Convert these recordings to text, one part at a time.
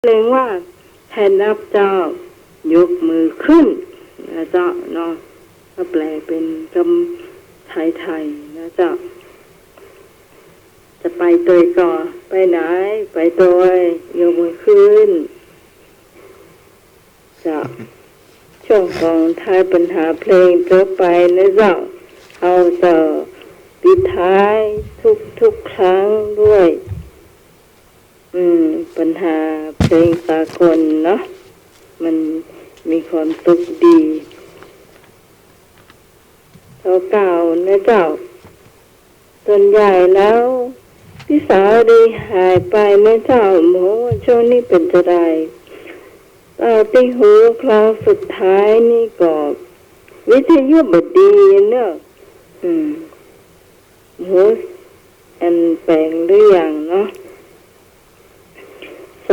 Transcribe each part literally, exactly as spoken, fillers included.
เรียกว่า แทนนับเจ้า ยกมือขึ้น นะเจ้าเนาะ ก็แปลเป๋นกำไทยๆ นะเจ้า จะไปตวยก่อ ไปไหน ไปตวย ยกมือขึ้น เจ้า ช่วงของทายปัญหาเพลงจบไปนะเจ้า เฮาจะปิดท้ายทุกๆ ครั้งด้วย อืม ปัญหาเพลงสากลเนาะ มันมีความสุขดี ขอกล่าวนะเจ้า ส่วนใหญ่แล้ว พี่สาวได้หายไปนะเจ้า โอ้โห ช่วงนี้เป๋นจะใด เต้าตี้ฮู้ครั้งสุดท้ายนี่ก็ วิทยุบ่ดีเนาะ อืม โอ้โห อันแป๋งหรือยังเนาะ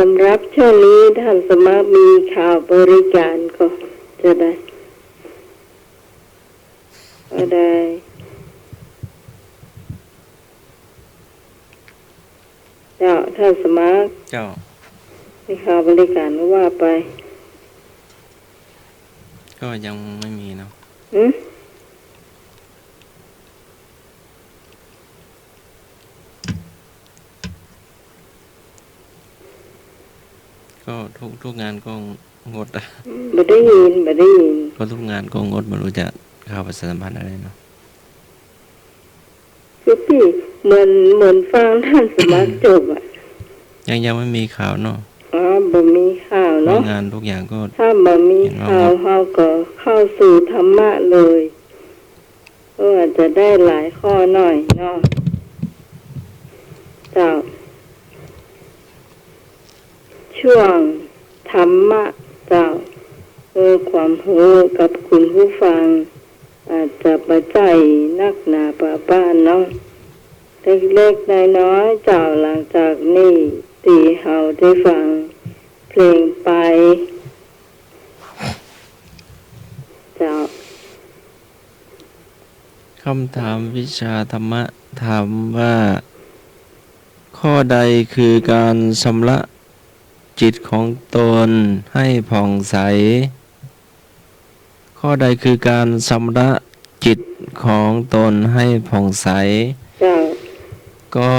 สำหรับช่วงนี้ท่านสมัครมีข่าวบริการก็จะได้ ก็ได้ เจ้า ท่านสมัคร เจ้า มีข่าวบริการก็ว่าไป ก็ยังไม่มีเนาะ หืม ก็ทุก ทุกงานก็งดอะ บ่ได้ยิน บ่ได้ยิน ก็ทุกงานก็งด ไม่รู้จะข่าวประชาสัมพันธ์อะไรเนาะ คือตี้เหมือน เหมือนฟังท่านสมัครจบอะ ยัง ยังไม่มีข่าวเนาะ อ๋อ บ่มีข่าวเนาะ งานทุกอย่างก็ ถ้าบ่มีข่าว เห็นว่าหมด เฮาก็เข้าสู่ธรรมะเลย ก็อาจจะได้หลายข้อหน่อยเนาะ เจ้า ช่วงธรรมะเจ้า เออ ความฮู้กับคุณผู้ฟัง อาจจะบ่ใจ้นักหนาปาป้านเนาะ เล็กๆ น้อยๆ เจ้า หลังจากนี้ตี้เฮาได้ฟังเพลงไป เจ้า คำถามวิชาธรรมะถามว่า ข้อใดคือการชำระจิตของตนให้ผ่องใส ข้อใดคือการชำระจิตของตนให้ผ่องใส เจ้า ก็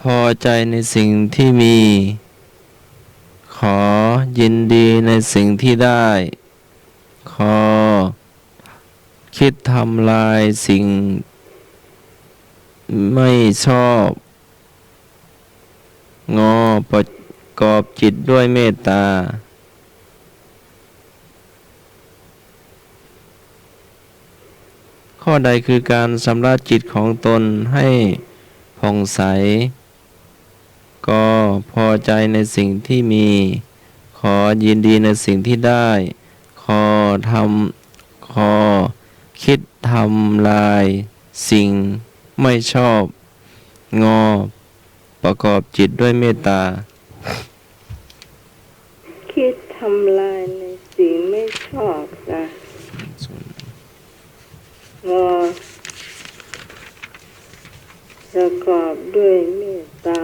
พอใจในสิ่งที่มี ขอยินดีในสิ่งที่ได้ ขอ คิดทำลายสิ่งไม่ชอบ งอ ประกอบจิตด้วยเมตตา ข้อใดคือการชำระจิตของตนให้ผ่องใส ก พอใจในสิ่งที่มี ข ยินดีในสิ่งที่ได้ ข ทำ ข คิดทำลายสิ่งไม่ชอบ ง ประกอบจิตด้วยเมตตา คิดทำลายในสิ่งไม่ชอบนะ ง ประกอบด้วยเมตตา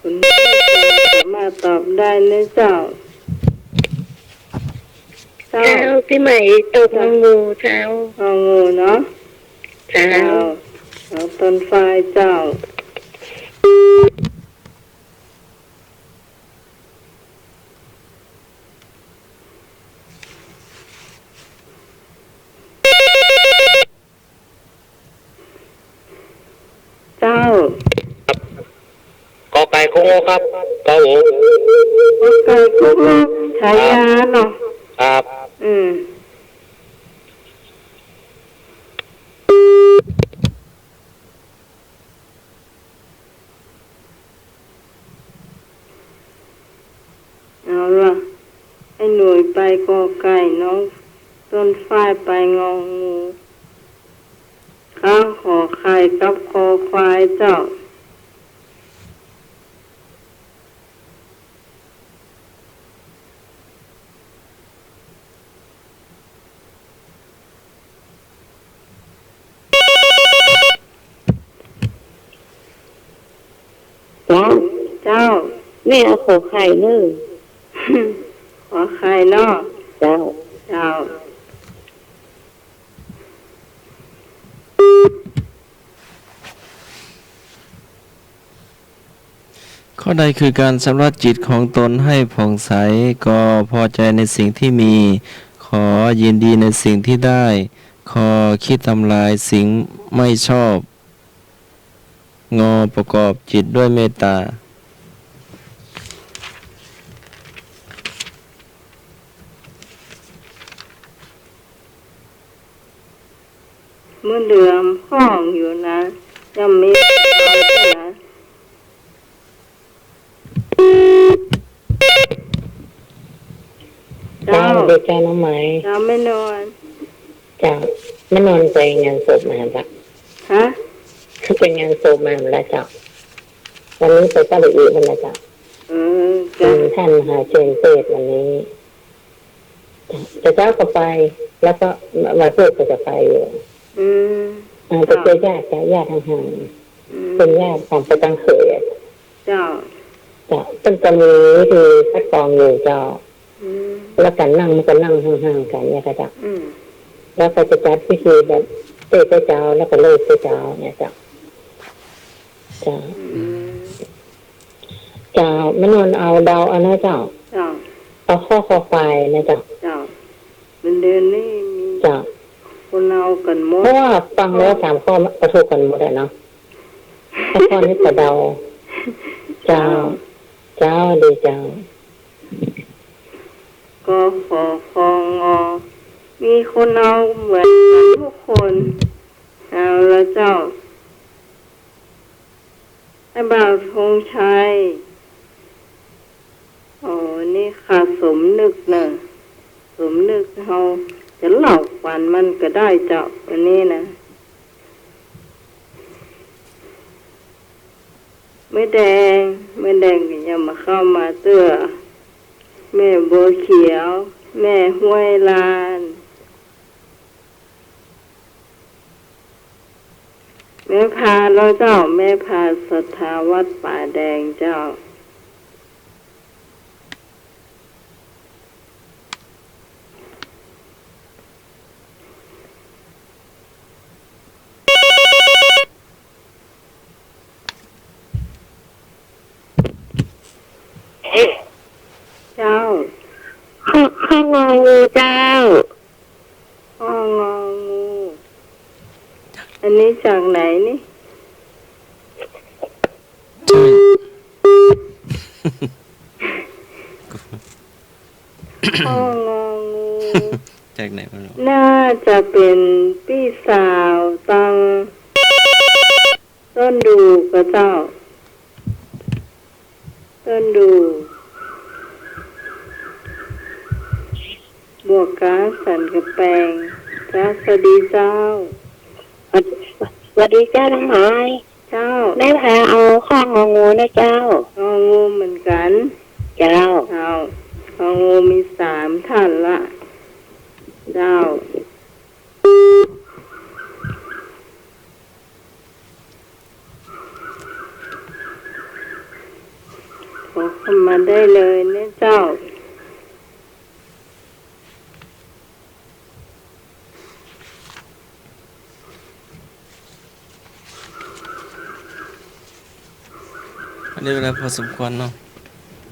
คุณผู้ฟังสามารถตอบได้นะเจ้า เจ้า เจ้า ตี้ใหม่ตอบงองูเจ้า งองูเนาะ เจ้า เจ้า เอาต้นฝ้ายเจ้า เจ้า ก.ไก่ คง ครับ ครับผม ก.ไก่ คง ฉายาเนาะ ครับ อืม เอาล่ะ ไอ้หนุ่ยไป ก.ไก่ น้องต้นฝ้ายไป งองู ข้า ขอไข่ กับ คอควาย เจ้า เ แม่เอาขอไข่เน่อ ขอไข่เนาะ เจ้า เจ้า ข้อใดคือการชำระจิตของตนให้ผ่องใส ก พอใจในสิ่งที่มี ข ยินดีในสิ่งที่ได้ ค คิดทำลายสิ่งไม่ชอบ ง ประกอบจิตด้วยเมตตา เหมือนเดิม ห้องอยู่นะ ยังมี เจ้า เจ้า เดชะน้องไหม เจ้า แม่นวล เจ้า แม่นวลไปงานศพมาปะ ฮะ คือไปงานศพมาแล้วเจ้า วันนี้ไปซาอุดิอาระเบียมาแล้วเจ้า เออ เจ้า อืม ท่านมหาเชนเตสน์วันนี้ แต่เจ๊าก็ไป แล้วก็วันพุธก็จะไปอยู่ อืม อ่า ไปเจอญาติเจ้า ญาติห่างๆ อืม เป็นญาติของป้าตังเขยอะ เจ้า เจ้า เปิ้นก็มีวิธีคัดกรองอยู่เจ้า อืม แล้วกั๋นนั่งมันก็นั่งห่างๆ กั๋นเนี่ยค่ะเจ้า อืม แล้วก็จะจัดพิธีแบบเตสน์เจ๊า แล้วก็เลิกเจ๊าเนี่ยเจ้า เจ้า อืม เจ้า แม่นวลเอาเดาเอานะเจ้า เจ้า เอาข้อคอควายนะเจ้า เจ้า เป็นเดือนนี้มี เจ้า คนเอากั๋นหมด เพราะว่าฟังแล้วสามข้อก็ถูกกั๋นหมดอะเนาะ แต่ข้อนี้ก็เดา เจ้า เจ้า เจ้า ดีเจ้า ก ข ค ง มีคนเอาเหมือนกั๋นทุกคน เอาละเจ้า ไอ้บ่าวธงชัย อ๋อ นี่ข้าสมนึกเน่อ สมนึกเฮาจะเล่าขวัญมันก็ได้เจ้า อันนี้นะ แม่แดง แม่แดงก็ยังบ่เข้ามาเตื้อ แม่บัวเขียว แม่ห้วยลาน แม่พาแล้วเจ้า แม่พาศรัทธาวัดป่าแดงเจ้า เจ้า ข้อ ข้ององูเจ้า ข้ององู อันนี้จากไหนนี่ ใช่ ข้ององู จากไหนวะ น่าจะเป๋นปี้สาวตังต้นดูกอะเจ้า ต้นดูก บวกก๊าสันกำแปง เจ้า สวัสดีเจ้า สวัสดีเจ้าน้องไม้ เจ้า แม่พาเอาข้ององูนะเจ้า งองูเหมือนกั๋น เจ้า เจ้า งองูมีสามท่านละ เจ้า ขอเข้ามาได้เลยนะเจ้า อันนี้เวลาพอสมควรเนาะ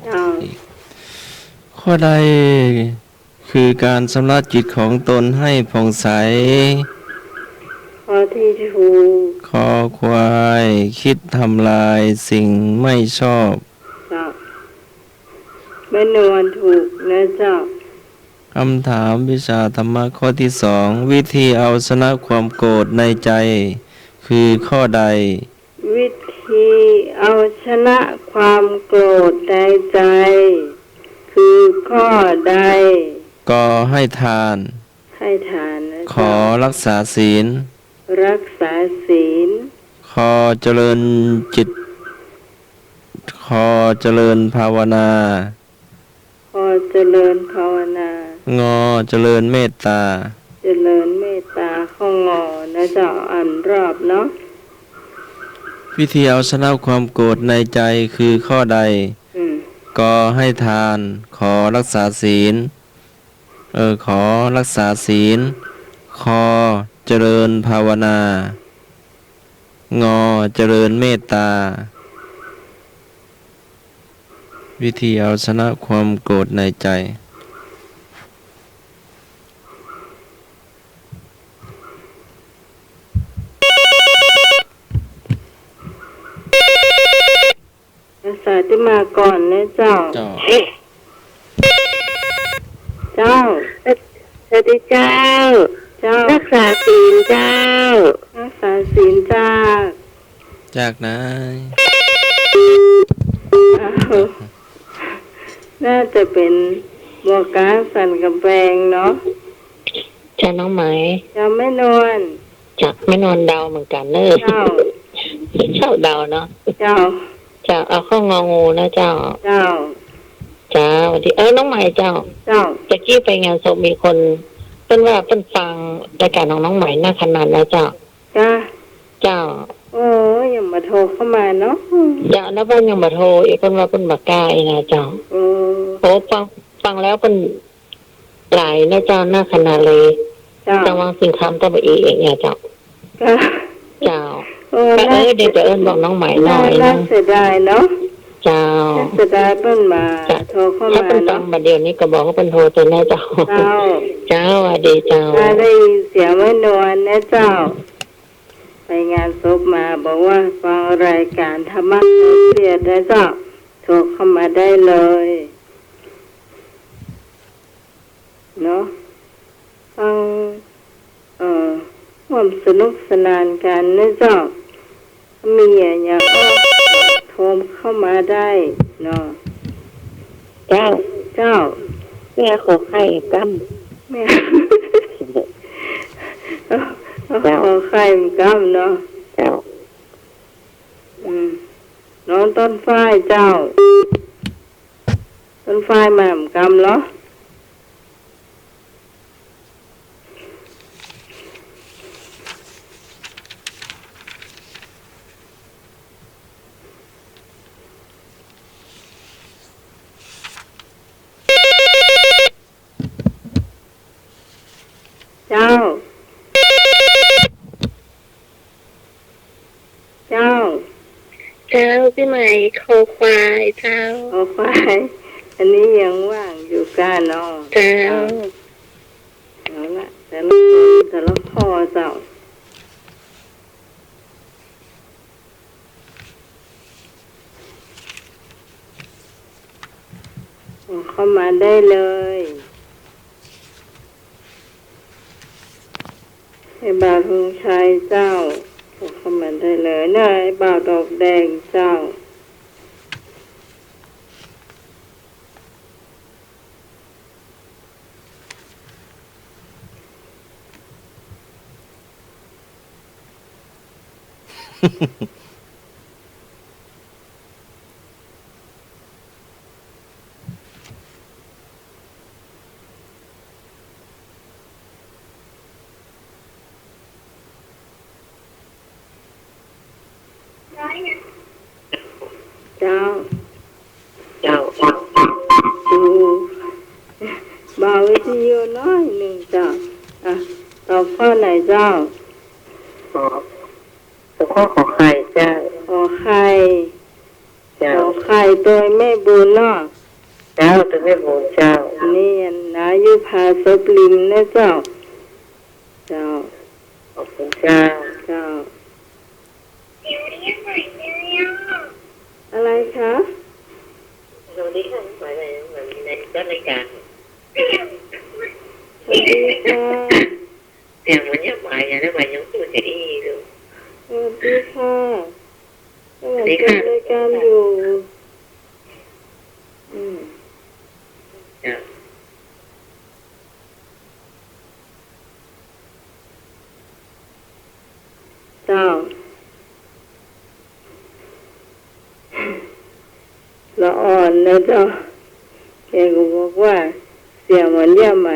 เจ้า ข้อใดคือการชำระจิตของตนให้ผ่องใส ข้อที่ถูก คอควาย คิดทำลายสิ่งไม่ชอบ เจ้า แม่นวลถูกนะเจ้า คำถามวิชาธรรมะข้อที่สอง วิธีเอาชนะความโกรธในใจคือข้อใด วิธีเอาชนะความโกรธในใจคือข้อใด ก ให้ทาน ให้ทานนะ ข เจ้า รักษาศีล รักษาศีล ค เจริญจิต ค เจริญภาวนา ขอเจริญภาวนา งอ เจริญเมตตา เจริญเมตตา ข้องอนะเจ้า อ่านรอบเนาะ วิธีเอาชนะความโกรธในใจคือข้อใด อืม กอ ให้ทาน ขอ รักษาศีล เออ ขอรักษาศีล คอ เจริญภาวนา งอ เจริญเมตตา วิธีเอาชนะความโกรธในใจ อาสาที่มาก่อนนะเจ้า เจ้า เจ้า สวัสดีเจ้า เจ้า รักษาศีลเจ้า รักษาศีลจาก จากไหน อ้าว น่าจะเป๋นบ่อก๊าซสันกำแปงเนาะ เจ้าน้องไหม เจ้าแม่นวล เจ้าแม่นวลเดาเหมือนกั๋นเน่อ เจ้า เจ้าเดาเนาะ เจ้า เจ้า เอาข้ององูนะเจ้า เจ้า เจ้า สวัสดี เออ น้องไหมเจ้า เจ้า ตะกี้ไปงานศพมีคน เปิ้นว่าเปิ้นฟังรายก๋านของน้องไหมนักขนาดนะเจ้า จ้า เจ้า โอ้ ยังบ่โทรเข้ามาเนาะ เจ้า นับว่ายังบ่โทร เปิ้นว่าเปิ้นบ่กล้าอีกนะเจ้า โอ้ โอ้ ฟัง ฟังแล้วเปิ้น หลายนะเจ้า นักขนาดเลย เจ้า ตะวังสิงคำตะบะอีเองเนี่ยเจ้า เจ้า เจ้า โอ้ ก็เออ น่า เดี๋ยวจะเอิ้นบอกน้องไหมหน่อยนะ น่าเสียดายเนาะ เจ้า น่าเสียดายเปิ้นบ่ เจ้า โทรเข้ามาเนาะ ถ้าเปิ้นฟังบ่าเดี๋ยวนี้ก็บอกว่าเปิ้นโทรเจอแน่เจ้า เจ้า เจ้า สวัสดีเจ้า ถ้าได้ยินเสียงแม่นวลนะเจ้า ไปงานศพมา บอกว่าฟังรายการธรรมะคลายเครียดนะเจ้า โทรเข้ามาได้เลย เนาะ ฟัง เอ่อ ร่วมสนุกสนานกั๋นนะเจ้า มีอะหยังก็โทรเข้ามาได้เนาะ เจ้า เจ้า แม่ขอไข่กำ แม่ เอา เอา เจ้า ขอไข่กำเนาะ เจ้า อืม น้องต้นฝ้ายเจ้า ต้นฝ้ายมาเหมือนกำเหรอ เจ้า เจ้า เจ้า ปี้ใหม่ คอควาย เจ้า คอควาย อันนี้ยังว่างอยู่ก้าเนาะ เจ้า เจ้า เอาละ แต่ละคน แต่ละข้อ เจ้า เข้ามาได้เลย ไอ้บ่าวธงชัยเจ้า เข้ามาได้เลย เนี่ย ไอ้บ่าวดอกแดงเจ้า เจ้า เจ้า ดู เบาวิทยุน้อยนึ่งเจ้า อ่ะ ตอบข้อไหนเจ้า ขอ ตอบข้อขอไข่เจ้า ขอไข่ เจ้า ขอไข่โตยแม่บุญเนาะ เจ้า โตยแม่บุญเจ้า นี่นะ อยู่ผาศพลิมนะเจ้า เจ้า ขอบคุณเจ้า เจ้า อะไรคะ สวัสดีค่ะ หมายใน หมายในจัดรายการ สวัสดีค่ะ เสียงมันยังหมาย ยังได้หมาย ยังพูดจะอี้อยู่ สวัสดีค่ะ กำลังจัดรายการอยู่ อืม จ้ะ เจ้า ละอ่อนนะเจ้า แกก็บอกว่าเสียงเหมือนย่าไหม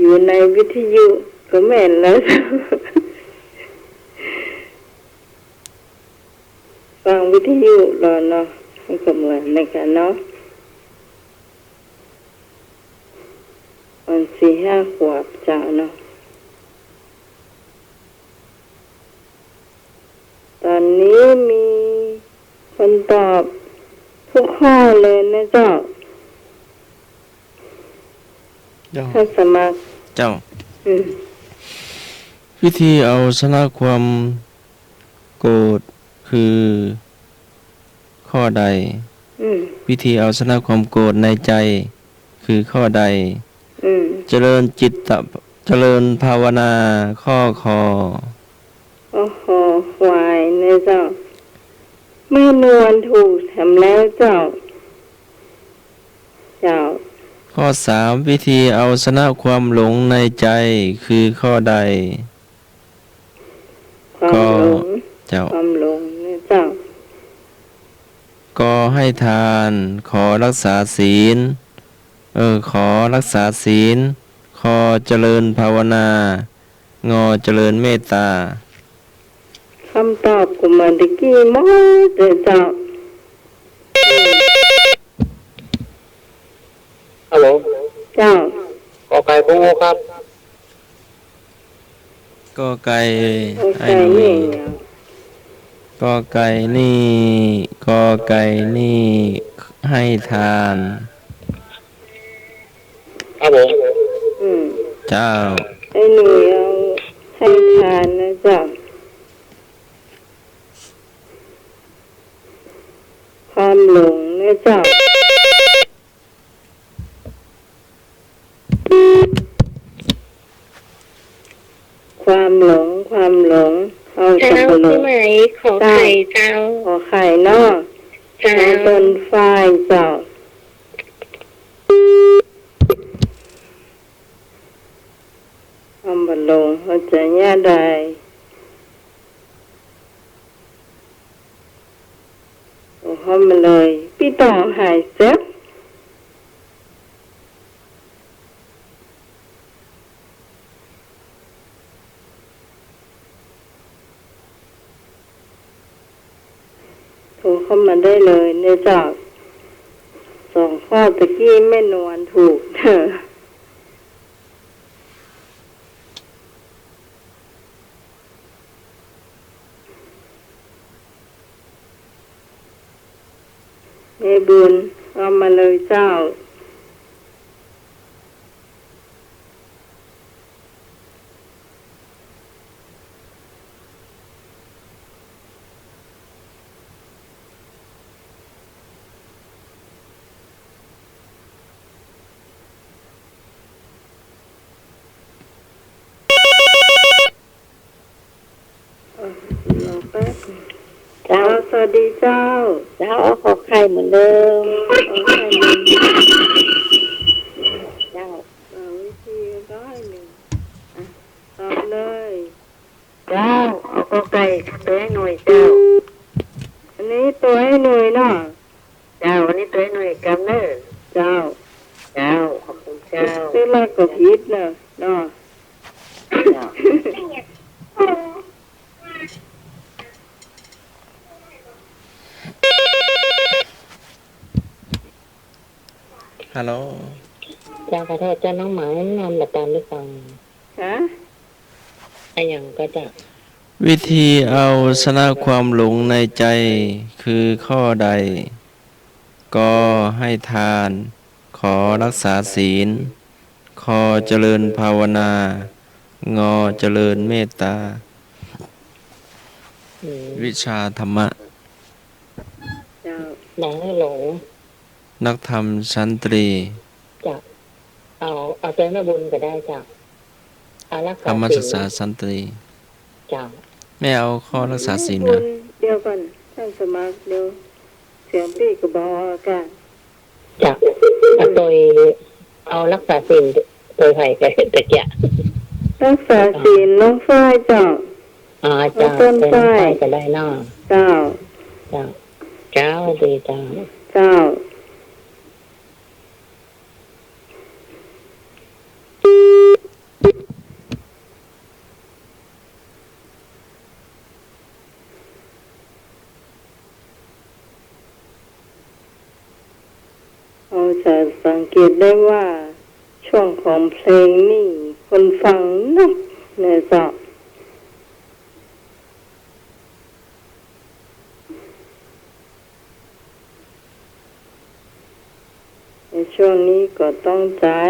อยู่ในวิทยุก็แม่นแล้ว ฟังวิทยุลอเนาะ นี่ก็เหมือนกันเนาะ มันสี่ห้าขวบเจ้าเนาะ ต๋อนนี้มีคนตอบทุกข้อเลยนะเจ้า เจ้า ท่านสมัคร เจ้า อืม วิธีเอาชนะความโกรธคือข้อใด อืม วิธีเอาชนะความโกรธในใจคือข้อใด อืม เจริญจิตตะ เจริญภาวนาข้อคอ โอ้โห ควายนะเจ้า แม่นวลถูกแถมแล้วเจ้า เจ้า ข้อสาม วิธีเอาชนะความหลงในใจคือข้อใด ความหลง ก็ เจ้า ความหลงนะเจ้า ก ให้ทาน ข รักษาศีล เออ ข รักษาศีล ค เจริญภาวนา ง เจริญเมตตา คำตอบก็เหมือนตะกี้หมดเลยเจ้า ฮัลโหล เจ้า กอไก่ ผม ครับ กอไก่ กอไก่ ให้หน่วย นี่ กอไก่ นี่ กอไก่ นี่ ให้ทาน ครับผม อืม เจ้า ให้หน่วยเอาให้ทานนะเจ้า ความหลงนะเจ้า ความหลง ความหลง เอา เจ้า สับปะรด ใช่ไหม ขอไข่ เจ้า เจ้า ขอไข่เนาะ เจ้า ขอต้นฝ้ายเจ้า ความหลง เอาจะเยียะได้ โอ้ เข้ามาเลย ปี้ต้องหายเจ็บ โทรเข้ามาได้เลยเนี่ยเจ้า สองข้อตะกี้แม่นวลถูก แม่บุญ เอามาเลยเจ้า เออ รอแป๊บ เจ้า เจ้า สวัสดีเจ้า เจ้า ขอไข่เหมือนเดิม ขอไข่เหมือนเดิม เจ้า เออ วิธีก็ให้หนึ่ง อ่ะ ตอบเลย เจ้า เอากอไก่ตัวให้หน่วยเจ้า อันนี้ตัวให้หน่วยเนาะ เจ้า อันนี้ตัวให้หน่วยกำเนอะ เจ้า เจ้า ขอบคุณเจ้า ซื้อลอตก็ผิดเนอะ เนาะ เจ้า ฮัลโหล เจ้า ขอโทษเจ้า น้องหมามันนอนบ่ตามหรือเปล่า ฮะ อะหยังก็เจ้า วิธีเอาชนะความหลงในใจคือข้อใด ก ให้ทาน ข รักษาศีล ค เจริญภาวนา ง เจริญเมตตา อืม วิชาธรรมะ เจ้า หลง หลง นักธรรมชั้นตรี เจ้า เอา เอาตัวแม่บุญก็ได้เจ้า เอารักษาศีล ธรรมศึกษาชั้นตรี เจ้า แม่เอาข้อรักษาศีลนะ แม่บุญ เดี๋ยวก่อน ท่านสมัคร เดี๋ยวเสียงปี้ก็บ่ออกอะ เจ้า เอาตัว เอารักษาศีลตัวไผก็ตะเกียะ รักษาศีลน้องฝ้ายเจ้า อ๋อ เจ้า เอาต้นฝ้าย ต้นฝ้ายก็ได้เนาะ เจ้า เจ้า เจ้า ดีเจ้า เจ้า จะสังเกตได้ว่าช่วงของเพลงนี่คนฟังนักนะเจ้า ในช่วงนี้ก็ต้องใจ๊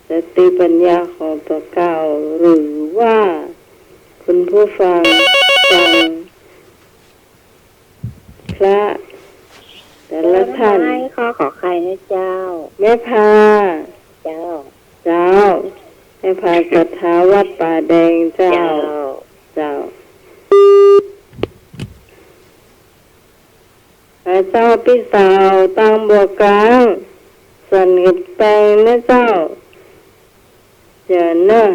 สติปัญญาของตั๋วเก่า หรือว่าคุณผู้ฟังฟังพระแต่ละท่าน เจ้า ขอ ขอไข่นะเจ้า แม่พา เจ้า เจ้า แม่พาศรัทธาวัดป่าแดงเจ้า เจ้า เจ้า ข้าเจ้าปี้สาวตางบ่อกลาง สันกำแปงนะเจ้า เจิญเน่อ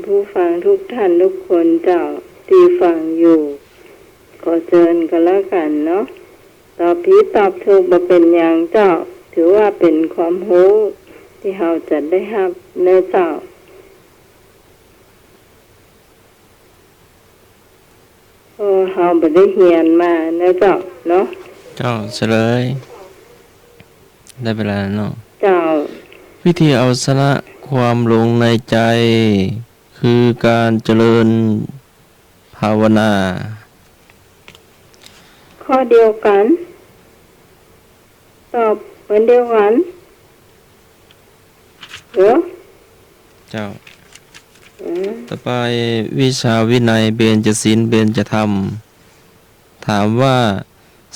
ผู้ฟังทุกท่านทุกคนเจ้า ตี้ฟังอยู่ ขอเจิญก็แล้วกั๋นเนาะ ตอบผิดตอบถูกบ่เป๋นหยังเจ้า ถือว่าเป๋นความฮู้ตี้เฮาจะได้ฮับเนาะเจ้า เพราะเฮาบ่ได้เฮียนมาเนาะเจ้าเนาะ เจ้า เสร็จเลย ได้เวลาแล้วเนาะ เจ้า วิธีเอาชนะความหลงในใจ๋ คือก๋านเจริญภาวนา ข้อเดียวกั๋น ตอบเหมือนเดียวกั๋นเหรอ เจ้า อืม ต่อไป วิชาวินัย เบญจศีล เบญจธรรม ถามว่า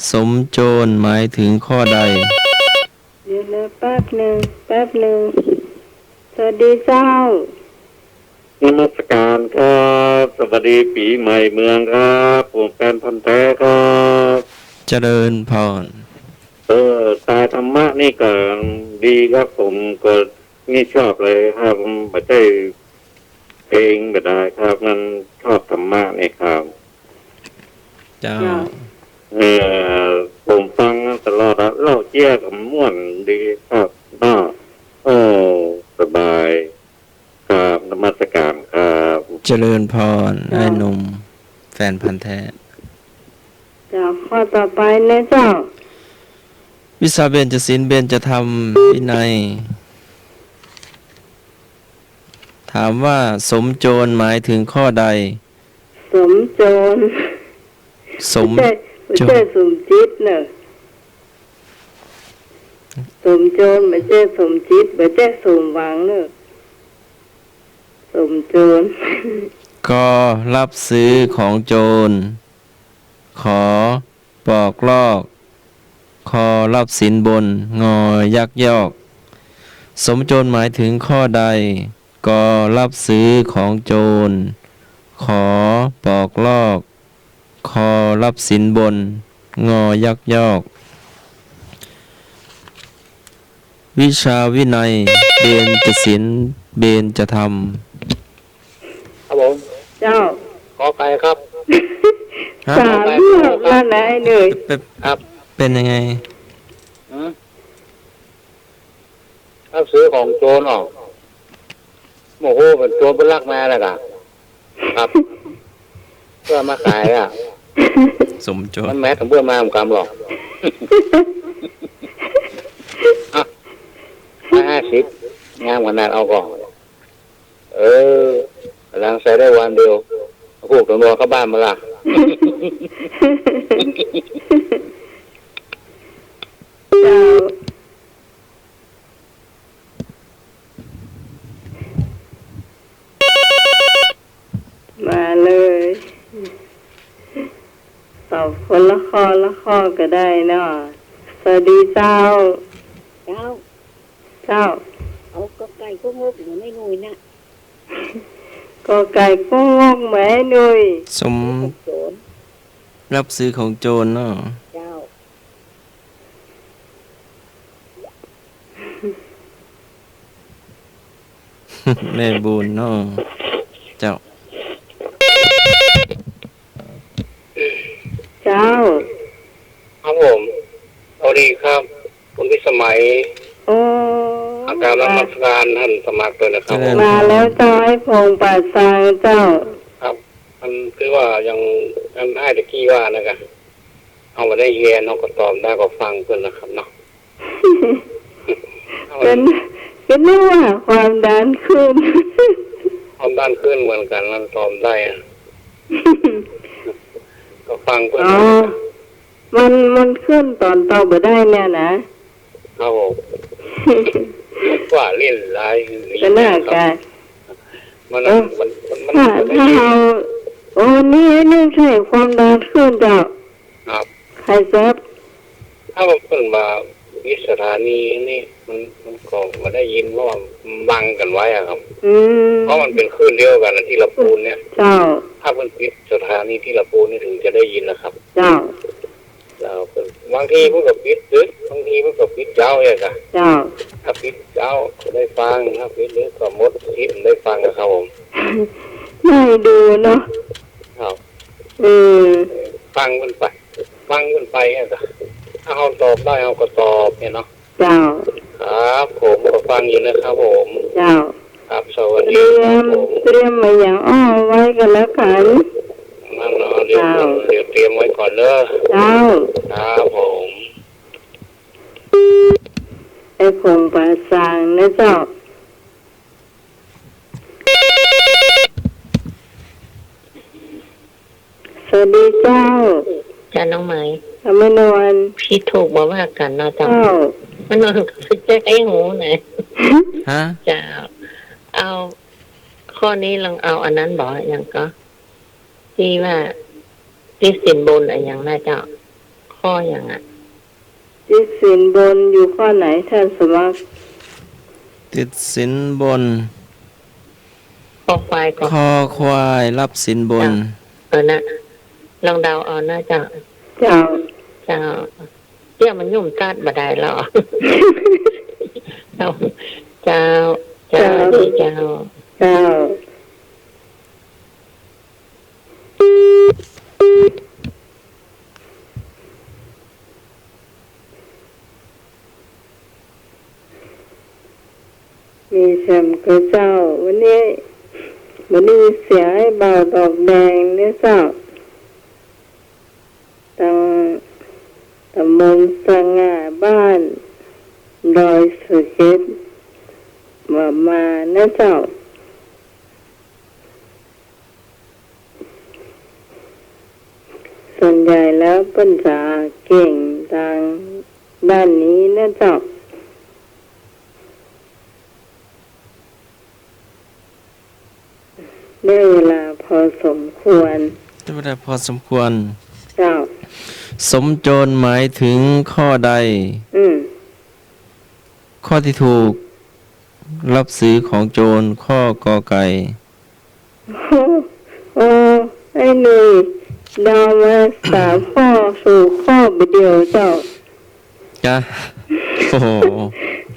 สมโจรหมายถึงข้อใด เดี๋ยวนะ แป๊บนึ่ง แป๊บนึ่ง สวัสดีเจ้า นมัสก๋านครับ สวัสดีปี๋ใหม่เมืองครับ ผมแฟนพันธุ์แท้ครับ เจริญพร เออ ตายธรรมะนี่ก็ดีครับ ผมก็นี่ชอบเลยครับ บ่ใจ้เพลงบ่ดายครับ มันชอบธรรมะนี่ครับ เจ้า เจ้า เออ ผมฟังตลอดอะ เล่าเจี๊ยก็ม่วนดีครับเนาะ โอ้ สบาย ครับ นมัสก๋านครับ เจริญพร เจ้า อ้ายหนุ่ม แฟนพันธุ์แท้ เจ้า ข้อต่อไปนะเจ้า วิชาเบญจศีล เบญจธรรม วินัย ถามว่า สมโจรหมายถึงข้อใด สมโจร สม บ่ใจ้ บ่ใจ้ โจร สมจิตเนาะ สมโจร บ่ใจ้สมจิต บ่ใจ้สมหวังเนาะ สมโจร ก็รับซื้อของโจร ขอปอกลอก คอรับสินบน งอยักยอก สมโจรหมายถึงข้อใด กอรับซื้อของโจร ขอปอกลอก คอรับสินบน งอยักยอก วิชาวินัย เบญจศีล เบญจธรรม ครับผม เจ้า กอไก่ครับ ฮะ สามรอบแล้วนะไอ้หนุ่ย เป๋น ครับ เป๋นยังไง หืม รับซื้อของโจรออก โอ้โห เป๋นโจรเป๋นลักมาแล้วกะ ครับ เปื้อมาขายอะ สมโจร มันแม้ตำรวจมาบ่กำหรอก อ่ะ ห้าสิบ งามขนาด เอาก่อน เออ หลังใส่ได้วันเดียว พวกตำรวจเข้าบ้านมาละ เจ้า มาเลย ตอบคนละข้อละข้อก็ได้เนาะ สวัสดีเจ้า เจ้า เจ้า เอากอไก่กงกเหมือนไอ้หนุ่ยน่ะ กอไก่กงกเหมือนไอ้หนุ่ย สม ของโจร รับซื้อของโจรเนาะ เจ้า แม่บุญเนาะ เจ้า เจ้า ครับผม สวัสดีครับ คุณพิสมัย โอ้ กราบนมัสการท่านสมัครด้วยนะครับ เจริญพร มาแล้วเจ้า ไอ้พงษ์ป่าซางเจ้า ครับ มันคือว่าอย่างอันอ้ายตะกี้ว่านะกะ เฮาบ่ได้เฮียน เฮาก็ตอบได้ ก็ฟังเปิ้นนะครับเนาะ เปิ้น เปิ้นนึกว่าความดันขึ้น ความดันขึ้นเหมือนกั๋น มันตอบได้อะ ก็ฟังเปิ้น อ๋อ มัน มันขึ้นต๋อนตอบบ่ได้เนี่ยนะ ครับผม กว่าเล่นหลาย ก็น่า ครับ กะ มัน เออ มัน มัน มัน ถ้า บ่ได้ ถ้า เฮา โอ้ นี่ นี่ใช่ความดันขึ้นเจ้า ครับ ใครแซบ ถ้าว่าเปิ้นว่าปิดสถานีนี่ มัน มันก็บ่ได้ยิน เพราะว่าบังกั๋นไว้อะครับ อืม เพราะมันเป๋นคลื่นเดียวกั๋นนะ ที่ลำพูนเนี่ย เจ้า ถ้าเปิ้นปิดสถานีที่ลำพูนนี่ ถึงจะได้ยินนะครับ เจ้า เจ้า บางทีเปิ้นก็ปิดดึก บางทีเปิ้นก็ปิดเจ๊าเนี่ยกะ เจ้า ถ้าปิดเจ๊าก็ได้ฟัง ถ้าปิดดึกก็หมดสิทธิ์ได้ฟังนะครับผม ได้ดูเนาะ ครับ อืม ฟังเปิ้นไป ฟังเปิ้นไปอะกะ ถ้าเฮาตอบได้เฮาก็ตอบเนี่ยเนาะ เจ้า ครับผม ก็ฟังอยู่นะครับผม เจ้า ครับ สวัสดีครับผม เตรียม เตรียมมาอย่างอ้อไว้ก็แล้วกั๋น นั่นเนาะ เดี๋ยว เจ้า เดี๋ยวเตรียมไว้ก่อนเด้อ เจ้า ครับผม ไอ้ผงปาซางนะเจ้า สวัสดีเจ้า เจ้าน้องเหมย อำมานอน ผิดถูกบ่ว่ากั๋นเนาะเจ้า เจ้า มานอนก็ไปเจ๊กไอ้หูหน่อย ฮะ เจ้า เอา ข้อนี้ลองเอาอันนั้นบ่ อย่างก็ ตี้ว่าติดสินบนอะหยังนะเจ้า ข้อหยังอะ ติดสินบนอยู่ข้อไหนท่านสมัคร ติดสินบน คอควายก่อ คอควายรับสินบน เจ้า เออนะ ลองเดาเอานะเจ้า เจ้า เจ้า เตี้ยมันยุ่มตัดบ่ได้หรอ เจ้า เจ้า เจ้า เจ้า ดีเจ้า เจ้า มีแชมป์ก็เจ้า วันนี้ วันนี้เสียงไอ้บ่าวดอกแดงเนี่ยเจ้า ตังตำบลสง่า บ้านดอยสะเก็ด ว่ามานะเจ้า ส่วนใหญ่แล้วเปิ้นจะเก่งตางด้านนี้นะเจ้า ได้เวลาพอสมควร ได้เวลาพอสมควร เจ้า สมโจรหมายถึงข้อใด อืม ข้อที่ถูก รับซื้อของโจร ข้อกอไก่ โอ้ ไอ้หนุ่ยเดามาสามข้อ ถูกข้อเดียวเจ้า จ้ะ โอ้โห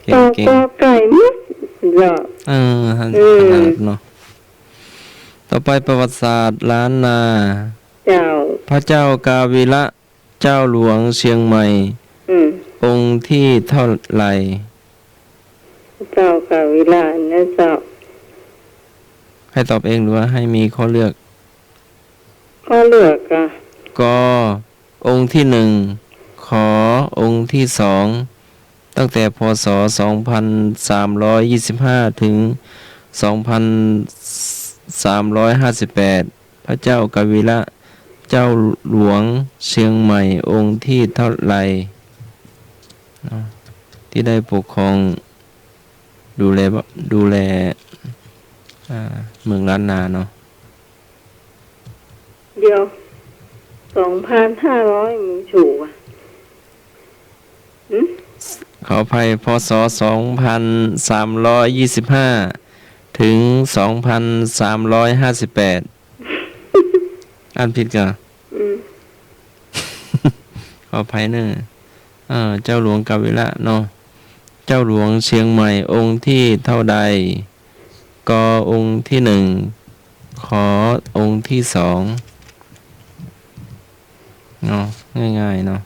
เก่ง ตอบ เก่ง กอไก่หมดเจ้า เออ ท่าน อืม ฉลาดเนาะ ต่อไปประวัติศาสตร์ล้านนา เจ้า พระเจ้ากาวีระ เจ้าหลวงเชียงใหม่ อืม องค์ที่เท่าไหร่ พระเจ้ากาวีระนะเจ้า ให้ตอบเองหรือว่าให้มีข้อเลือก ข้อเลือกอะ ก องค์ที่หนึ่ง ข องค์ที่สอง ตั้งแต่ พ.ศ. สองพันสามร้อยยี่สิบห้า ถึง สองพันสามร้อยห้าสิบแปด พระเจ้ากาวีระ เจ้าหลวงเชียงใหม่ องค์ที่เท่าไหร่ เนาะ ที่ได้ปกครองดูแล ดูแล อ่า เมืองล้านนาเนาะ เดี๋ยว สองพันห้าร้อย มีถูกอะ หึ ขออภัย พ.ศ. สองพันสามร้อยยี่สิบห้า ถึง สองพันสามร้อยห้าสิบแปด อ่านผิดก่อ อืม ขออภัยเนอะ เอ่อ เจ้าหลวงกาวีระเนาะ เจ้าหลวงเชียงใหม่องค์ที่เท่าใด ก องค์ที่หนึ่ง ข องค์ที่สอง เนาะ ง่ายๆ เนาะ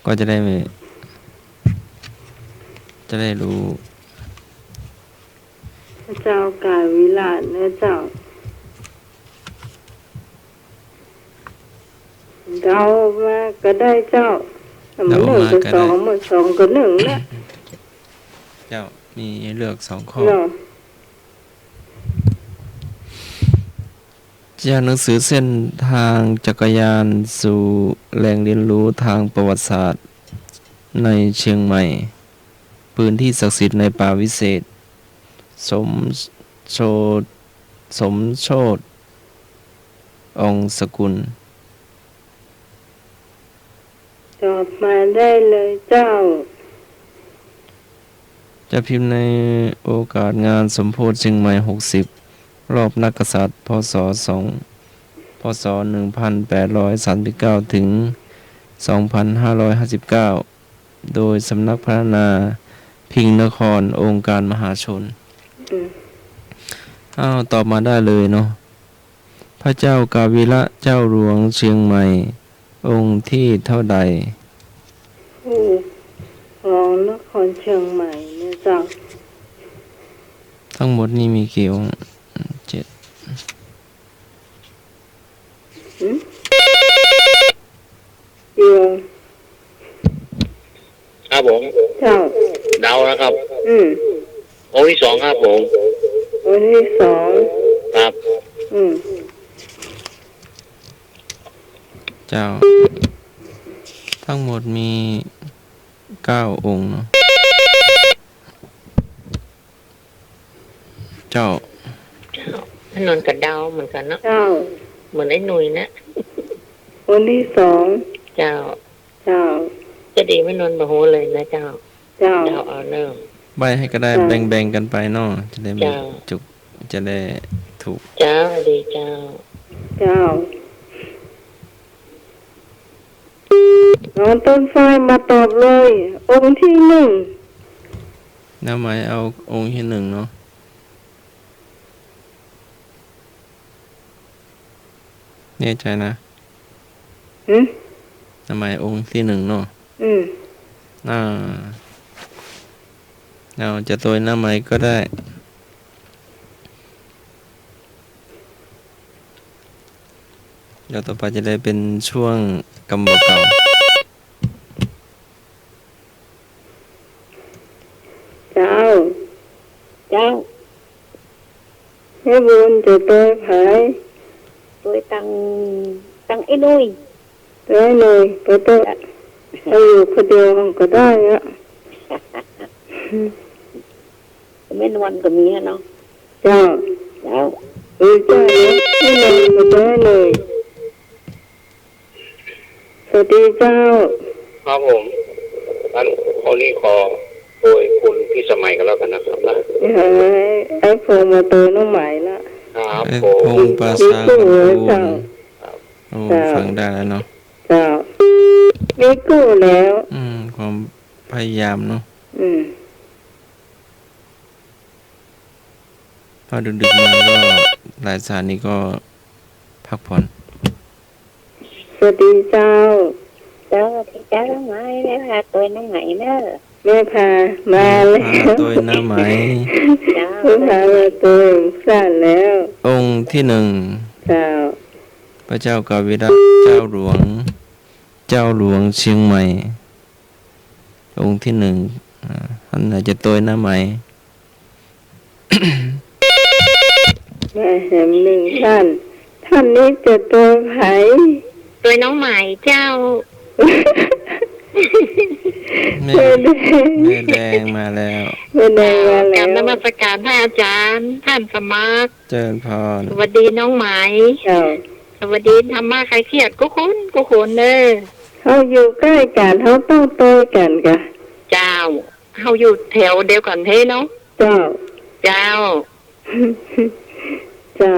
ก็จะได้ จะได้รู้ พระเจ้ากาวิลาชเนอะเจ้า เดามาก็ได้เจ้า เดามาก็ได้ หนึ่งกับสอง หมดสองกับหนึ่งนะ เจ้า มีเลือกสองข้อ เนาะ จากหนังสือเส้นทางจักรยานสู่แหล่งเรียนรู้ทางประวัติศาสตร์ในเชียงใหม่ พื้นที่ศักดิ์สิทธิ์ในป่าวิเศษ สมโชติ สมโชติ อองสกุล ตอบมาได้เลยเจ้า จัดพิมพ์ในโอกาสงานสมโภชเชียงใหม่ หกสิบ รอบนักกษัตริย์ พ.ศ. สอง พ.ศ. หนึ่งพันแปดร้อยสามสิบเก้า ถึง สองพันห้าร้อยห้าสิบเก้า โดยสำนักพัฒนาพิงค์นคร องค์การมหาชน อืม อ้าว ตอบมาได้เลยเนาะ พระเจ้ากาวีระเจ้าหลวงเชียงใหม่ องค์ที่เท่าใด ผู้ครองนครเชียงใหม่เนี่ยเจ้า ทั้งหมดนี่มีกี่องค์ เจ็ด หืม เดียว ครับผม เจ้า เดานะครับ อืม องค์ที่สองครับผม องค์ที่สอง ครับ อืม เจ้า ทั้งหมดมีเก้าองค์เนาะ เจ้า เจ้า แม่นวลก็เดาเหมือนกั๋นเนาะ เจ้า เหมือนไอ้หนุ่ยนะ องค์ที่สอง เจ้า เจ้า จะดีแม่นวลบ่ฮู้เลยนะเจ้า เจ้า เดาเอาเนาะ ใบ้ให้ก็ได้ เจ้า แบ่งๆ กั๋นไปเนาะ จะได้ไม่ เจ้า จุก จะได้ถูก เจ้า ดีเจ้า เจ้า น้องต้นฝ้ายมาตอบเลย องค์ที่หนึ่ง น้าไหมเอาองค์ที่หนึ่งเนาะ แน่ใจนะ หืม น้าไหมองค์ที่หนึ่งเนาะ อืม อ่า เอา จะโตยน้าไหมก็ได้ เดี๋ยวต่อไปจะได้เป็นช่วงกำบ่าเก่า เจ้า เจ้า แม่บุญจะโตยใผ โตยตัง ตังไอ้หนุ่ย โตยไอ้หนุ่ย ไปเต๊อะ ไปอยู่คนเดียวก็ได้อะ แม่นวลก็มีอะเนาะ เจ้า เจ้า เออ เจ้าเนาะ แม่นวลก็โตยไอ้หนุ่ย สวัสดีเจ้า ครับผม งั้นข้อนี้ขอโตยคุณพิสมัยก็แล้วกันนะครับนะ เอ้ย ไอ้พงษ์มาโตยน้องไหมละ ครับ ไอ้ ผม พงษ์ปราสาท มีกู้แล้วเจ้า ครับ โอ้ เจ้า ฟังได้แล้วเนาะ เจ้า มีกู้แล้ว อืม ความพยายามเนาะ อืม พอดึกๆ มาก็หลายสถานีก็พักผ่อน สวัสดีเจ้า เจ้า สวัสดีเจ้า น้องไหม แม่พาโตยน้องไหมเนอะ แม่พามาแล้ว แม่พาโตยน้องไหม เจ้า แม่พามาโตยสั้นแล้ว องค์ที่หนึ่ง เจ้า พระเจ้ากาวีระเจ้าหลวง เจ้าหลวงเชียงใหม่ องค์ที่หนึ่ง อ่า ท่านไหนจะโตยน้าไหม มาแหมหนึ่งท่าน ท่านนี้จะโตยใผ โตยน้องไหมเจ้า แม่ แม่แดง แม่แดงมาแล้ว แม่แดงมาแล้ว กราบนมัสการพระอาจารย์ ท่านสมัคร เจริญพร สวัสดีน้องไหม เจ้า สวัสดีธรรมะคลายเครียดกู้คนกู้คนเนอะ เฮาอยู่ใก้กั๋น เฮาต้องโตยกั๋นก่ะ เจ้า เฮาอยู่แถวเดียวกั๋นเฮ้เนาะ เจ้า เจ้า เจ้า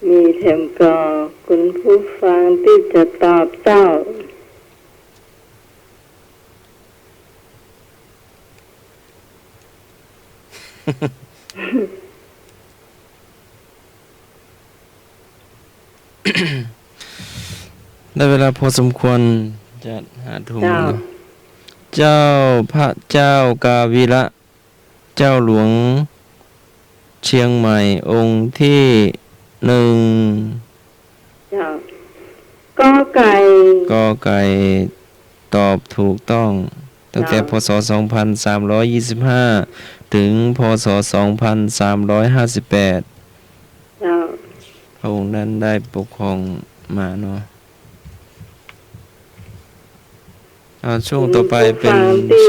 มีแถมก่อคุณผู้ฟังตี้จะตอบเจ้า ได้เวลาพอสมควร จะห้าทุ่ม เจ้า แล้ว เจ้าพระเจ้ากาวีระ เจ้าหลวงเชียงใหม่องค์ที่หนึ่ง เจ้า กอไก่ กอไก่ ตอบถูกต้อง ตั้งแต่ เจ้า พ.ศ. สองพันสามร้อยยี่สิบห้า ถึง พ.ศ. สองพันสามร้อยห้าสิบแปด เจ้า พระองค์นั้นได้ปกครองมาเนาะ อ่า ช่วงต่อไปเป็น ผู้ฟังตี้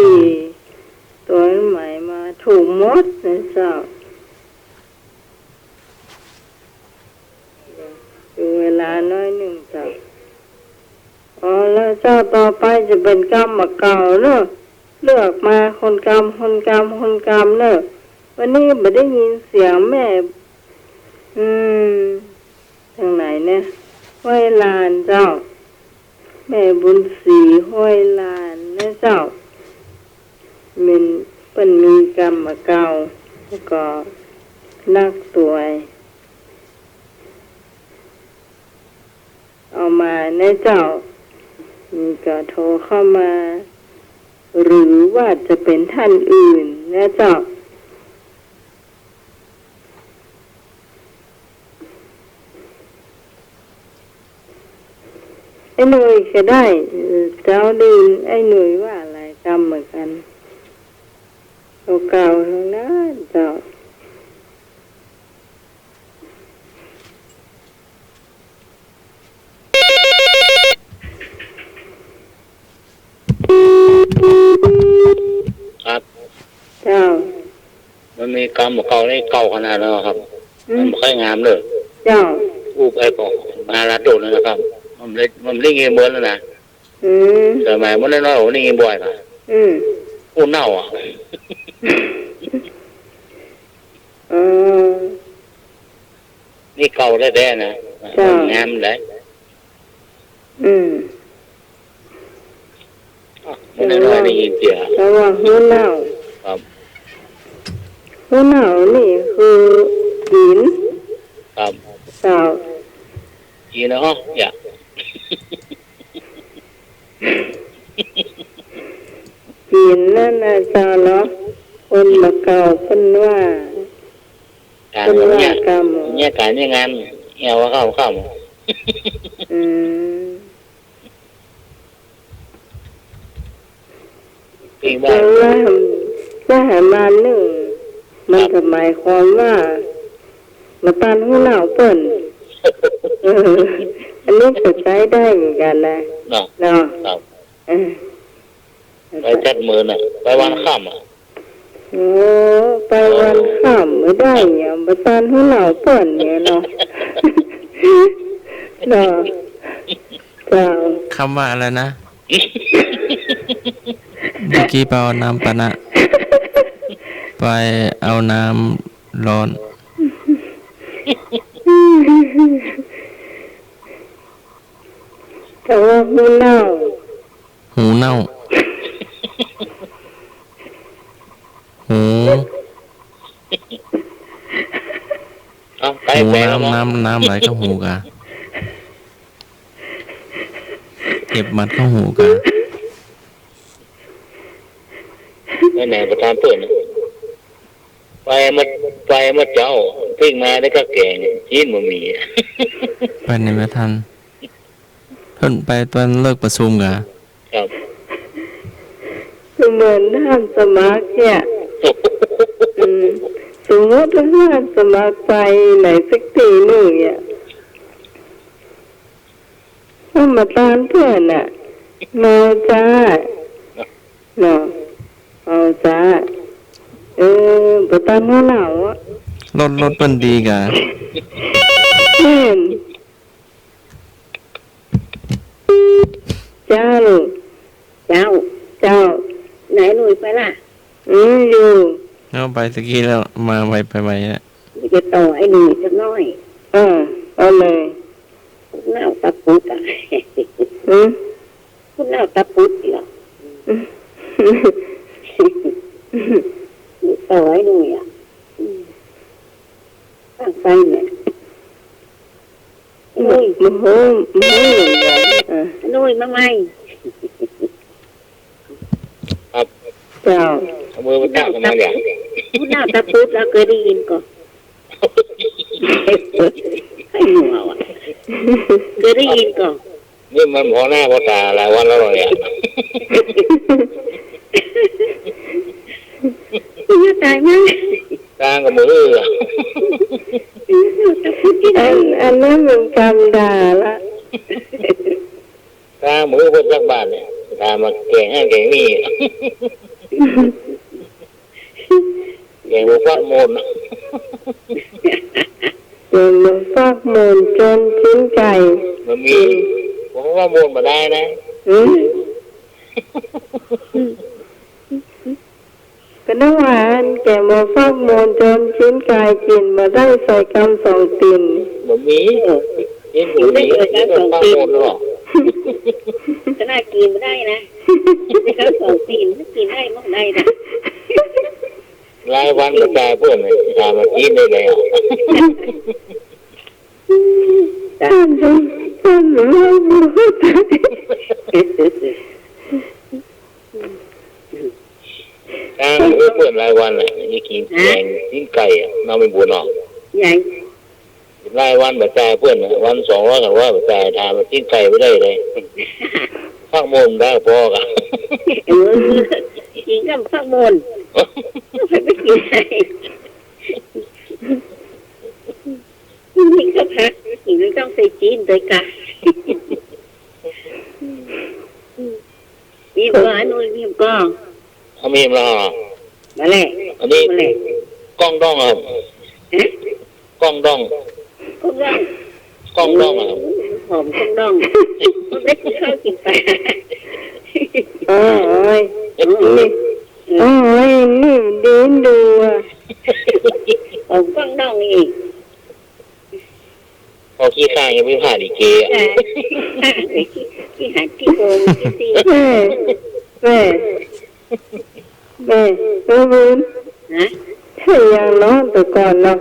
ตั๋วใหม่มาถูกหมดนะเจ้า ดูเวลาน้อยนึ่งเจ้า อ๋อ แล้วเจ้า ต่อไปจะเป๋นกำบ่าเก่าเนาะ เลือกมาคนกำ คนกำ คนกำเนาะ วันนี้บ่ได้ยินเสียงแม่ อืม ตางไหนเนี่ย ห้วยลานเจ้า แม่บุญศรีห้วยลานนะเจ้า เป๋น เปิ้นมีกำบ่าเก่า แล้วก็นักตวย เอามานะเจ้า นี่ก็โทรเข้ามา หรือว่าจะเป็นท่านอื่นนะเจ้า ไอ้หนุ่ยก็ได้ เจ้า ได้ยินไอ้หนุ่ยว่าหลายกำเหมือนกั๋น เก่าๆ ตังนั้นเจ้า ครับ เจ้า มันมีกำบ่าเก่านี่เก่าขนาดนั้นครับ อืม มันบ่ค่อยงามเลย เจ้า อู้ไปก็มาลาโดดนั่นนะครับ มันเละ มันเละเงี้ยเมินแล้วนะ อืม สมัยมันน้อยๆ โอ้ นี่บ่อยนะ อืม อู้เน่าอ่ะ เออ นี่เก่าแต๊ๆ นะ เจ้า งามได้ อืม อ่ะ มันน้อยๆ ได้ยินเสียง แต่ว่าอู้เน่า ครับ อู้เน่านี่คือกิ๋น ครับ เจ้า กิ๋นเนาะ อย่า กิ๋นนั่นนะเจ้าเนาะ คนบ่าเก่าเปิ้นว่า ก๋าน เปิ้นว่า เนี่ย กำ เนี่ยก๋านเนี่ยงาน เนี่ยว่าเข้า เข้า อืม ปิ้งบ้าน แต่ว่า ถ้าหากมานึ่ง มัน ครับ ก็หมายความว่า บ่ตันอู้เน่าเปิ้น เออ อันนี้ก็ใจ๊ได้เหมือนกั๋นนะ เนาะ เนาะ ครับ เออ ไปจัดมื้อน่ะ ไปวันค่ำอ่ะ โอ้ ไปวันค่ำบ่ได้เนี่ย บ่ตันอู้เน่าเปิ้นเนี่ยเนาะ เนาะ เจ้า คำว่าอะไรนะ เมื่อกี้ไปเอาน้ำปานะ ไปเอาน้ำร้อน แต่ว่าอู้เน่า หูเน่า หู เอาไป หู ไปแล้ว น้ำ เนาะ น้ำ น้ำไหลเข้าหูกา เห็บหมัดเข้าหูกา ไปไหนบ่ตันเปิ้น ไปเมื่อ ไปเมื่อเจ๊า ปิ้งมาได้ก็แก๋ง จีนบ่มี ไปไหนบ่ตัน เปิ้นไปต๋อนเลิกประชุมกา ครับ เหมือนห้ามสมัครเนี่ย อืม สมมุติว่าห้ามสมัครไปไหนสักตี้นึ่งเนี่ย ก็บ่ตันเปิ้นน่ะ เมาจ้า เนาะ เมาจ้า เออ บ่ตันอู้เน่าอ่ะ รถ รถเปิ้นดีกา อืม เจ้า เจ้า เจ้า ไหนหนุ่ยไปล่ะ อืม อยู่ เอาไปตะกี้แล้ว มาไวไปไวแล้ว จะต่อไอ้หนุ่ยสักหน้อย เออ เอาเลย อู้เน่าตะปุดอ่ะ อืม อู้เน่าตะปุดเหรอ อืม ต่อไอ้หนุ่ยอ่ะ อืม ตั้งไปเนี่ย โอ้ย โอ้โห โอ้โห เออ โน้ยมาใหม่ ครับ เจ้า เอามือมาตั้งทำไมเนี่ย พูดหน้าตะปุ๊ด พูดหน้าตะปุ๊ด แล้วเกยได้ยินก่อ ไอ้หัวว่ะ เกยได้ยินก่อ นี่มันพอหน้าพอต๋าหลายวันแล้วเหรอเนี่ย จะต๋ายไหม ตั้งกับมือ ตะปุ๊ดที่ไหน อัน อันนั้นมันกำด่าละ ตั้งมือเปิ้นสักบาทเนี่ย ถามมาแกงหั้นแกงนี่ แกงบ่ฟักโมน แกงบ่ฟักโมนจนซี้นไก่ มันมี อืม บ่ฟักโมนบ่ได้นะ อืม ก็นึกว่าอันแกงบ่ฟักโมนจนซี้นไก่กิ๋นบ่ได้ใส่กำสองตี๋น บ่มี เออ กิ๋นบ่มี กิ๋นได้ใส่กำสองตี๋น บ่ฟักโมนหรอก ขนาดกิ๋นบ่ได้นะ ใส่กำสองตี๋น กิ๋นได้บ่ได้นะ หลายวันบ่จ่ายเปิ้น ถามมากิ๋นได้แล้ว ต้าน ต้าน ตั้งเปิ้นหลายวันน่ะ นี่กิ๋นแกงซี้นไก่อะ น้องใบบุญเนาะ ใหญ่ หลายวันบ่จ่ายเปิ้นน่ะ วันสองวันก็ว่าบ่จ่าย ถามว่าซี้นไก่บ่ได้เลย ฟักโมนได้พอกะ เออ กิ๋นกับฟักโมน ไปกิ๋นได้ นี่ก็พัก นี่มันต้องใส่ซี้นด้วยกะ มีบ่ อันนู้นมีบ่ เอามีบ่ มาแหละ อันนี้ มาแหละ ก้องด้องอะครับ ฮะ ก้องด้อง ก้องด้อง ก้องด้องอะครับ หอมก้องด้อง มันได้กิ๋นข้าวกิ๋นป๋า โอ้ย นี่ โอ้ย นี่ดีดูอะ หอมก้องด้องอีก เอาขี้ข้างยังไม่ผ่านอีกเกะ ขี้ข้าง ขี้หัด ขี้โกง ขี้ซี้น แม่ แม่ แม่ แม่บุญ ฮะ ใช่ยังเนาะ แต่ก่อนเนาะ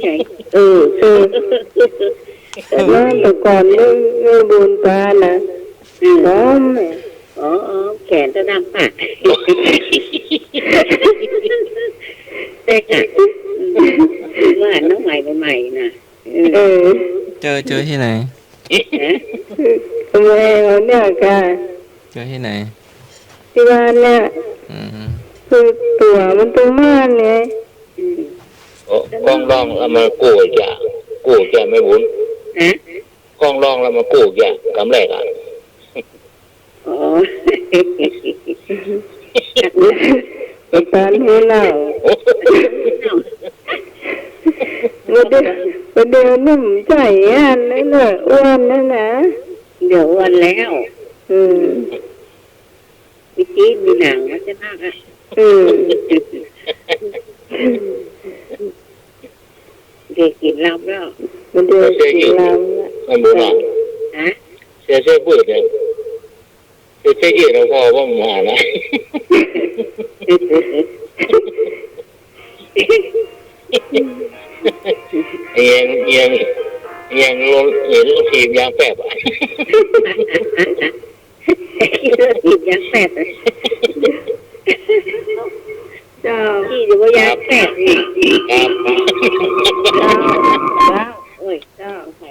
ใช่ เออ เออ แต่เนาะ แต่ก่อนแม่ แม่บุญป้านะ อืม หอมแม่ อ๋อ อ๋อ แขนจะดำปะ ใช่ค่ะ อืม ว่าน้องใหม่ใหม่ๆ นะ เออ เจอ เจอตี้ไหน ฮะ ทำไมเอาเนี่ยกะ เจอตี้ไหน ตี้บ้านเนี่ย อืม คือตั๋วมันตรงบ้านไง อืม โอ้ ก้องด้องแล้วมากู้อีกอะ กู้อีกอะแม่บุญ ฮะ ก้องด้องแล้วมากู้อีกอะ กำแรกอะ อ๋อ ประธานหัวเล่า ประเดี๋ยว ประเดี๋ยวหนุ่มใจ๋อันนั้นน่ะ อ้วนนั่นนะ เดี๋ยวอ้วนแล้ว อืม มีจี๊ดมีหนังมันจะมากอะ อืม เดี๋ยวกิ๋นลำแล้ว มันเดี๋ยวกิ๋นลำแล้ว มันบุญอะ ฮะ เสีย เสียเปื้อนเนี่ย เสีย เสียเยอะแล้วพ่อว่ามันมานะ เอียง เอียง เอียงรถ เอียงรถถีบยางแป๊บอะ ถีบยางแป๊บอะ เจ้า ขี่อยู่บนยางแป๊บนี่ ครับ เจ้า เจ้า โอ้ย เจ้า ใคร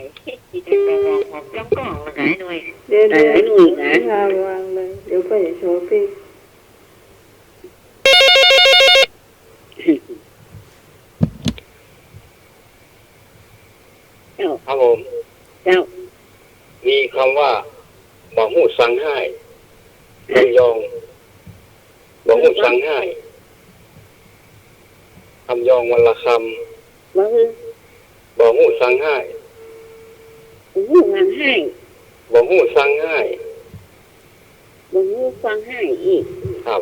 เดี๋ยว เดี๋ยว ไอ้หนุ่ยนะ วาง วางเลย เดี๋ยวไปโชว์พี่ เจ้า ครับผม เจ้า มีกำว่า บ่ฮู้สังฮ้าย กำยอง บ่ฮู้สังฮ้าย กำยองวันละกำ บ่ฮู้ บ่ฮู้สังฮ้าย บ่ฮู้สังฮ้าย บ่ฮู้สังฮ้าย บ่ฮู้สังฮ้ายอีก ครับ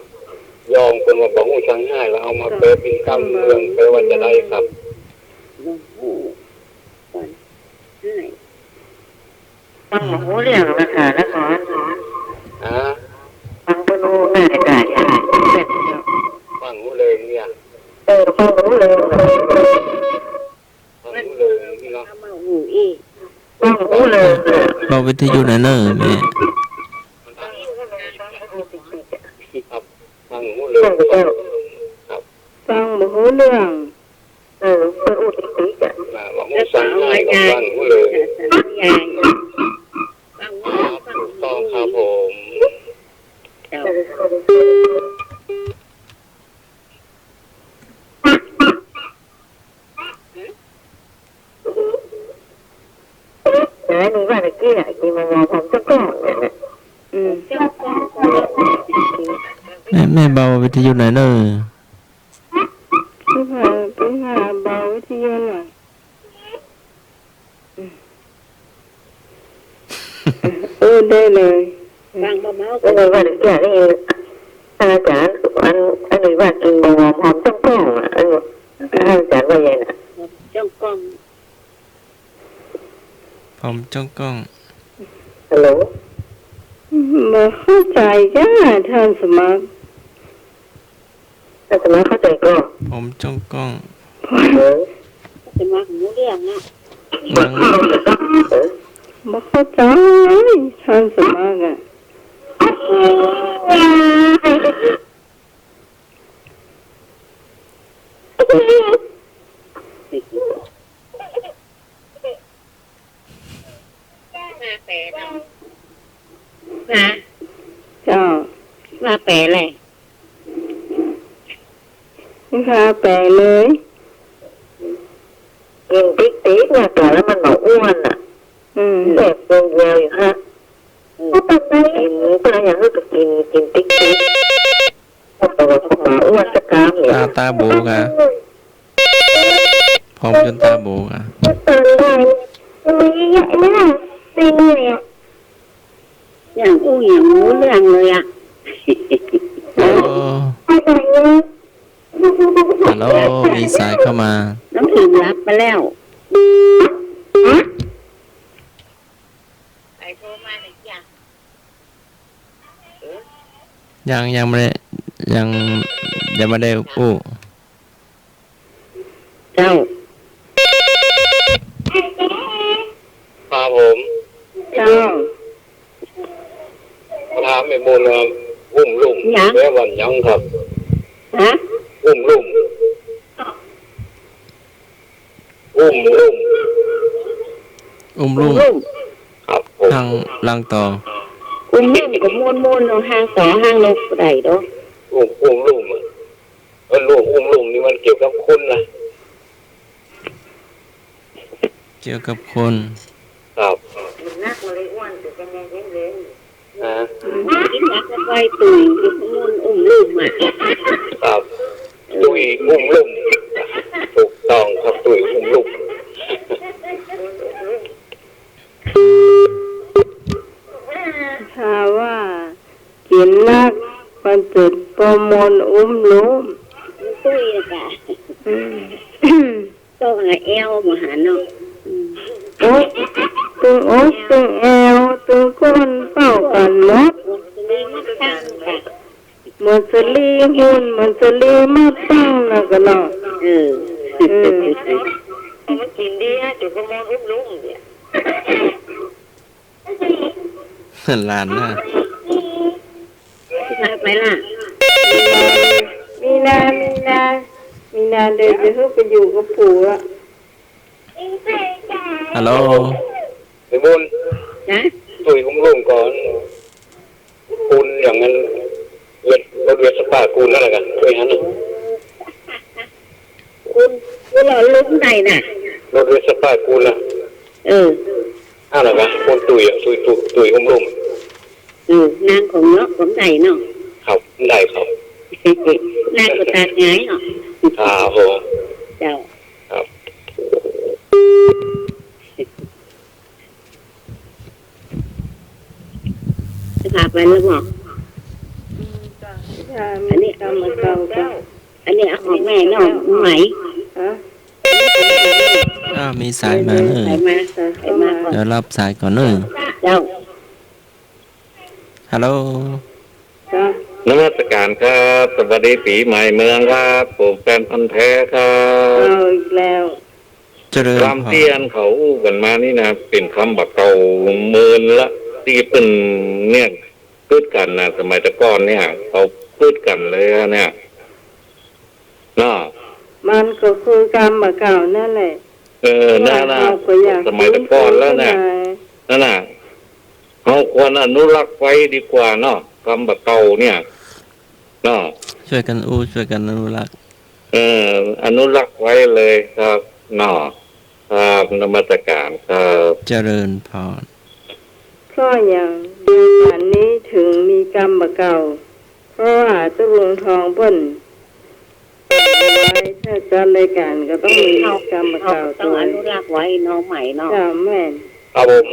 ยองเปิ้นว่าบ่ฮู้สังฮ้าย แล้วเอามาแปลเป๋นกำเมือง แปลว่าจะใดครับ บ่ฮู้สังฮ้าย ฟังบ่ฮู้เรื่องนะคะ นคร ฮะ ฟังบ่ฮู้เรื่องเลยค่ะ ฟังฮู้เรื่องเนี่ย เออ ฟังฮู้เรื่อง ฟังฮู้เรื่องนี่เนาะ ฟังฮู้เรื่อง บ่ วิทยุหน่อยเน่อแม่ ฟังบ่ฮู้เรื่อง เออ เปิ้นอู้ติกๆ อะ แล้วก็เอารายงาน ฟังบ่ฮู้เรื่อง รายงาน ครับ ถูกต้องครับผม เจ้า นะ หนูว่าตะกี้อะ กิ๋นมะม่วงหอมจ้องก้องเนี่ยนะ อืม แม่ แม่เบาวิทยุหน่อยเน่อ พี่พา พี่พาเบาวิทยุหน่อย อืม เออ ได้เลย ฟังบ่เมา เออ ว่าตะกี้นี่ อาจ๋ารย์ อัน อันนี้ว่ากิ๋นบ่หอมหอมจ้องก้องอะ อัน อาจ๋ารย์ว่าไงน่ะ จ้องก้อง หอมจ้องก้อง ฮัลโหล บ่เข้าใจ๋จ้า ต้านสมัคร อาตมาเข้าใจ๋ก่อ หอมจ้องก้อง เออ อาตมาบ่ฮู้เรื่องอะ ยัง บ่เข้าใจ๋ ต้านสมัครอะ มาแป๋เนาะ ฮะ เจ้า มาแป๋เลย นี่ค่ะ แป๋เลย กิ๋นติ๊กๆ เนี่ย แป๋แล้วมันบ่อ้วนอะ อืม แป๋เปลืองเดียวอยู่ฮะ อืม กิ๋นก็อย่างนี้ก็กิ๋น กิ๋นติ๊กๆ อ้วนจะกามเนี่ย ตา ตาโบกะ ผอมจ๋นตาโบกะ อย่างอู้อย่างฮู้เรื่องเลยอะ ฮัลโหล ฮัลโหล มีสายเข้ามา น้องผิงรับไปแล้ว ใครโทรมาเนี่ยจ้ะ ยัง ยังไม่ได้ ยัง ยังไม่ได้อู้ เจ้า ครับผม เจ้า ถามไอ้บุญว่า อุ้มลุ่ม หยัง แป๋ว่าหยังครับ ฮะ อุ้มลุ่ม อุ้มลุ่ม อุ้มลุ่ม อุ้มลุ่ม ครับผม ห้าง ห้างต่อ อุ้มลุ่มก็ม่วนๆ เนาะ ห้างต่อ ห้างนกก็ได้เนาะ อุ้ม อุ้มลุ่มอะ เออ ลุ่ม อุ้มลุ่มนี่มันเกี่ยวกับคนนะ เกี่ยวกับคน ครับ มันนักมาเลยอ้วน แต่ก็มองเห็นเลย ฮะ กิ๋นนักแล้วไปตุ้ย มันอุ้มลุ่มอะ ครับ ตุ้ยอุ้มลุ่ม ถูกต้องครับ ตุ้ยอุ้มลุ่ม ถ้าว่ากิ๋นนัก มันจะบ่ม่วนอุ้มลุ่ม ตุ้ยอะกะ อืม ต้องหาแอวมาหาเนาะ อืม โอ๊ย ตึงอกตึงแอว ตึงก้นเป้ากั๋นหมด เหมือนสะลีมาตั้งกะ เหมือนสะลีหุ้น เหมือนสะลีมาตั้งนะกะเนาะ เออ อืม เอามากิ๋นดีนะ เดี๋ยวก็มองลุ่มๆ เนี่ย หลานนะ ไปล่ะ มีนา มีนา มีนา เดี๋ยวจะหื้อไปอยู่กับปู่ละ ฮัลโหล ไอ้บุญ นะ ตุ้ยอุ้มลุ่มก่อน ปูนอย่างนั้น เวส รถเวสป้าปูนนั่นแหละกัน ตุ้ยหันน่ะ ปูน ปูนหล่อลุ่มใดน่ะ รถเวสป้าปูนน่ะ เออ นั่นแหละกัน ปูนตุ้ยอะ ตุ้ย ตุ้ย ตุ้ยอุ้มลุ่ม เออ นางของเนาะ ของใดเนาะ ครับ ได้ครับ นางก็ตากหงายเนาะ ครับผม เจ้า ครับ จะพาไปแล้วบอก อืม จ้ะ อันนี้ อันนี้เอาของแม่เนาะ ไหม ฮะ อ้าว มีสายมา เออ สายมา สายมาก่อน เดี๋ยวรับสายก่อนเนาะ เจ้า ฮัลโหล ครับ นมัสการครับ สวัสดีปี๋ใหม่เมืองครับ ผมแฟนพันธุ์แท้ครับ เอาอีกแล้ว เจริญพร กำเตี้ยนเขาอู้กั๋นมานี่นะ เป๋นกำบ่าเก่าเมินละ ตี้เปิ้นเนี่ย กึ๊ดกั๋นนะ สมัยแต่ก่อนเนี่ย เขากึ๊ดกั๋นเลยอะเนี่ย เนาะ มันก็คือกำบ่าเก่านั่นแหละ เออ นั่นน่ะ ว่าเฮาก็อยาก สมัยแต่ก่อนแล้วน่ะ คืนคืนมา นั่นน่ะ เฮาควรอนุรักษ์ไว้ดีกว่าเนาะ กำบ่าเก่าเนี่ย เนาะ ช่วยกั๋นอู้ ช่วยกั๋นอนุรักษ์ เออ อนุรักษ์ไว้เลยครับ เนาะ ครับ นมัสการครับ เจริญพร เพราะหยังเดือนนี้เถิงมีกำบ่าเก่า เพราะว่าตุ๊ลุงทองเปิ้น ถ้าจัดรายการก็ต้องมีกำบ่าเก่า เฮาก็ต้องอนุรักษ์ไว้เนาะ ใหม่เนาะ เจ้า แม่น ครับผม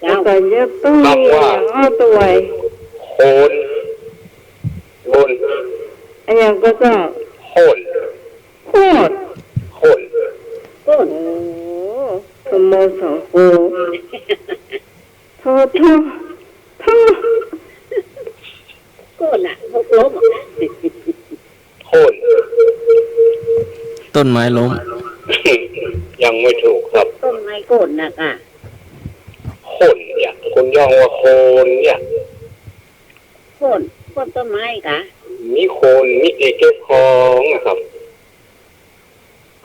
เจ้า แล้วก็ยังต้องมี คำว่า อย่างอ้อตวย โคน โคน อะหยังก็เจ้า โคน โคน โคน โคน โอ้ สมโมสองโค โธ่ โธ่ โธ่ โคนน่ะ หกล้มอะ โคน ต้นไม้ล้ม ยังไม่ถูกครับ ต้นไม้โคนน่ะกะ โคนเนี่ย คนย้องว่าโคนเนี่ย โคน โคนต้นไม้กะ มีโคน มีตี้เก็บของนะครับ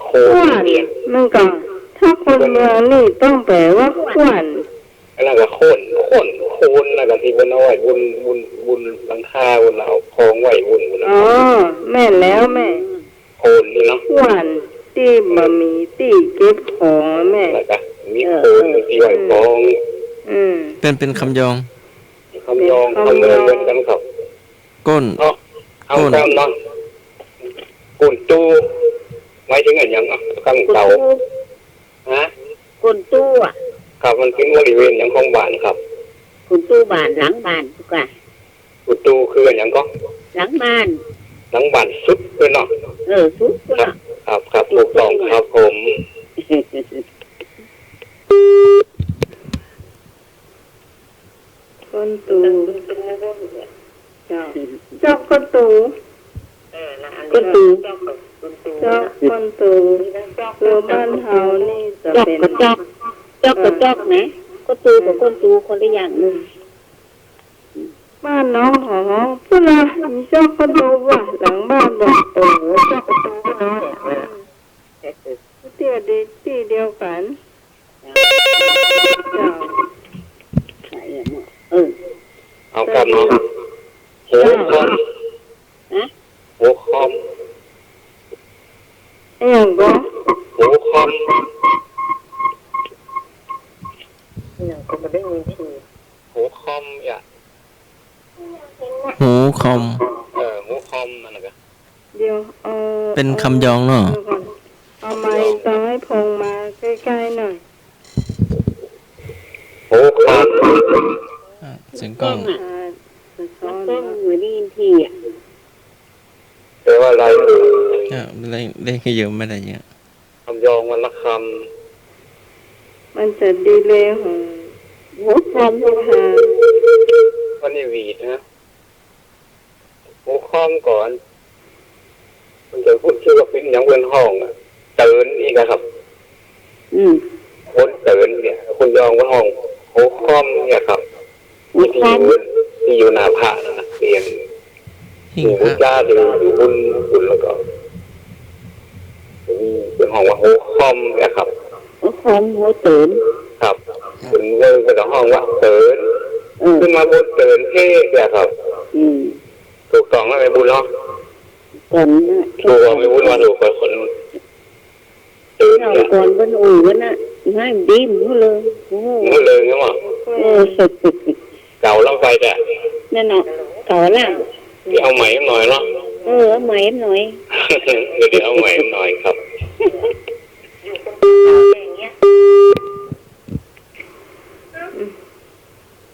โคนเนี่ย ขว้าน มันก็ ถ้าคนเมืองนี่ต้องแปลว่าขว้าน อันนั้นก็โคน โคน โคน แล้วก็ตี้เปิ้นเอาไว้บุน บุน บุนหลังคา บุน เอาของไว้บุน บุน อ๋อ แม่นแล้วแม่ โคนนี่เนาะ ขว้านตี้บ่มีตี้เก็บของอะแม่ แล้วก็มีโคนตี้ไว้ของ อืม เปิ้นเป๋นกำย้อง กำย้อง กำย้อง กำย้องเหมือนกั๋นครับ ก้น เนาะ เอา ก้น กำเนาะ ก้นตู้ หมายเถิงอะหยังอะ กำเก่า ก้นตู้ ฮะ ก้นตู้อะ ครับ มันเป๋นบริเวณหยังของบ้านครับ ก้นตู้บ้าน หลังบ้าน ตุ๊กะ ก้นตู้คืออะหยังก็ หลังบ้าน หลังบ้านสุดเลยเนาะ เออ สุดเลยเนาะ ครับ ครับ ถูกต้องครับผม ก้นตู้ เจ้า จ๊อกก้นตู้ ก้นตู้ จ๊อกก้นตู้ คือบ้านเฮานี่จะเป๋น จ๊อกกับจ๊อก จ๊อกกับจ๊อกนะ ก้นตู้กับก้นตู้คนละอย่าง อืม บ้านน้องเขาฮ้อง พุ้นน่ะ มีจ๊อกก้นตู้ว่ะ หลังบ้านบอก โอ้โห จ๊อกก้นตู้ก็น้อยอะ เตี้ยดี ตี้เดียวกั๋น เจ้า เออ เอากำเนาะ หัวคอม ฮะ หัวคอม อะหยังก็ หัวคอม อะหยังก็บ่ได้ยินที หัวคอมเนี่ย หูคอม เออ หัวคอมนั่นน่ะกะ เดี๋ยว เอา เป๋นกำย้องเนาะ เดี๋ยวก่อน เอาไมค์ซ้ายพงมาใกล้ๆหน่อย หัวคอม อ่ะ เสียงกล้อง อ่ะ สะท้อน กล้องบ่ได้ยินทีอะ แปลว่าอะไร อ่ะ ได้ ได้ยินไม่ได้ยิน กำย้องวันละกำ มันจะดีเลยของ หัวคอม วันนี้หวีดนะ หัวคอมก่อน มันจะพูดชื่อว่าเป๋นหยังเปิ้นฮ้องอะ เตินนี่นะครับ อืม คนเตินเนี่ย คนย้องเปิ้นฮ้อง หัวคอมเนี่ยครับ ตี้อยู่ ตี้อยู่หน้าพระนั่นน่ะ เตียง หิ้งพระ ตี้บูชา ตี้อยู่บุน บุนแล้วก็ ตี้เปิ้นฮ้องว่าหัวคอมเนี่ยครับ หัวคอม หัวเติน ครับ เปิ้นเว้ยเปิ้นก็ฮ้องว่าเติน เออ ขึ้นมาบนเตินเทพเนี่ยครับ อืม ถูกต้องแล้วแม่บุญเนาะ ก่อนนะ ถูกต้องแม่บุญว่าถูกคน ตื่น เอา เนี่ย ก่อนเปิ้นอู้กั๋นนะ ให้ดีหมดเลย โอ้โห หมดเลยเนี่ยว่ะ เออ เก่าลงไปแต่ นั่นเนาะ เก่าละ เดี๋ยวเอาใหม่หน่อยเนาะ เออ เอาใหม่หน่อย เดี๋ยวเอาใหม่หน่อยครับ อืม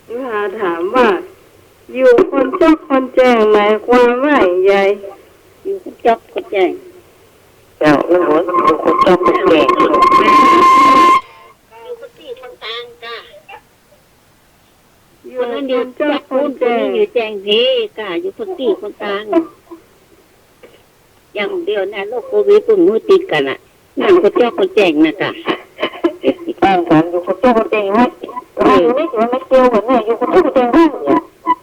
ลูกหาถามว่า อยู่คนจ๊อกคนแจ้งหมายความว่าอะหยัง อยู่คนจ๊อกคนแจ้ง เจ้า เออ อยู่คนจ๊อกคนแจ้ง อยู่คนตี้คนตางกะ อยู่คนนั้นอยู่คนจ๊อกคนแจ้ง คนนี้อยู่แจ้งเพกะ อยู่คนตี้คนตาง อย่างเดียวนะ โรคโควิด เปิ้นบ่ติดกั๋นอะ นั่นก็จอกก็แจ้งนะกะ ต่างกันอยู่คนจอกคนแจ้งว่า เออ ว่าอยู่ในสวนไม่เกี่ยวกันเนี่ย อยู่คนจอกคนแจ้งว่าเนี่ย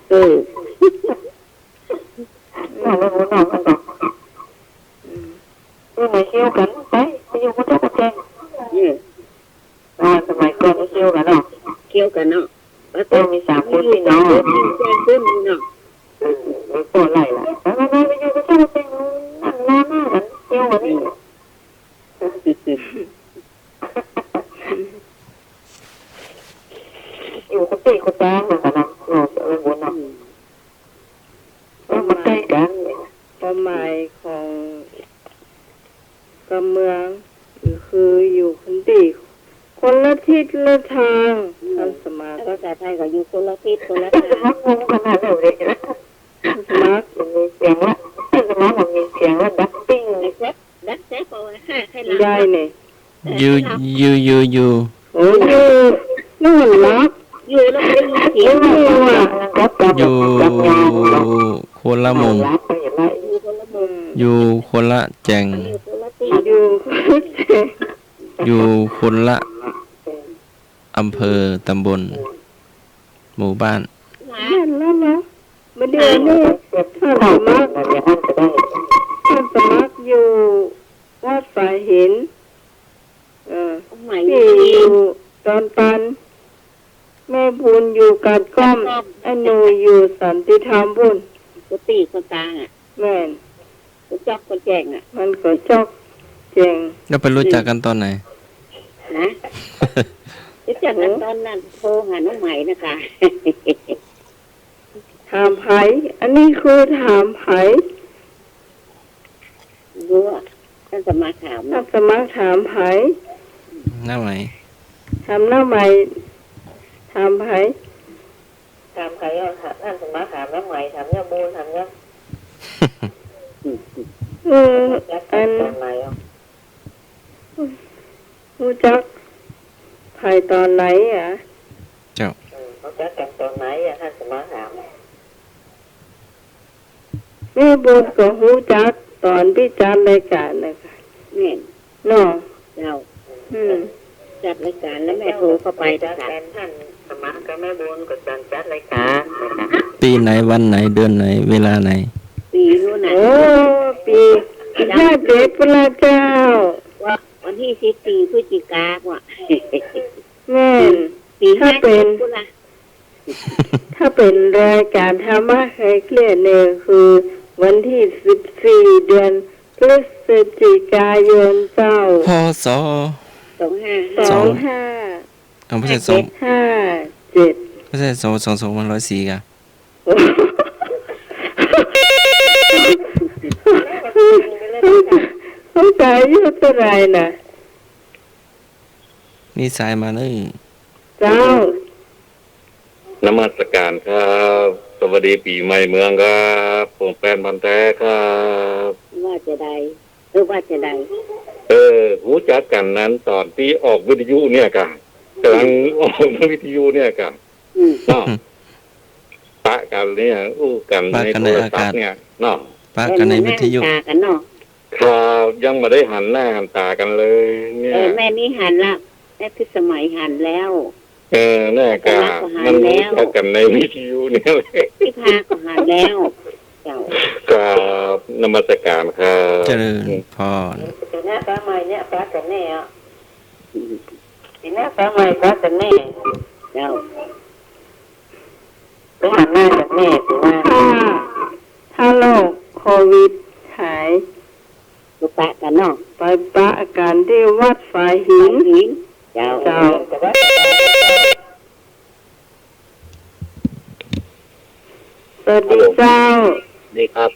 เออ น้องไม่รู้น้องมันบอก อืม อยู่ไหนเกี่ยวกัน ไป ไปอยู่คนจอกคนแจ้ง เออ อ่า สมัยก่อนไม่เกี่ยวกันเนาะ เกี่ยวกันเนาะ เออ มีสามคนพี่น้อง แจ้งขึ้นเนาะ เออ มีพ่อไล่ละ ไป ไป ไป ไปอยู่คนจอกคนแจ้ง นั่งนอนหน้ากัน เกี่ยวกันนี่ อยู่คนตี้คนตางเหมือนกันนะ เออ เออ บุญนะ อืม เออ มันใกล้กันเนี่ย ความหมายของกำเมือง คืออยู่คนตี้คนละทิศละทาง อืม ท่านสมา ภาษาไทยก็อยู่คนละทิศคนละทาง สมัครงงขนาดนั้นเลยนะ สมัคร มันมีเสียงละ สมัครมันมีเสียงละ ดับปิ้ง ดักแซะ ดักแซะ เพราะว่าห้าใครหลับ ได้เนี่ย อยู่ อยู่ อยู่ อยู่ โอ้ อยู่ นั่นหลับ อยู่แล้วไม่ได้ยินเสียง อยู่ว่ะ อยู่คนละมุม อยู่คนละมุม อยู่คนละแจ่ง อยู่คนละตี้ อยู่คนละแจ่ง อยู่คนละอำเภอ ตำบล หมู่บ้าน นั่นแล้วเนาะ บ่าเดี่ยวนี้ท่านสมัคร ท่านสมัครอยู่วัดฝายหิน เออ ตรงไหน ตี้อยู่ดอนตัน แม่บุญอยู่กาดก้อม กาดก้อม ไอ้หนูอยู่สันติธรรมบุญ กุฏิคนตางอะ แม่น คนจอกคนแจ้งอะ มันก็จอกแจ้ง แล้วไปรู้จักกันตอนไหน นะ รู้จักกันตอนนั้น โทรหาน้องใหม่นะคะ ถามไผ อันนี้คือถามไผ รู้อะ ท่านสมัครถาม ท่านสมัครถามไผ น้าใหม่ ถามน้าใหม่ ถามไผ ถามไผอ่ะ ท่านสมัครถามน้าใหม่ ถามย่าบูน ถามย่า เออ จัก อัน ตอนไหนอ่ะ ฮู้จักไผตอนไหนอะ เจ้า เออ ฮู้จักกันตอนไหนอะ ท่านสมัครถาม แม่บุญก็ฮู้จักตอนตี้จัดรายการนะคะ แม่น เนาะ เจ้า อืม จัดรายการแล้วแม่โทรเข้าไป จัดกัน ท่านสมัครกับแม่บุญก็ตอนจัดรายการ ปี๋ไหน วันไหน เดือนไหน เวลาไหน ปี๋นู้นน่ะ โอ้ ปี๋ เจ้า ห้าเจ็ดพุ้นละเจ้า ว่าวันตี้สิบสี่พฤศจิกาว่ะ แม่น ปี๋ ถ้าเป๋น ห้าเจ็ดพุ้นละ ถ้าเป๋นรายการธรรมะคลายเครียดเนี่ย คือวันตี้สิบสี่ เดือนพฤศจิกายนเจ้า พ.ศ. สองห้า สองห้า เอ้า บ่ใจ้สอง ห้าเจ็ด บ่ใจ้สอง สอง สองพันห้าร้อยสี่กะ สงสัยอยู่เต้าใดน่ะ มีสายมานึ่ง เจ้า นมัสการครับ สวัสดีปี๋ใหม่เมืองครับ ผมแฟนพันธุ์แท้ครับ ว่าจะใด เออ ว่าจะใด เออ ฮู้จักกันนั้นตอนตี้ออกวิทยุเนี่ยกะ กำลังออกวิทยุเนี่ยกะ อืม เนาะ ปะกันเนี่ย อู้กัน ปะกันในโทรศัพท์เนี่ย เนาะ ปะกันในวิทยุ ปะกันเนาะ ครับ ยังบ่ได้หันหน้าหันต๋ากันเลยเนี่ย เออ แม่นี่หันละ แม่พิสมัยหันแล้ว เออ แน่กะ มันรู้จักกันในวิทยุเนี่ยแหละ พิพาก็หันแล้ว เจ้า ครับ นมัสการครับ เจริญพร ปี๋หน้าปะใหม่เนี่ย ปะกันแน่อะ ปี๋หน้าปะใหม่ปะกันแน่ เจ้า ไปหันหน้ากันแน่ปี๋หน้า ถ้า ถ้าโรคโควิดหาย ไปปะกันเนาะ ไปปะกันตี้วัดฝายหิน ฝายหิน เจ้า เจ้า สวัสดีเจ้า ดีครับ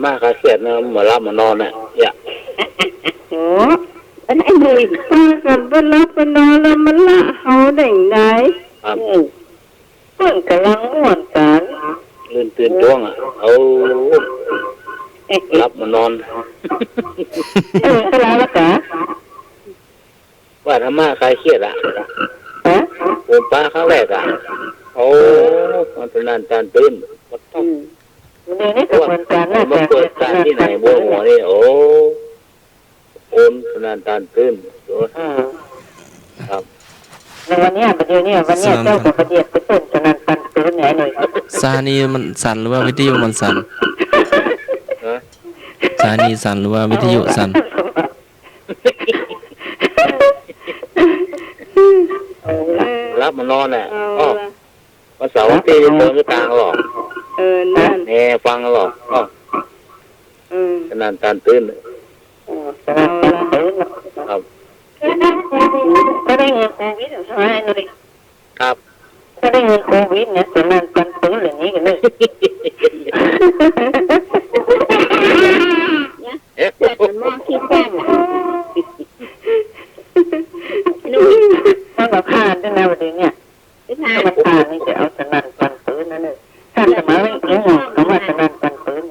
มาคลายเครียดนะ บ่หลับบ่นอนนะ เนี่ย โอ้ อันนี้เลย ปากั๋นบ่หลับบ่นอนแล้วมันละเฮาได้ไง ครับ อืม เปิ้นก่ำลังม่วนกั๋น ตื่น ตื่นจ้วงอะ เอา หลับบ่นอน เออ ก็แล้วละกะ ว่าธรรมะคลายเครียดอะ ฮะ ผมปะครั้งแรกอะ โอ้ มันเป๋นนั่นตันตื่น อืม เดี๋ยวนี้ก็เหมือนกั๋นนะ มาเปิดตาตี้ไหน บนหัวนี่ โอ้ คนสนั่นตันตื้น อืม ครับ ในวันเนี้ย ประเดี๋ยวเนี้ย วันเนี้ย สนั่น เจ้าก็ประเดี๋ยวไปเต้นสนั่นตันตื้นเนี่ย ไอ้หนุ่ย สถานีมันสั่นหรือว่าวิทยุมันสั่น ฮะ สถานีสั่นหรือว่าวิทยุสั่น เออ หลับมานอนน่ะ เอา อ้อ ละ วันเสาร์วันตี้นี่เปิดหน้าต่างหรอ เออ นั่น แอร์ฟังหรอ อ้อ เออ สนั่นตันตื้น อ๋อ สนั่นตันตื้น ครับ ก็ได้เงินโควิดเหรอ ใช่ไหมหนุ่ย ครับ ก็ได้เงินโควิดเนี่ย สนั่นตันตื้นอย่างนี้กันเลย เอ๊ะ เกิดมันมองคิดแจ้งอะ หนุ่ย มันก็ผ่านด้วยนะวันนี้เนี่ย ไม่ผ่าน มันผ่านนี่จะเอาสนั่นตันตื้นนั่นเลย ถ้าสมัยนี้คำว่าสนั่นตันตื้น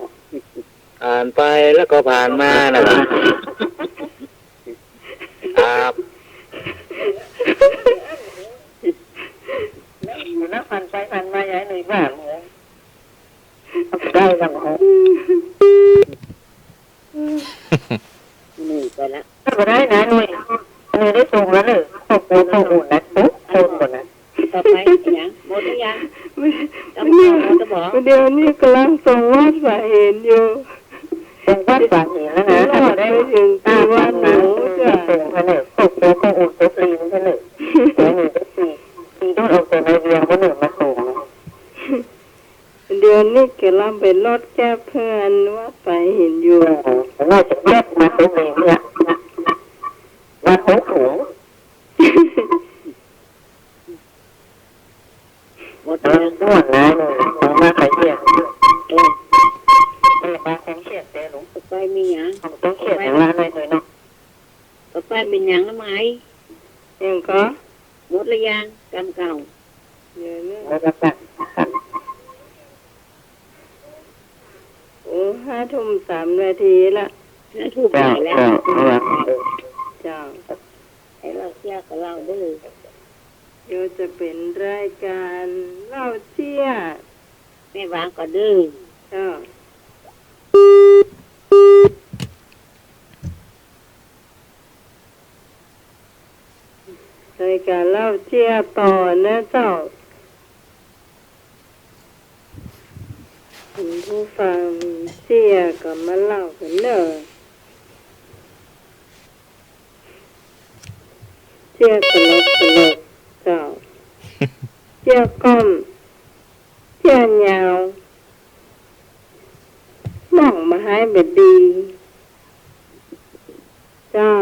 ผ่านไปแล้วก็ผ่านมานะครับ ครับ แล้วผ่านไปผ่านมา อย่าให้หนุ่ยว่าเหมือน ได้แล้วเหรอ หนุ่ยไปละ ก็ได้นะหนุ่ย หนุ่ยได้ส่งแล้วเนอะ ขอบคุณ ขอบคุณนะ ทุกคนก่อนนะ ต่อไปยัง หมดหรือยัง ไม่ ต้อง ไม่ ต่อ หมดหรือเปล่า เดี๋ยวนี้กำลังส่งวัดป่าหินอยู่ ส่งวัดป่าหินแล้วนะ รอดไปถึงที่วัดหนูจ้ะ ส่งไปเลย ขอบคุณ ขอบคุณ ขอบคุณเนอะ เดี๋ยวหนูจะตี ตีรถออกจากในเวียงก็หนูมาส่ง เดี๋ยวนี้กำลังไปรถแก๊ปเพื่อนวัดป่าหินอยู่ น่าจะแก๊ปมาตรงนี้เนี่ย วัดหงส์สูง หมดแล้ว ม่วนนะ หลวงตาไปเที่ยว เออ เออ มาคงเครียดแต่หลวง ไปมีหยัง ต้องเครียดอย่างนั้นเลยเนาะ ต่อไปเป็นหยังละไหม ยังก็ หมดหรือยัง กำเก่า เดี๋ยวนะ หมดแล้วจ้ะ โอ้ ห้าทุ่มสามนาทีละ ห้าทุ่ม เจ้า แล้ว เจ้า เจ้า เจ้า ให้เล่าเสี้ยกับเล่าเด้อ เดี๋ยวจะเป็นรายการเล่าเสี้ย แม่วางก่อนเด้อ เจ้า รายการเล่าเสี้ยต่อนะเจ้า คุณผู้ฟังมีเสี้ยก็มาเล่ากั๋นเน่อ เสี้ยตลกตลกเจ้า เสี้ยก้อม เสี้ยยาว น้องบ่หายบ่ดี เจ้า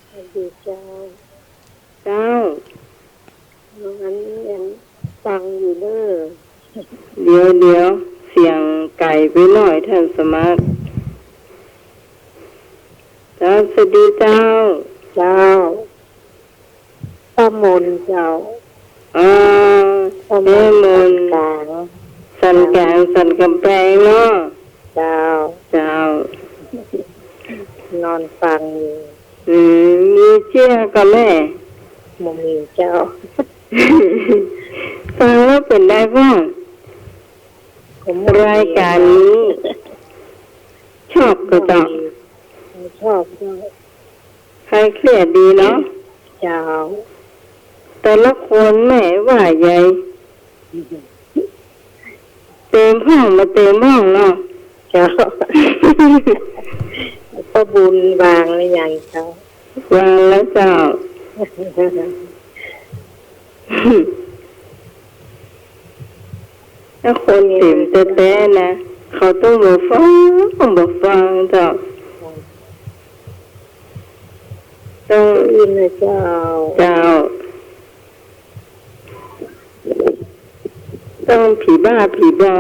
สวัสดีเจ้า เจ้า น้องอันนี้ยังฟังอยู่เด้อ เดี๋ยว เดี๋ยว เสียงไก๋ไปหน่อยท่านสมัคร เจ้า สวัสดีเจ้า เจ้า ป้ามนเจ้า อ๋อ ป้ามน แม่มน สันกลาง สันกลาง สันกำแพงเนาะ เจ้า เจ้า นอนฟังอยู่ อืม มีเสี้ยก่อแม่ บ่มีเจ้า ฟังแล้วเป๋นใดบ้าง ผม รายการนี้ ชอบก่อเจ้า ชอบเจ้า คลายเครียดดีเนาะ เจ้า แต่ละคนแม่ว่าใหญ่ เต็มห้องมาเต็มห้องเนาะ เจ้า ป้าบุญวางหรือยังเจ้า วางแล้วเจ้า ถ้าคนเต็มแต๊ๆ นะ เขาต้องบ่ฟัง บ่ฟังเจ้า ต้อง ได้ยินนะเจ้า เจ้า ต้องผีบ้าผีบอ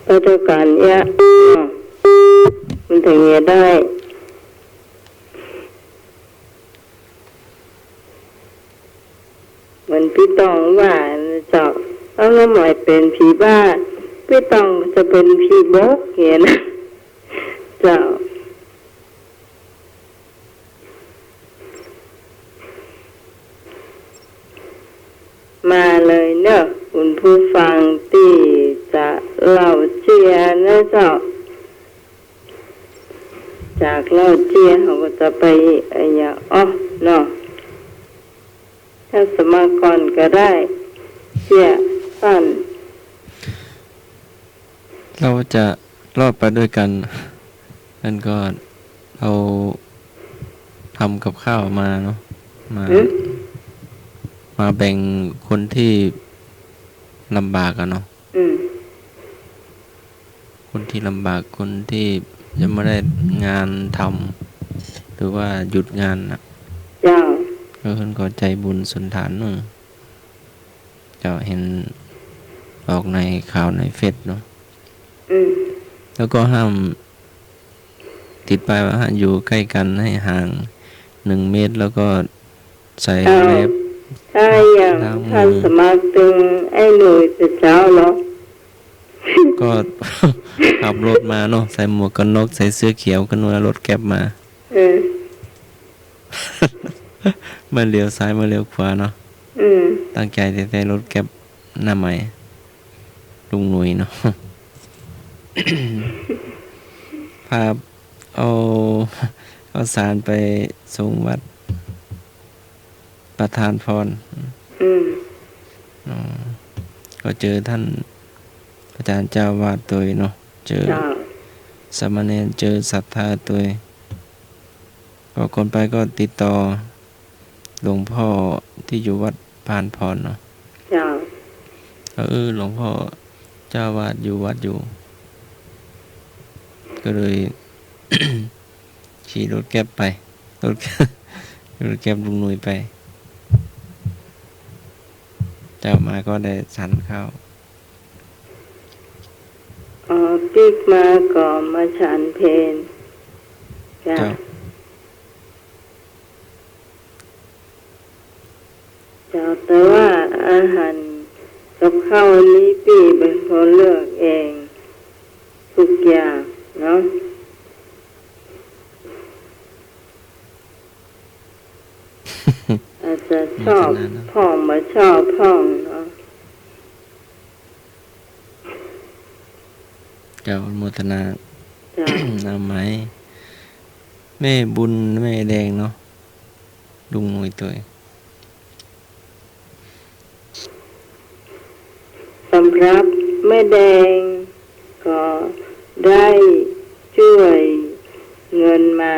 ประสบการณ์เนี้ย มันถึงจะได้ เหมือนปี้ตองว่านะเจ้า ถ้าน้าหมอยเป๋นผีบ้า ปี้ตองจะเป๋นผีบกเงี้ยนะ เจ้า มาเลยเนอะ คุณผู้ฟังตี้จะเล่าเสี้ยนะเจ้า จากเล่าเจี้ย เฮาก็จะไป อะหยัง อ๋อ เนาะ ถ้าสมัครก่อนก็ได้ เจี้ยสั้น เราจะรอดไปด้วยกัน นั่นก็เอาทำกับข้าวมาเนาะ มา หืม มาแบ่งคนที่ลำบากอะเนาะ อืม คนที่ลำบาก คนที่ยังไม่ได้งานทำ หรือว่าหยุดงานน่ะ เจ้า เออ เพิ่นก็ใจบุญสุนทานเนาะ เจ้า เห็นออกในข่าวในเฟซเนาะ อืม แล้วก็ห้าม ติดป้ายว่าห้ามอยู่ใกล้กัน ให้ห่างหนึ่งเมตร แล้วก็ใส่ เอ้า แมส ถ้าอย่าง ล้างมือ ถ้าสมัครตึงไอ้หนุ่ยเป็นเจ้าเหรอ ก็ ขับรถมาเนาะ ใส่หมวกกันน็อก ใส่เสื้อเขียวกันว่ารถแก๊ปมา เออ มาเลี้ยวซ้าย มาเลี้ยวขวาเนาะ อืม ตั้งใจแต๊ๆ รถแก๊ปหน้าใหม่ ลุงหนุ่ยเนาะ พาเอาข้าวสารไปส่งวัดประทานพร อืม อ๋อ ก็เจอท่านอาจารย์เจ้าอาวาสตวยเนาะ เจอ เจ้า สามเณร เจอศรัทธาตวย ก็ก่อนไปก็ติดต่อหลวงพ่อที่อยู่วัดประทานพรเนาะ เจ้า เออ หลวงพ่อเจ้าอาวาสอยู่วัดอยู่ ก็เลย ขี่รถแก๊ปไป รถ รถแก๊ปลุงหนุ่ยไป เจ้ามาก็ได้ฉันข้าว อ๋อ ปิ๊กมาก็มาฉันเพล เจ้า เจ้า เจ้า แต่ว่าอาหารกับข้าวนี้ปี้เป็นคนเลือกเองทุกอย่างเนาะ อาจจะชอบพ่อง บ่ชอบพ่องเนาะ เจ้า อนุโมทนา เจ้า นำไหม แม่บุญ แม่แดงเนาะ ลุงหนุ่ยตวย สำหรับแม่แดงก็ได้จ้วยเงินมา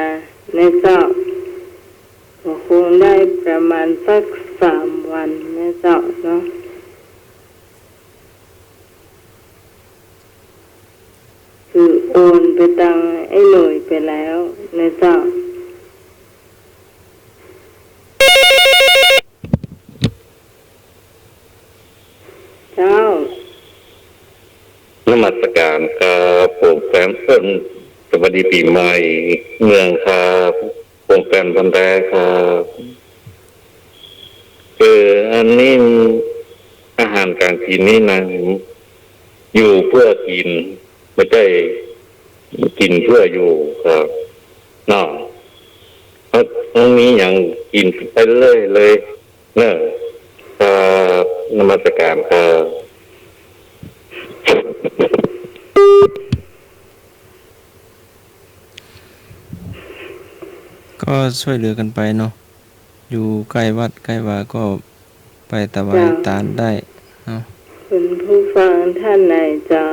นะเจ้า ก็คงได้ประมาณสักสามวันนะเจ้าเนาะ คือโอนไปตังไอ้หน่วยไปแล้วนะเจ้า เจ้า นมัสการครับ ผมแปม เอิ้น สวัสดีปี๋ใหม่เมืองครับ ผมแปมพันแท้ครับ คืออันนี้อาหารการกินนี่นะ อยู่เพื่อกิน บ่ใจ้กินเพื่ออยู่ครับ เนาะ เฮา เฮามีหยังกินไปเรื่อยเลย เนอะ ครับ นมัสการครับ ก็ช่วยเหลือกันไปเนาะ อยู่ใกล้วัดใกล้วาก็ไปถวาย เจ้า ตานได้เนาะ คุณผู้ฟังท่านไหนจะ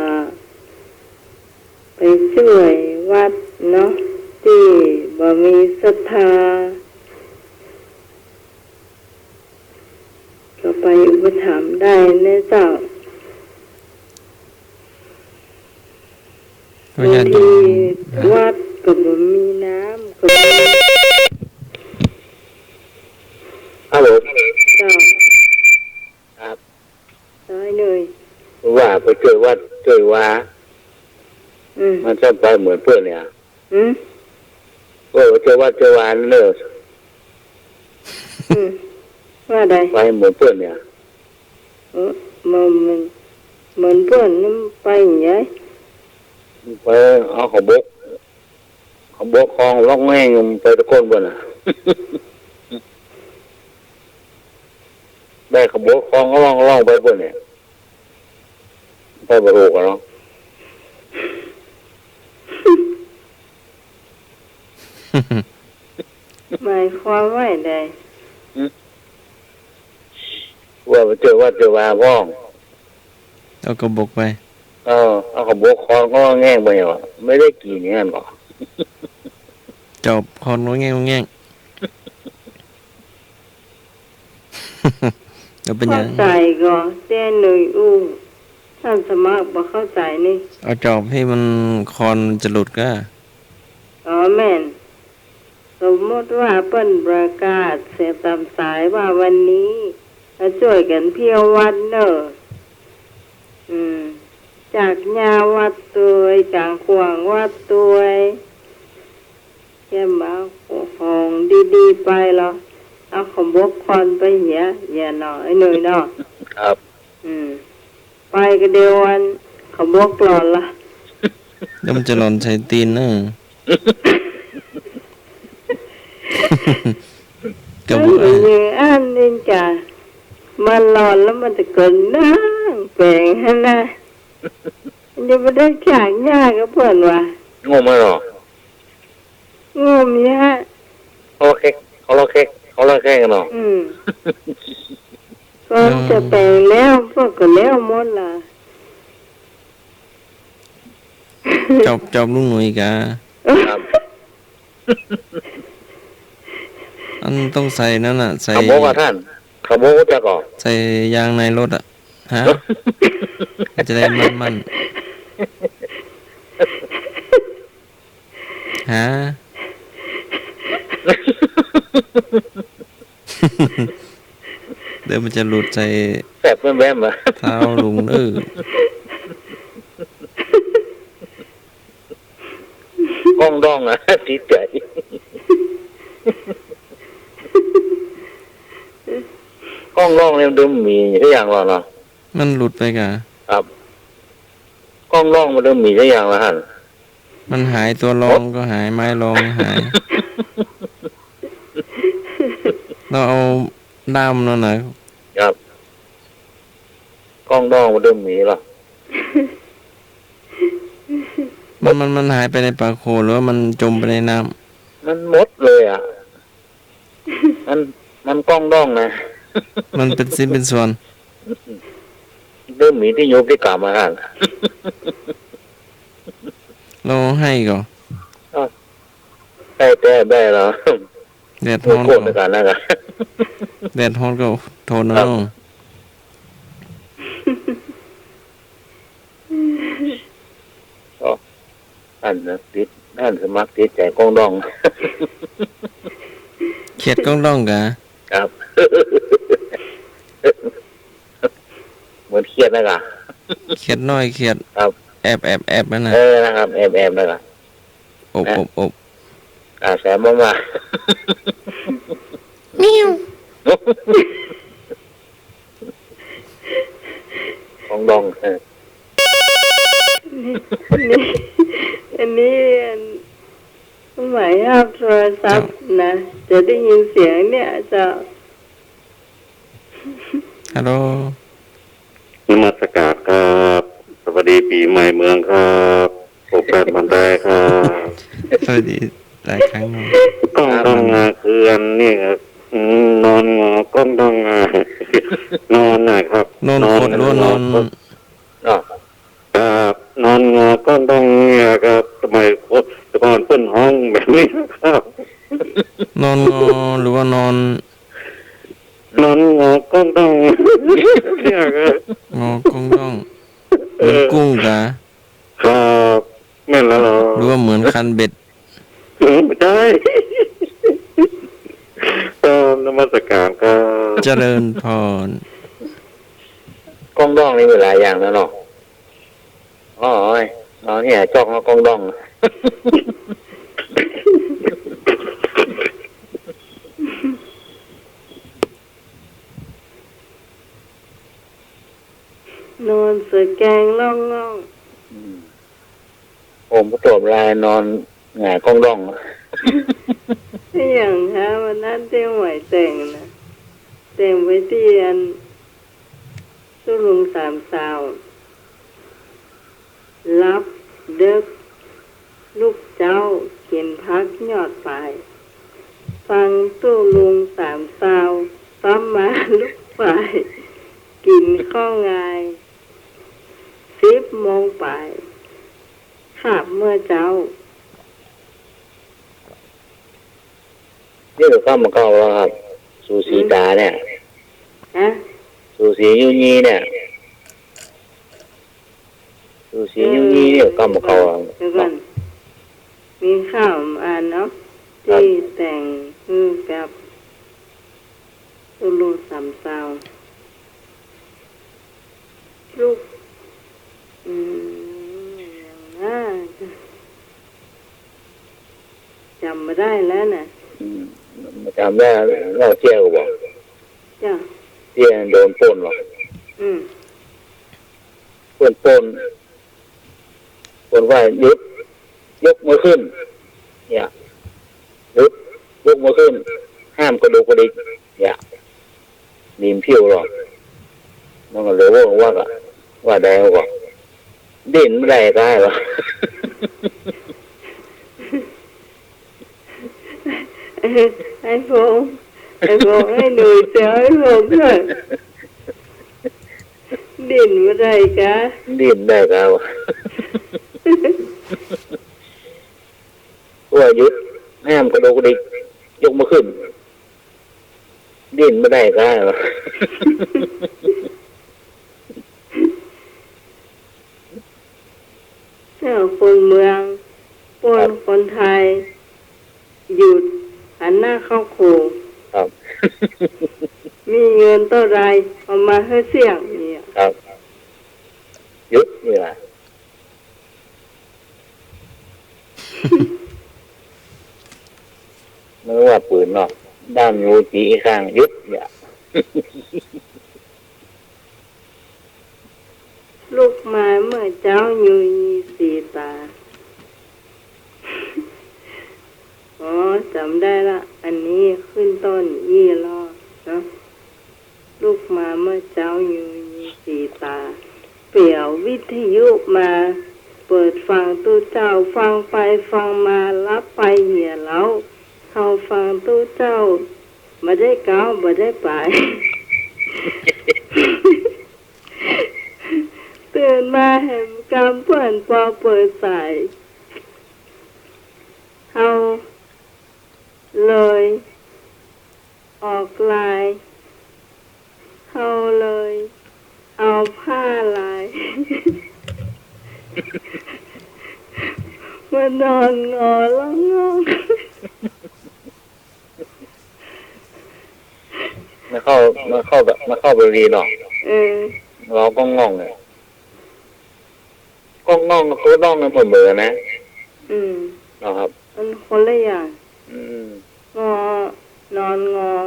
ไปช่วยวัดเนาะ ตี้บ่มีศรัทธา ก็ไปอุปถัมภ์ได้นะเจ้า ก็ญาติโยม บางที ฮะ วัดก็บ่มีน้ำก็มี ฮัลโหล เจ้า ครับ น้อยหน่อย ว่าไปจ้วยวัดจ้วยว่า อืม มันจะไปเหมือนเปิ้นเนี่ย อืม เออ จ้วยวัดจ้วยว่าเนอะ อืม ว่าใด ไปเหมือนเปิ้นเนี่ย เออ มัน มัน เหมือนเปิ้นนี่ไปหยัง ไปเอาเขาบก เขาบกคองร้องแห้งไปตะโกนเปิ้นน่ะ ได้เขาบกคองก็ร้อง ร้องไปเปิ้นเนี่ย ไปบ่ถูกอะเนาะ หมายความว่าใด หืม ว่าไปเจอวัดเจอวาพ่อง เอากระบอกไป เออ เอากระบอกคอนก็แง่งไปเหรอ ไม่ได้กิ๋นอย่างนั้นหรอ จอบคอนก็แง่งแง่ง แล้วเป๋นหยัง เข้าใจ๋ก่อ เตี้ยหนุ่ยอู้ ต้านสมัครบ่เข้าใจ๋นี่ เอาจอบตี้มันคอนจะหลุดก่อ อ๋อ แม่น สมมุติว่าเปิ้นประกาศเสียต๋ามสายว่าวันนี้มาจ้วยกั๋นเที่ยววัดเน่อ อืม จากหญ้าวัดตวย จากขวางวัดตวย แกมาของดีๆ ไปเหรอ เอาของบกคอนไปเหีย เหียหน่อ ไอ้หนุ่ยเนาะ ครับ อืม ไปก็เดียวอัน ของบกหล่อนละ แล้วมันจะหล่อนใส่ตี๋นเน่อ ก็บ่ เออ อันนี้จ้ะ มันหล่อนแล้วมันจะเกินนั่งแปลงหั้นนะ มันจะบ่ได้จากหญ้ากับเปิ้นวะ งมมาเหรอ งมเนี่ย เขาละแคก เขาละแคก เขาละแคกกั๋นเนาะ อืม ก็จะแปลงแล้ว พวกก็แล้วหมดละ จอบ จอบลุงหนุ่ยก่อ ครับ อันต้องใส่นั่นน่ะ ใส่ ขาวโบกอะท่าน ขาวโบกรู้จักก่อ ใส่ยางในรถอะ ฮะ จะได้มั่นๆ ฮะ เดี๋ยวมันจะหลุดใส่ แสบแวมๆ อะ เท้าลุงเด้อ ก้องด้องอะ ติดใจ๋ ก้องด้องเนี่ยมันต้องมีสักอย่างหรอเนาะ มันหลุดไปก่อ ครับ ก้องด้องมันต้องมีสักอย่างละหั้น มันหาย ตั๋วรองก็หาย ไม้รองหาย เราเอาด้ามนั่นน่ะ ครับ ก้องด้องมันต้องมีหรอ มัน มัน มันหายไปในป๋าโขดหรือว่ามันจมไปในน้ำ มันหมดเลยอะ มัน มันก้องด้องนะ มันเป๋นสิ้นเป๋นส่วน เริ่มมีตี้ยุบตี้ก๋ำอะหั้น เราให้ก่อ อ้าว ได้แต่ได้แล้ว แดดฮ้อน โกรธเหมือนกั๋นนะ แดดฮ้อนก็ทนเอา ครับ ก็ อันนะ ติด อันสมัครติดใจ๋ก้องด้อง เขียดก้องด้องก่อ ครับ เหมือนเขียดนะก่อ เขียดน้อย เขียด ครับ แอบแอบแอบนั่นน่ะ เออ นะครับ แอบแอบนะก่อ อบ นะ อบ อบ อ่า แสบมากๆ เมียว ก้องด้อง เออ นี่ อันนี้ อันนี้ อัน หมายหับโทรศัพท์นะ เจ้า จะได้ยินเสียงเนี่ย เจ้า ฮัลโหล นมัสการครับ สวัสดีปี๋ใหม่เมืองครับ พบกันวันใดครับ สวัสดีหลายครั้งเนาะ ก้องด้องอะ คืออันนี้ครับ อืม นอนงอก้องด้องอะ นอนนะครับ นอนขดหรือว่านอน นอนงอ ครับ นอนงอก้องด้องเนี่ยครับ สมัยก่อน แต่ก่อนเปิ้นฮ้องแบบนี้ครับ นอนงอหรือว่านอน นอนงอก้องด้องเนี่ยครับ งอก้องด้อง เออ เหมือนกุ้งก่อ ครับ แม่นแล้วเหรอ หรือว่าเหมือนคันเบ็ด อืม ใช่ ครับ นมัสการครับ เจริญพร ก้องด้องนี่มีหลายอย่างนะเนาะ อ๋อ เอ้ย อ๋อ เนี่ย จ้องเอาก้องด้อง นอนสะแกงล่องง่อง อืม ผมก็ตอบไลน์นอนหงายก้องด้อง อย่างฮะ วันนั้นตี้หวยแต่งนะ แต่งไปตี้อัน ตุ๊ลุงสามซาว หลับเดิ็ก ลุกเจ๊า กิ๋นผักยอดป๋าย ฟังตุ๊ลุงสามซาว ปั๊มมาลุกป๋าย กิ๋นข้าวงาย สิบโมงป๋าย คาบเมื่อเจ๊า นี่ก็ค่ำเก่าแล้วครับ สูสีต๋าเนี่ย ฮะ สูสียูยี่เนี่ย สูสียูยี่เนี่ย เออ ค่ำเก่า เดี๋ยวก่อน มีข่าวอ่านเนาะ ครับ ตี้แต่ง อืม กับตุ๊ลุงสามซาว ลูก อืม อย่างนั้น จ๋ำบ่ได้แล้วน่ะ อืม จ๋ำได้เล่าเตี้ยก็บอก เจ้า เตี้ยโดนป้นหรอก อืม ป้น ป้น ป้นว่า "หยุด ยกมือขึ้น" เนี่ย "หยุด ยกมือขึ้น ห้ามกระดุกกระดิก" เนี่ย ดิ้นผิวหรอก มันก็เหลือว่า ว่าก็ ว่าได้ก็ ดิ้นบ่ได้ก้ายวะ ไอ้พงษ์ ไอ้พงษ์ ไอ้หนุ่ยเจ้า ไอ้พงษ์เถอะ ดิ้นบ่ได้ก้า ดิ้นได้ก้ายวะ ว่า "หยุด ห้ามกระดุกกระดิก ยกมือขึ้น" ดิ้นบ่ได้ก้ายวะ เจ้าคนเมือง ป้น ครับ คนไทย หยุด หันหน้าเข้าโขง ครับ มีเงินเต้าใด เอามาหื้อเสี้ยง เนี่ย ครับ หยุด นี่ล่ะ นึกว่าปืนเนาะ ด้ามยูจีอีกข้าง หยุด เนี่ย ลุกมาเมื่อเจ๊ายูยี่สีต๋า อ๋อ จ๋ำได้ละ อันนี้ขึ้นต้นอี้ลอเนาะ ลุกมาเมื่อเจ๊ายูยี่สีต๋า เปียววิทยุมา เปิดฟังตุ๊เจ้า ฟังไปฟังมา หลับไปเหียแล้ว เฮาฟังตุ๊เจ้า บ่ได้ก้าว บ่ได้ป๋าย ตื่นมาแหมกำเปิ้นปอเปิดสาย เฮาเลยออกลาย เฮาเลยเอาผ้าลาย มานอนงอร้องง่อง มันเข้า มันเข้าแบบ มันเข้าไปดีเนาะ เออ ร้องก้องง่องเนี่ย ก้องง่องกับโค้ดน่องเนี่ยเหมือนๆ นะ อืม เนาะครับ มันคนละอย่าง อืม งอ นอนงอ ง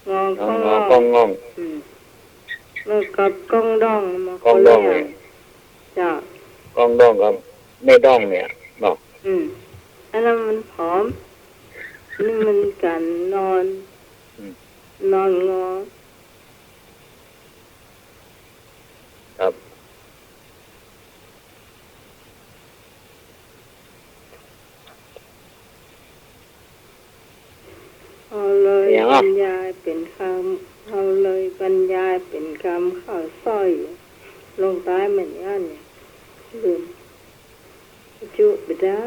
อ นอนงอ ก้องง่อง ก้องง่อง อืม แล้วกับก้องด้อง มันคนละอย่าง ก้องด้องเนี่ย เจ้า ก้องด้องกับแม่ด้องเนี่ย เนาะ อืม อันนั้นมันผอม อันนี้มันก๋านนอน อืม นอนงอ ครับ เฮาเลย อย่างอ่ะ บรรยายเป๋นกำ เฮาเลยบรรยายเป๋นกำข้าวซ้อย ลงใต้เหมือนกั๋นเนี่ย ลืม จุ๊บ่ได้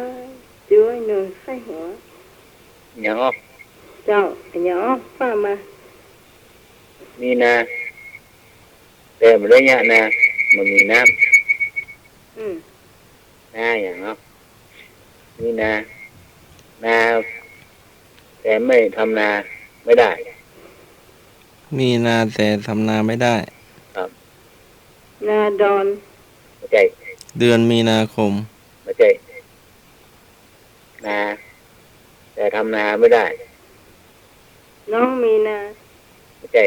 จุ๊หน่อยไข้หัว อย่างอ่ะ เจ้า อย่างอ่ะ ว่ามา มีนา แต่บ่ได้เยียะนา บ่มีน้ำ อืม นาอย่างเนาะ มีนา นา แต่ไม่ทำนาไม่ได้ มีนาแต่ทำนาไม่ได้ ครับ นาดอน บ่ใจ้ เดือนมีนาคม บ่ใจ้ นา แต่ทำนาไม่ได้ น้องมีนา บ่ใจ้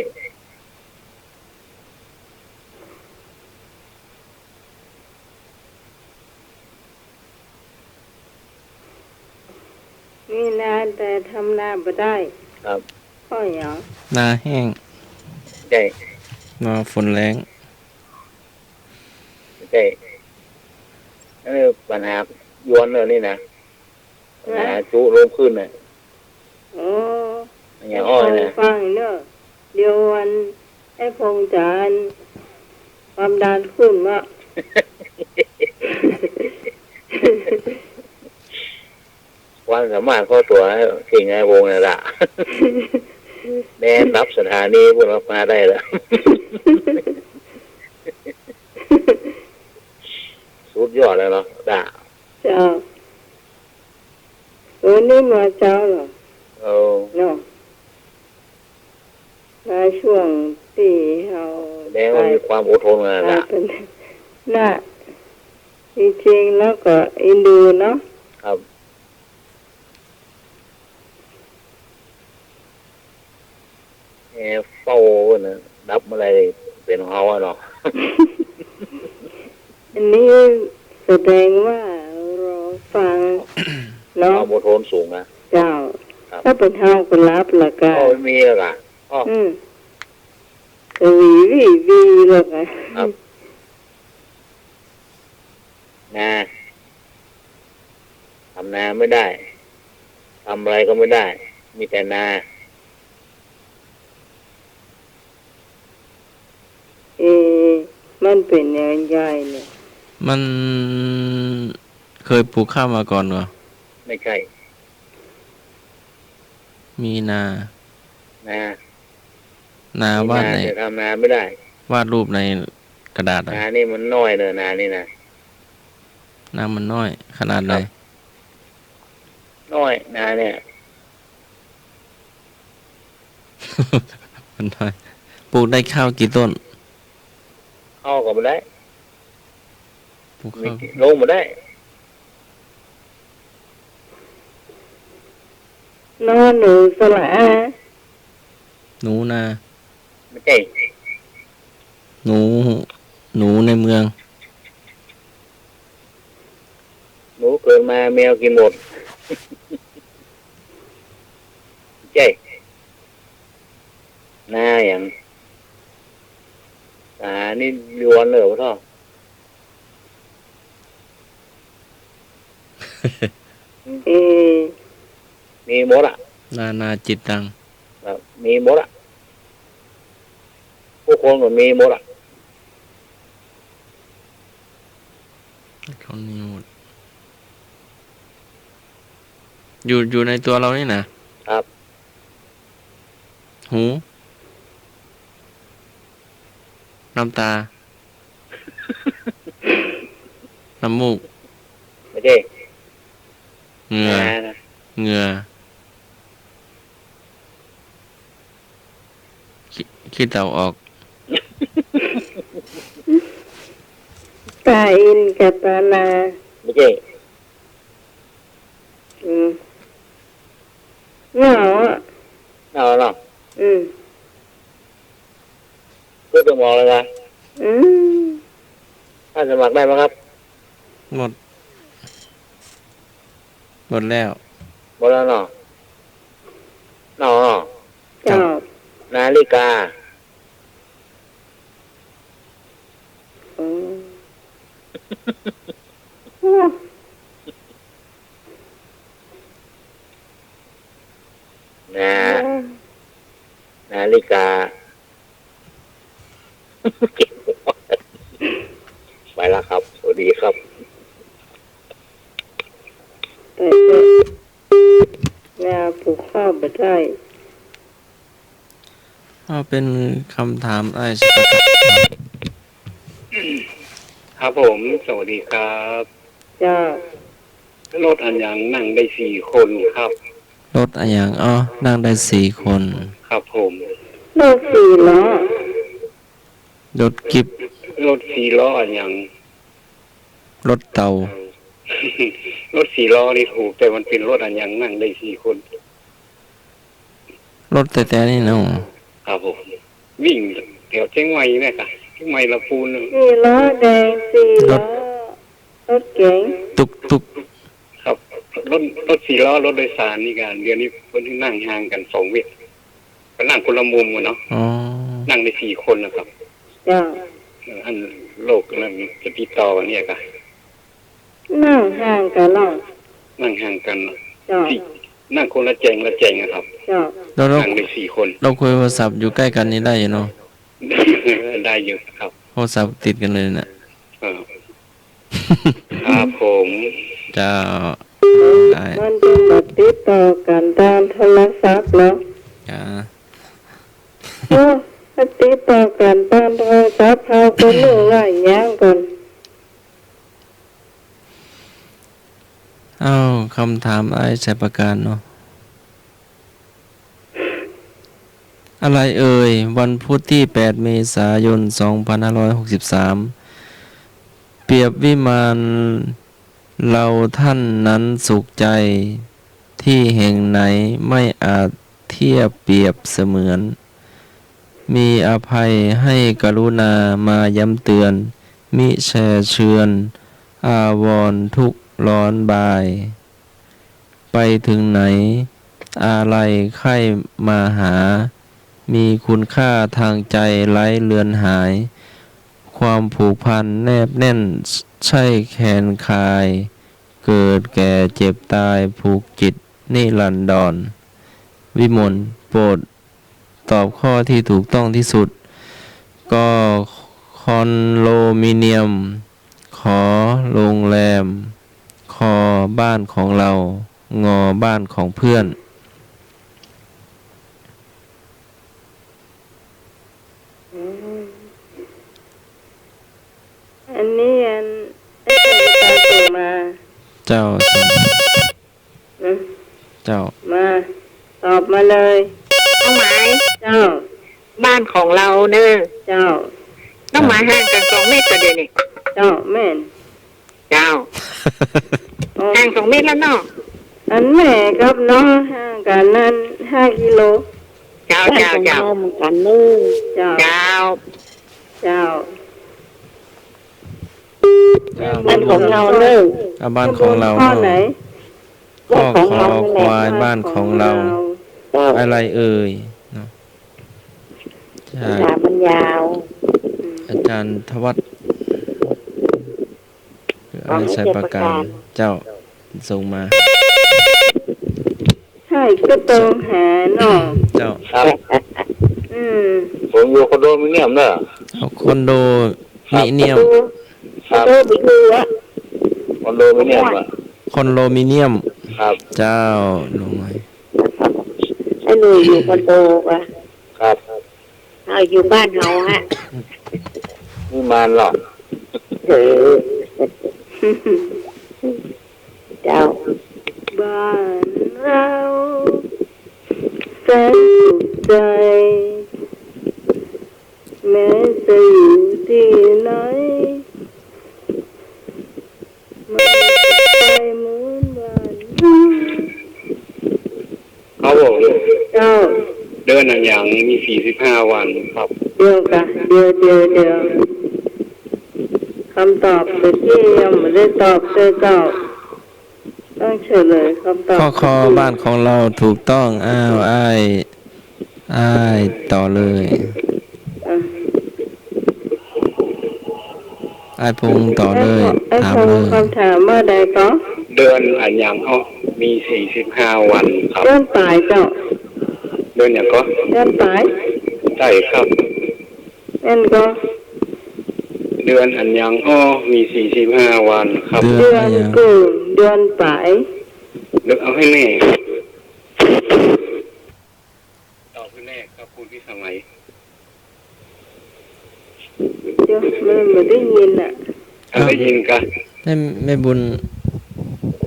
มีนาแต่ทำนาบ่ได้ ครับ เพราะหยัง นาแห้ง ใจ้ นาฝนแล้ง ใจ้ เออ ปัญหา ยวนเนอะนี่นะ นะ นะ จุลมขึ้นน่ะ อ๋อ อย่างอ้อยนะ ฟังเนอะ เดี๋ยววัน ไอ้พงษ์จ๋า ความดันขึ้นวะ ความสามารถพอตั๋ว เก่งไอ้วงน่ะละ แนนดับสถานีพวกเรามาได้แล้ว สุดยอดแล้วเนาะ ด่า เจ้า โอ้ นี่มาเจ๊าเหรอ เออ เนาะ มาช่วงตี้เฮา แสดงว่ามีความอดทนนะ ตายไปแล้ว น่ะ จริงๆ แล้วก็เอ็นดูเนาะ ครับ แอร์เฝ้าน่ะ ดับเมื่อไหร่เป๋นของเฮาอะเนาะ อันนี้แสดงว่ารอฟัง เนาะ ความอดทนสูงนะ เจ้า ครับ ถ้าเป๋นเฮาก็หลับละกะ ก็ไม่มีละกะ อ้อ อืม ก็หวีหวีหวีละกะ ครับ นา ทำนาไม่ได้ ทำอะไรก็ไม่ได้ มีแต่นา เอ มันเป๋นยังไงเนี่ย มันเคยปลูกข้าวมาก่อนเหรอ ไม่ใช่ มีนา นา นา มี วาด นา ใน แต่ทำนาไม่ได้ วาดรูปในกระดาษอะ นานี่มันน้อยเนอะ นานี่นะ นามันน้อยขนาดไหน ครับ น้อย นาเนี่ย มันน้อย ปลูกได้ข้าวกี่ต้น ข้าวก็ไม่ได้ ปลูกข้าว ลงไม่ได้ นอหนูสระอา หนูนา ไม่ใช่ หนู หนูในเมือง หนูเกิดมาแมวกินหมด ใช่ นาอย่าง อ่า นี่ยวนเลยพ่อ เอ มีหมดอะ นานาจิตตัง ครับ มีหมดอะ ผู้คนก็มีหมดอะ เขามีหมด อยู่ อยู่ในตัวเรานี่นะ ครับ หู น้ำตา น้ำมูก ไม่ใช่ เหงื่อ นานะ เหงื่อ ขี้ ขี้เถ้าออก ตาอินกับตานา ไม่ใช่ อืม เนาอะ เนาเนาะ อืม ก็ต้องบอกเลยนะ อืม ท่านสมัครได้ไหมครับ หมด หมดแล้ว หมดแล้วเนาะ เนาเนาะ เจ้า นาฬิกา อืม นา นาฬิกา ไปแล้วครับ สวัสดีครับ ไปเถอะ นาปลูกข้าวบ่ได้ เอาเป็นคำถามอ้ายสุภาพ ครับผม สวัสดีครับ เจ้า รถอะหยังนั่งได้สี่คนครับ รถอะหยัง อ๋อ นั่งได้สี่คน ครับผม รถสี่ล้อ รถจิ๊บ รถสี่ล้ออะหยัง รถเต่า รถสี่ล้อนี่ถูก แต่มันเป๋นรถอะหยังนั่งได้สี่คน รถแต๊ๆ นี่เนาะ ครับผม วิ่งแถวเจียงใหม่เนี่ยค่ะ เจียงใหม่ลำพูน สี่ล้อแดง สี่ล้อ รถ รถเก๋ง ตุ๊กตุ๊ก ครับ รถ รถสี่ล้อ รถโดยสารนี่กะ เดี๋ยวนี้เปิ้นนั่งห่างกั๋นสองเมตร ก็นั่งคนละมุมกั๋นเนาะ อ๋อ นั่งได้สี่คนนะครับ เจ้า เออ อันโลกนั้นจะติดต่อกั๋นเนี่ยค่ะ นั่งห่างกั๋นเนาะ นั่งห่างกั๋นเนาะ เจ้า สี่ นั่งคนละแจงละแจงอะครับ เจ้า แล้ว ห่างกั๋นสี่คน เฮาคุยโทรศัพท์อยู่ใก้กั๋นนี่ได้อยู่เนาะ ได้อยู่ครับ โทรศัพท์ติดกั๋นเลยน่ะ ครับ ครับผม เจ้า ได้ มันจะมาติดต่อกั๋นตางโทรศัพท์เหรอ อ่า โอ้ ถ้าติดต่อกั๋นตางโทรศัพท์ เฮาก็นึ่งว่าหยังก่อน เอ้า กำถามอ้ายชัยประการเนาะ อะไรเอ่ย วันพุธตี้แปดเมษายนสองพันห้าร้อยหกสิบสาม เปรียบวิมาน เฮาท่านนั้นสุขใจ ตี้แห่งไหนไม่อาจเทียบเปรียบเสมือน มีอภัยให้กรุณามาย้ำเตือน มิแช่เชือน อาวรณ์ทุกข์ร้อนบาย ไปถึงไหน อาลัยใค่มาหา มีคุณค่าทางใจไร้เลือนหาย ความผูกพันแนบแน่นใช่แคลนคลาย เกิดแก่เจ็บตายผูกจิตนิรันดร วิมล โปรดตอบข้อที่ถูกต้องที่สุด ก คอนโดมิเนียม ข โรงแรม ค บ้านของเรา ง บ้านของเพื่อน อืม อันนี้อัน อาจารย์ส่งมา เจ้า อืม เจ้า มา ตอบมาเลย น้องหมาย เจ้า บ้านของเราเน่อ เจ้า น้องหมาย ห่างกั๋นสองเมตรก่อเดี๋ยวนี้ เจ้า แม่น เจ้า อ๋อ ห่างสองเมตรแล้วเนาะ อันแม่กับน้องห่างกั๋นนั้นห้ากิโล เจ้า เจ้า เจ้า บ้านของเราเหมือนกั๋นเน่อ เจ้า เจ้า เจ้า บ้านของเราเน่อ อ่ะ บ้านของเรา ข้อไหน ข้อ บ้านของเรา คอควาย บ้านของเรา บ้านของเรา เจ้า อะไรเอ่ย เนาะ ใช่ คำถามมันยาว อาจารย์ธวัช อาชัยประการ เจ้า ส่งมา ใช่ ก็ต้องหาเนาะ เจ้า ครับ อืม ผมอยู่คอนโดมิเนียมเน่อ เอา คอนโดมิเนียม ครับ คอนโดมิเนียมอะ คอนโดมิเนียมอะ คอนโดมิเนียม ครับ เจ้า ลงมา ไอ้หนุ่ยอยู่คอนโดวะ ครับ เอาอยู่บ้านเฮาฮะ นี่มานเหรอ เออ เจ้า บ้านเราแสนสุขใจ แม้จะอยู่ตี้ไหน มันจะเหมือนบ้านเรา ครับผม เจ้า เดือนอะหยังมีสี่สิบห้าวันครับ เดี๋ยวก่ะ เดี๋ยว เดี๋ยว เดี๋ยว คำตอบตะกี้ยังบ่ได้ตอบเลยเจ้า ต้องเฉลยคำตอบ ข้อ คอ ตะกี้ บ้านของเราถูกต้อง อ้าว อ้าย อ้ายต่อเลย อ่ะ อ้ายพงษ์ต่อเลย อ้ายพงษ์ ถามเลย อ้ายพงษ์ คำถามว่าใดก็ เดือนอะหยังอ้อ มีสี่สิบห้าวันครับ เดือนป๋ายเจ้า เดือนหยังก็ เดือนป๋าย ใช่ครับ แม่นก็ เดือนอะหยังอ้อ มีสี่สิบห้าวันครับ เดือนอะหยัง เดือนเกิ่ง เดือนป๋าย เดี๋ยวเอาให้แน่ ตอบให้แน่ครับคุณพิสมัย เดี๋ยว มันบ่ได้ยินน่ะ อ่ะ ได้ยินกะ ให้แม่บุญ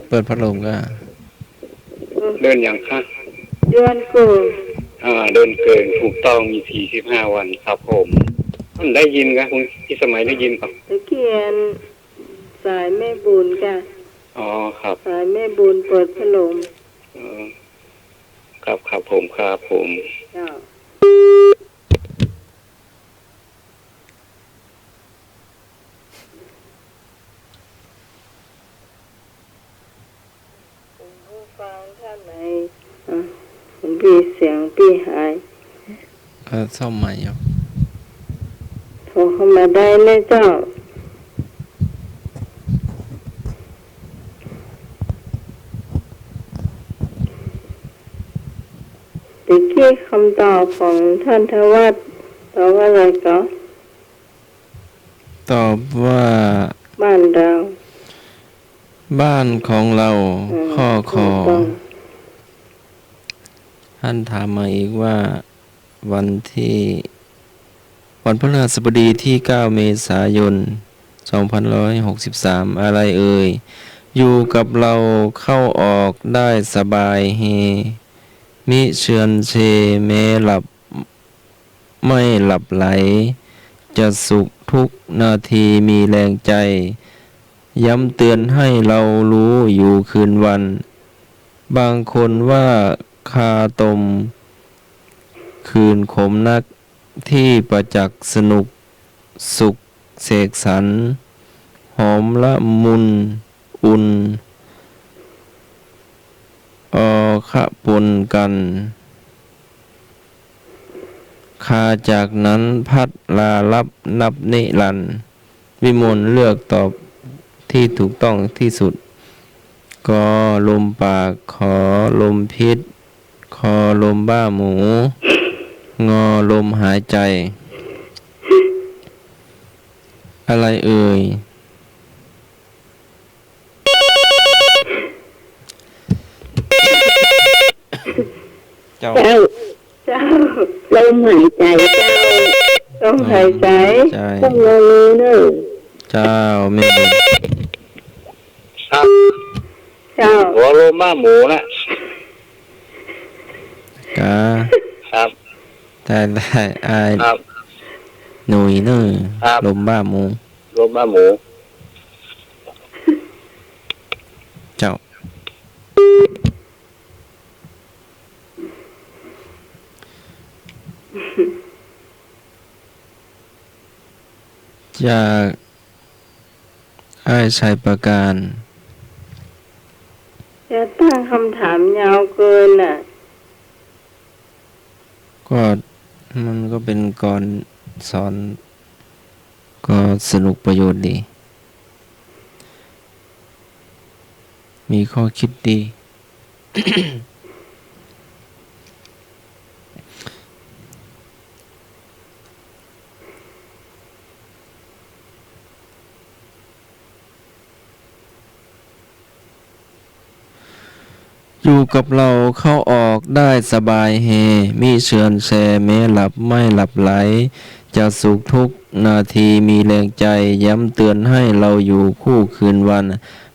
เปิดพัดลมกะ เออ เดือนหยังคะ เดือนเกิ่ง อ่า เดือนเกิ่ง ถูกต้อง มีสี่สิบห้าวันครับผม มันได้ยินกะ คุณพิสมัยได้ยินกะ ตะกี้อันสายแม่บุญกะ อ๋อ ครับ สายแม่บุญเปิดพัดลม เออ ครับ ครับผม ครับผม เจ้า คุณผู้ฟังท่านไหน อ่ะ คุณปี้เสียงปี้หาย เออ ซ่อมใหม่อยู่ โทรเข้ามาได้เลยเจ้า ตะกี้คำตอบของท่านทวัช ตอบว่าอะไรก๊ะ ตอบว่า บ้านเรา บ้านของเรา อืม ข้อ คอ ถูกต้อง ท่านถามมาอีกว่า วันที่ วันพฤหัสบดีที่เก้าเมษายนสองพันร้อยหกสิบสาม อะไรเอ่ย อยู่กับเราเข้าออกได้สบายเฮ มิเชือนเชแม้หลับ ไม่หลับไหล จะสุขทุกนาทีมีแรงใจ ย้ำเตือนให้เรารู้อยู่คืนวัน บางคนว่าคาตม ขื่นขมนัก ที่ประจักษ์สนุก สุขเสกสรร หอมละมุนอุ่น ออคะปนกัน คาจากนั้นพลันลาลับนับนิรันดร์ วิมลเลือกตอบที่ถูกต้องที่สุด ก ลมปาก ข ลมพิษ ค ลมบ้าหมู ง ลมหายใจ อะไรเอ่ย เจ้า เจ้า เจ้า ลมหายใจ เจ้า ลมหายใจ ลมหายใจ ต้องลงมือเนอะ เจ้า แม่น ครับ เจ้า หัวลมบ้าหมูนะ กา ครับ ได้ ได้ อ้าย ครับ หนุ่ยเนอะ ครับ ลมบ้าหมู ลมบ้าหมู เจ้า จากอ้ายชัยประการ จะตั้งคำถามยาวเกินน่ะ ก็มันก็เป็นกลอนสอน ก็สนุกประโยชน์ดี มีข้อคิดดี อยู่กับเราเข้าออกได้สบายเฮ มิเชือนแชแม้หลับไม่หลับไหล จะสุขทุกนาทีมีแรงใจ ย้ำเตือนให้เราอยู่คู่คืนวัน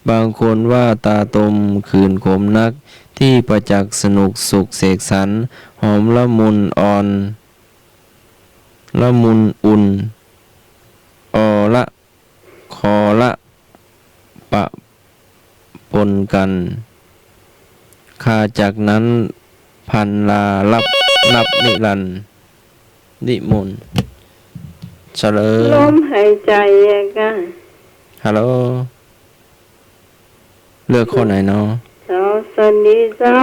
บางคนว่าตาตมขื่นขมนัก ที่ประจักษ์สนุกสุขเสกสรร หอมละมุนอ่อน ละมุนอุ่น ออละ คอละ ปะปนกัน คาจากนั้นพลันลาลับนับนิรันดร์ นิมนต์ เฉลย ลมหายใจอะค่ะ ฮัลโหล เลือกข้อไหนเนาะ เจ้า สวัสดีเจ้า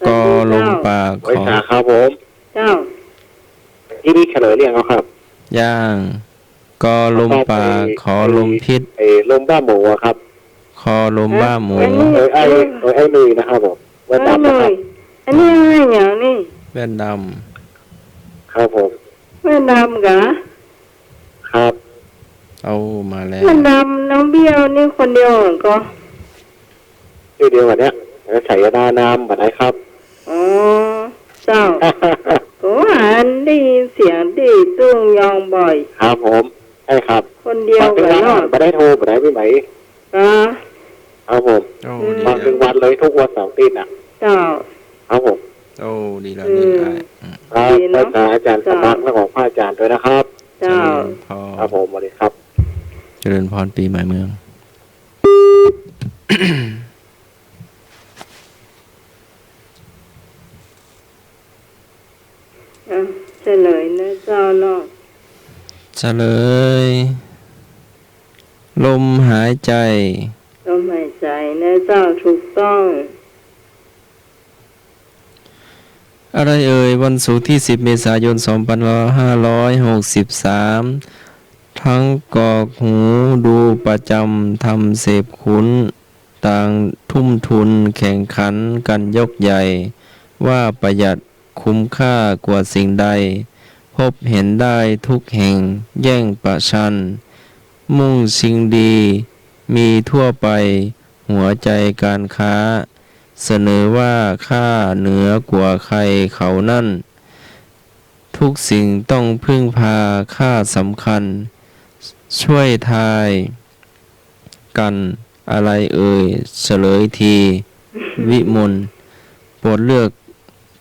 ก ลมปาก ขอ ครับผม เจ้า ที่นี่เฉลยหรือยังครับ ยัง ก ลมปาก ข ลมพิษ ไอ้ลมบ้าหมูอะครับ ค ลมบ้าหมู เอ้ย ไอ้ ไอ้หนุ่ยนะครับผม แว่นดำนะครับ อันนี้อะไรอย่างนี้ แว่นดำ ครับผม แว่นดำกะ ครับ เอามาแล้ว แว่นดำน้องเบี้ยวนี่คนเดียวก็ ชื่อเดียวกันเนี่ย แล้วใส่ยาดาน้ำบ่ได้ครับ อ๋อ เจ้า ก็ว่าได้ยินเสียงตี้ตุ้งยองบ่อย ครับผม ใช่ครับ คนเดียวกันเนาะ บ่ได้โทร บ่ได้พี่ไหม อ่า ครับผม โอ้ อืม ดี ฟัง แล้ว ทุกวันเลย ทุกวันเสาร์อาทิตย์น่ะ เจ้า ครับผม โอ้ ดีแล้ว อืม นี่ได้ อืม ครับ ดีเนาะ พระอาจารย์ เจ้า สมัครแล้วของพระอาจารย์ด้วยนะครับ เจ้า เจริญพร ครับผม สวัสดีครับ เจริญพร ปีใหม่เมือง อ่ะ เฉลยนะเจ้าเนาะ เฉลย ลมหายใจ ลมหายใจนะเจ้า ถูกต้อง อะไรเอ่ย วันศุกร์ที่สิบเมษายนสองพันห้าร้อยหกสิบสาม ทั้งกรอกหูดูประจำ ทำเสพคุ้น ต่างทุ่มทุนแข่งขันกันยกใหญ่ ว่าประหยัดคุ้มค่ากว่าสิ่งใด พบเห็นได้ทุกแห่งแย่งประชัน มุ่งชิงดีมีทั่วไป หัวใจการค้า เสนอว่าข้าเหนือกว่าใครเขานั่น ทุกสิ่งต้องพึ่งพาข้าสำคัญ ช่วยทายกันอะไรเอ่ย เฉลยที วิมล โปรดเลือก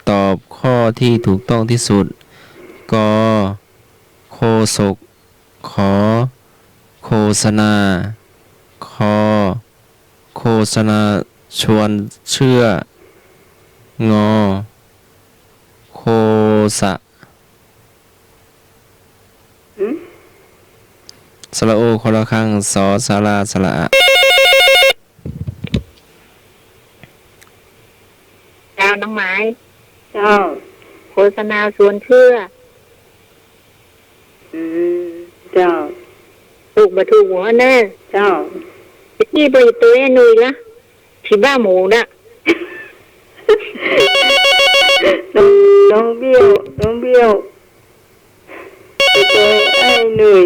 ตอบข้อที่ถูกต้องที่สุด ก โฆษก ข โฆษณา ค โฆษณาชวนเชื่อ ง โฆษะ หืม สระโอ คอระฆัง สอ สารา สระอะ เจ้า น้องไม้ เจ้า โฆษณาชวนเชื่อ อืม เจ้า ถูกบ่ถูกหัวเน่อ เจ้า ตะกี้ไปตัวไอ้หนุ่ยละ ที่บ้านหมูน่ะ น้อง น้องเบี้ยว น้องเบี้ยว ไปตัวไอ้หนุ่ย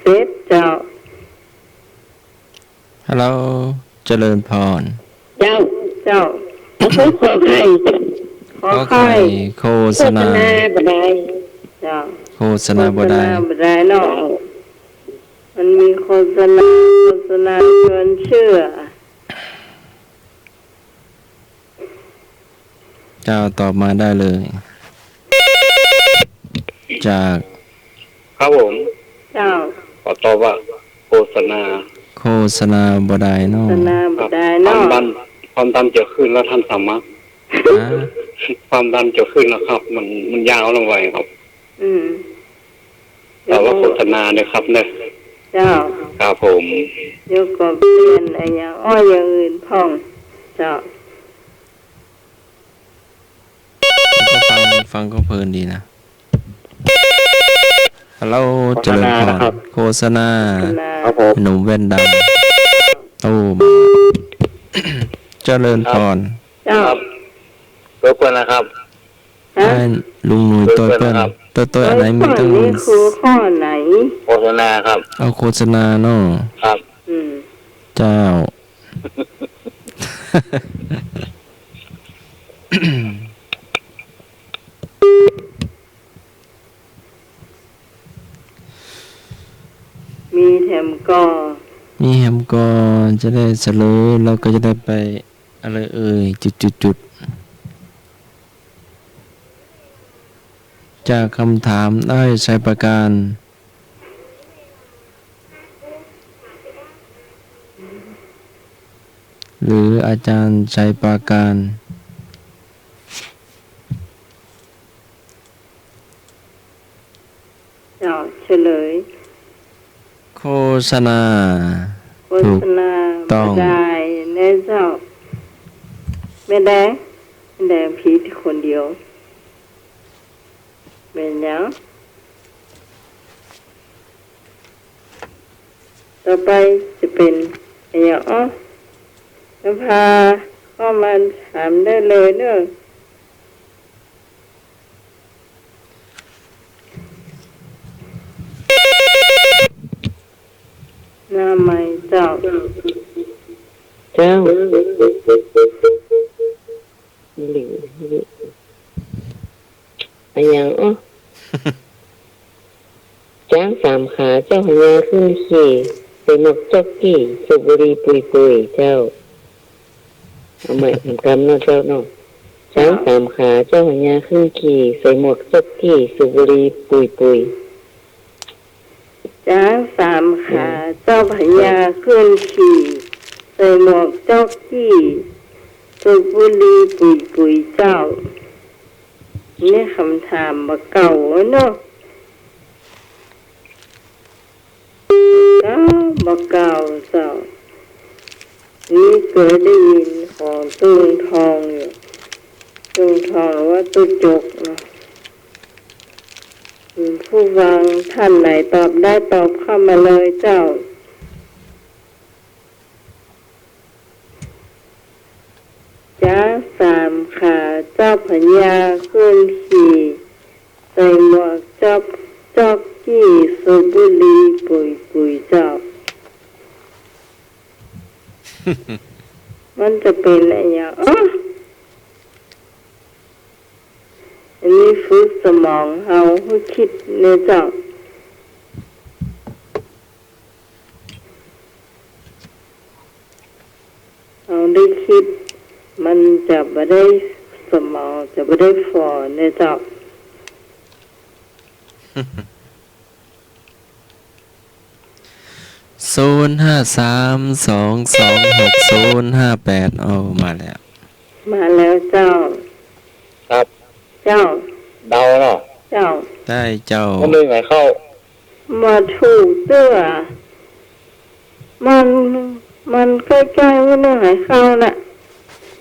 เสร็จ เจ้า ฮัลโหล เจริญพร เจ้า เจ้า ขอไข่ ขอไข่ ขอไข่ โฆษณา โฆษณาบ่ได้ เจ้า โฆษณาบ่ได้ โฆษณาบ่ได้เนาะ มันมีโฆษณา โฆษณาชวนเชื่อ เจ้า ตอบมาได้เลย จาก ครับผม เจ้า ขอตอบว่า โฆษณา โฆษณาบ่ได้เนาะ โฆษณาบ่ได้เนาะ ความดัน ความดันจะขึ้นแล้วท่านสามัคร ฮะ ความดันจะขึ้นแล้วครับ มัน มันยาวลงไปครับ อืม แต่ว่าโฆษณาเนี่ยครับเนี่ย เจ้า ครับผม เดี๋ยวก็เปลี่ยนอะหยังอ้ออย่างอื่นพ่อง เจ้า ก็ฟัง ฟังก็เพลินดีนะ ฮัลโหล โฆษณา เจริญพร นะครับ โฆษณา โฆษณา ครับผม หนุ่มแว่นดำ โอ้ เจริญพร เจ้า ครับ รบกวนนะครับ ฮะ ไอ้ลุงหนุ่ย รบกวนนะครับ โต้ยเปิ้น โต้ยเปิ้น อันไหนมีตั้ง นี่คือข้อไหน โฆษณาครับ เอาโฆษณาเนาะ ครับ อืม เจ้า มีแถมก่อ มีแถมก่อ จะได้เฉลย แล้วก็จะได้ไป อะไรเอ่ย จุดจุดจุด จากคำถามอ้ายชัยปราการ หรืออาจารย์ชัยปราการ เจ้า เฉลย โฆษณา โฆษณา ถูกต้อง บ่ได้แน่เจ้า แม่แดง แม่แดงผิดคนเดียว แม่นหยัง ต่อไปจะเป็นอะหยัง อ้อ นภา เข้ามาถามได้เลยเนาะ หน้าไมค์เจ้า เจ้า หรือ อะหยัง อ้อ จ๊างสามขาเจ้าพญาขึ้นขี่ ใส่หมวกจ๊อกกี้ สูบบุหรี่ปุยๆ เจ้า เอาใหม่ กำเนาะเจ้าเนาะ จ๊างสามขาเจ้าพญาขึ้นขี่ ใส่หมวกจ๊อกกี้ สูบบุหรี่ปุยๆ จ๊างสามขา อืม เจ้าพญาขึ้นขี่ ใส่หมวกจ๊อกกี้ สูบบุหรี่ปุยๆ เจ้า นี่คำถามบ่าเก่าเนาะ เก่า บ่าเก่าเจ้า นี่เกยได้ยินของตู้ทองอยู่ ตู้ทองหรือว่าตู้จกเนาะ ผู้ฟังท่านไหนตอบได้ตอบเข้ามาเลยเจ้า ขาจ๊อบผญาขึ้นขี่ ใส่หมวกจ๊อบจ๊อกกี้ สูบบุหรี่ปุยๆ เจ้า มันจะเป๋นอะหยัง อ๋อ อันนี้ฝึกสมองเฮาหื้อคิดเน่อเจ้า เฮาได้คิด มันจะบ่ได้สมอง จะบ่ได้ฝ่อเน่อเจ้า ศูนย์ห้าสาม สองสองหก ศูนย์ห้าแปด เอา มาแล้ว มาแล้วเจ้า ครับ เจ้า เดาเนาะ เจ้า ได้เจ้า มื้อนึ่งหายเข้า บ่ถูกเตื้อ มัน มันใก้ๆ มื้อนึ่งหายเข้าน่ะ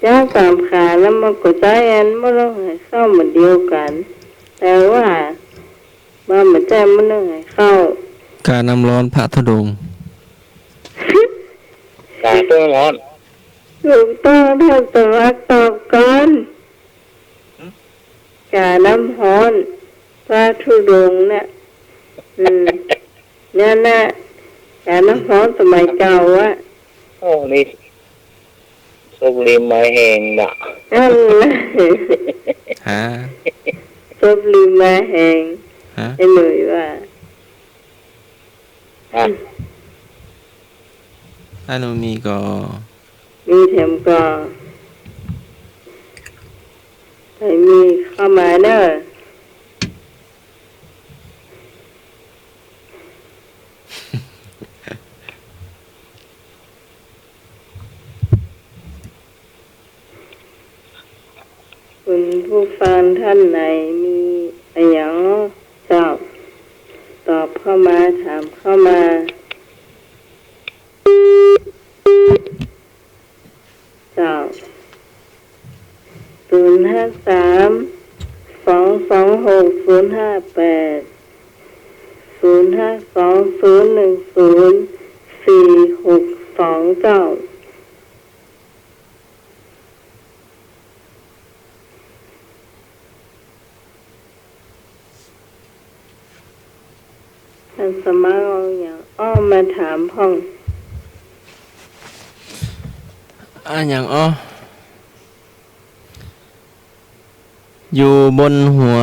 เจ้า สามขาแล้วมันก็ใจ้อันมื้อนึ่งหายเข้าเหมือนเดียวกั๋น แต่ว่า ว่าบ่ใจ้มื้อนึ่งหายเข้า กาน้ำฮ้อนพระธุดงค์ กาต้นฮ้อน ถูกต้อง ท่านสมัครตอบก่อน หืม กาน้ำฮ้อนพระธุดงค์น่ะ อืม นั่นน่ะ กาน้ำฮ้อนสมัยเก่าอะ โอ้ นี่ ซบบุหรี่มาแหงบ่ะ นั่นแหละ ฮะ ซบบุหรี่มาแหง ฮะ ไอ้หนุ่ยว่า อ่ะ ถ้าหนูมีก็ มีแถมก็ ใผมีเข้ามาเน่อ คุณผู้ฟังท่านไหนมีอะหยังเจ้า ตอบเข้ามา ถามเข้ามา เจ้า ศูนย์ห้าสาม สองสองหก ศูนย์ห้าแปด ศูนย์ห้าสอง ศูนย์หนึ่งศูนย์ สี่หกสอง เจ้า ท่านสมัครเอาอะหยังอ้อมาถามพ่อง อะหยังอ้อ อยู่บนหัว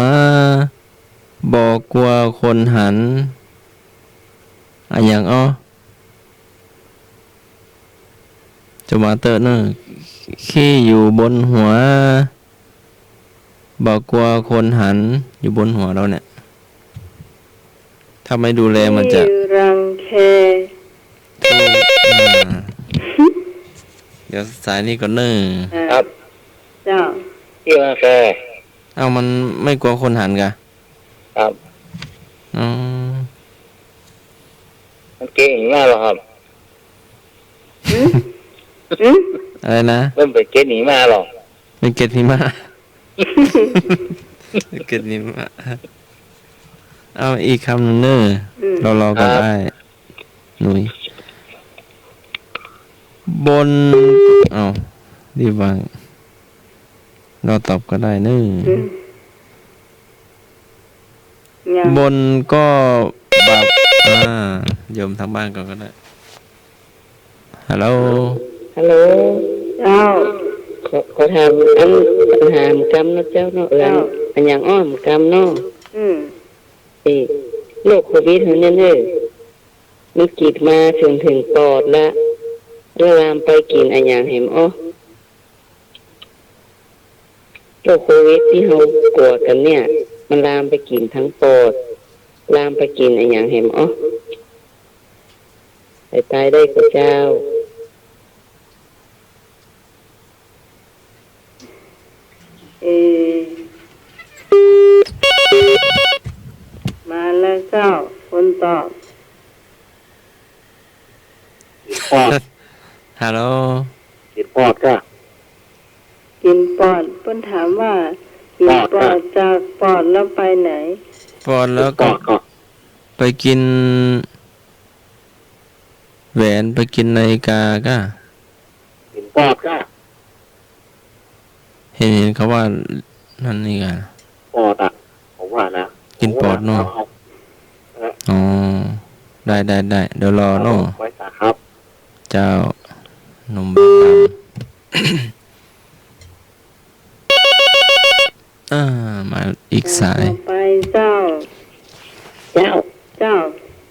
บ่กั๋วคนหัน อะหยังอ้อ จะมาเต๊อะเน่อ ขี้อยู่บนหัว บ่กั๋วคนหัน อยู่บนหัวเฮาเนี่ย ถ้าไม่ดูแลมันจะ ขี้รังแค ถูก อ่า เดี๋ยวสายนี้ก่อนเน่อ อ่า ครับ เจ้า ขี้รังแค เอ้า มันไม่กั๋วคนหันกา ครับ อ๋อ มันเกะหิมะเหรอครับ หืม หืม อะไรนะ มันไปเกะหิมะเหรอ ไปเกะหิมะ ไปเกะหิมะ เอาอีกกำนึ่งเน่อ อืม รอๆ ก่อน ครับ อ้ายหนุ่ย บน เอ้า รีบวาง รอตอบก็ได้เน่อ อืม ยัง บนก็บาป อ่า โยมทางบ้านก่อนก็ได้ ฮัลโหล ฮัลโหล เจ้า ขอ ขอถามอัน ปัญหาหมกำเนาะเจ้าเนาะ เออ เจ้า อันหยังอ้อหมกำเนาะ อืม เออ โรคโควิดเฮาเนี่ยเน่อ มันกิดมาเถิง เถิงปอดละ แล้วลามไปกิ๋นอะหยังแหมอ้อ โรคโควิดตี้เฮากั๋วกั๋นเนี่ย มันลามไปกิ๋นตังปอด ลามไปกิ๋นอะหยังแหมอ้อ ไปต๋ายได้ก่อเจ้า เอ มาแล้วเจ้า คนตอบ ปอด ฮัลโหล กิ๋นปอดก่ะ กิ๋นปอด เปิ้นถามว่า กิ๋นปอดก่ะ ปอดจากปอดแล้วไปไหน ปอดแล้วก็ กิ๋นปอดก่ะ ไปกิ๋นแหวน ไปกิ๋นนาฬิกาก่ะ กิ๋นปอดก่ะ เห็น เห็นเขาว่านั่นนี่กะ ปอดอะ ผมว่านะ กิ๋นปอดเนาะ ผมว่าเอา เออ อ๋อ ได้ ได้ ได้ เดี๋ยวรอเนาะ ไว้สาครับ เจ้า หนุ่มบ้านดำ อ่า มาอีกสาย ต่อไปเจ้า เจ้า เจ้า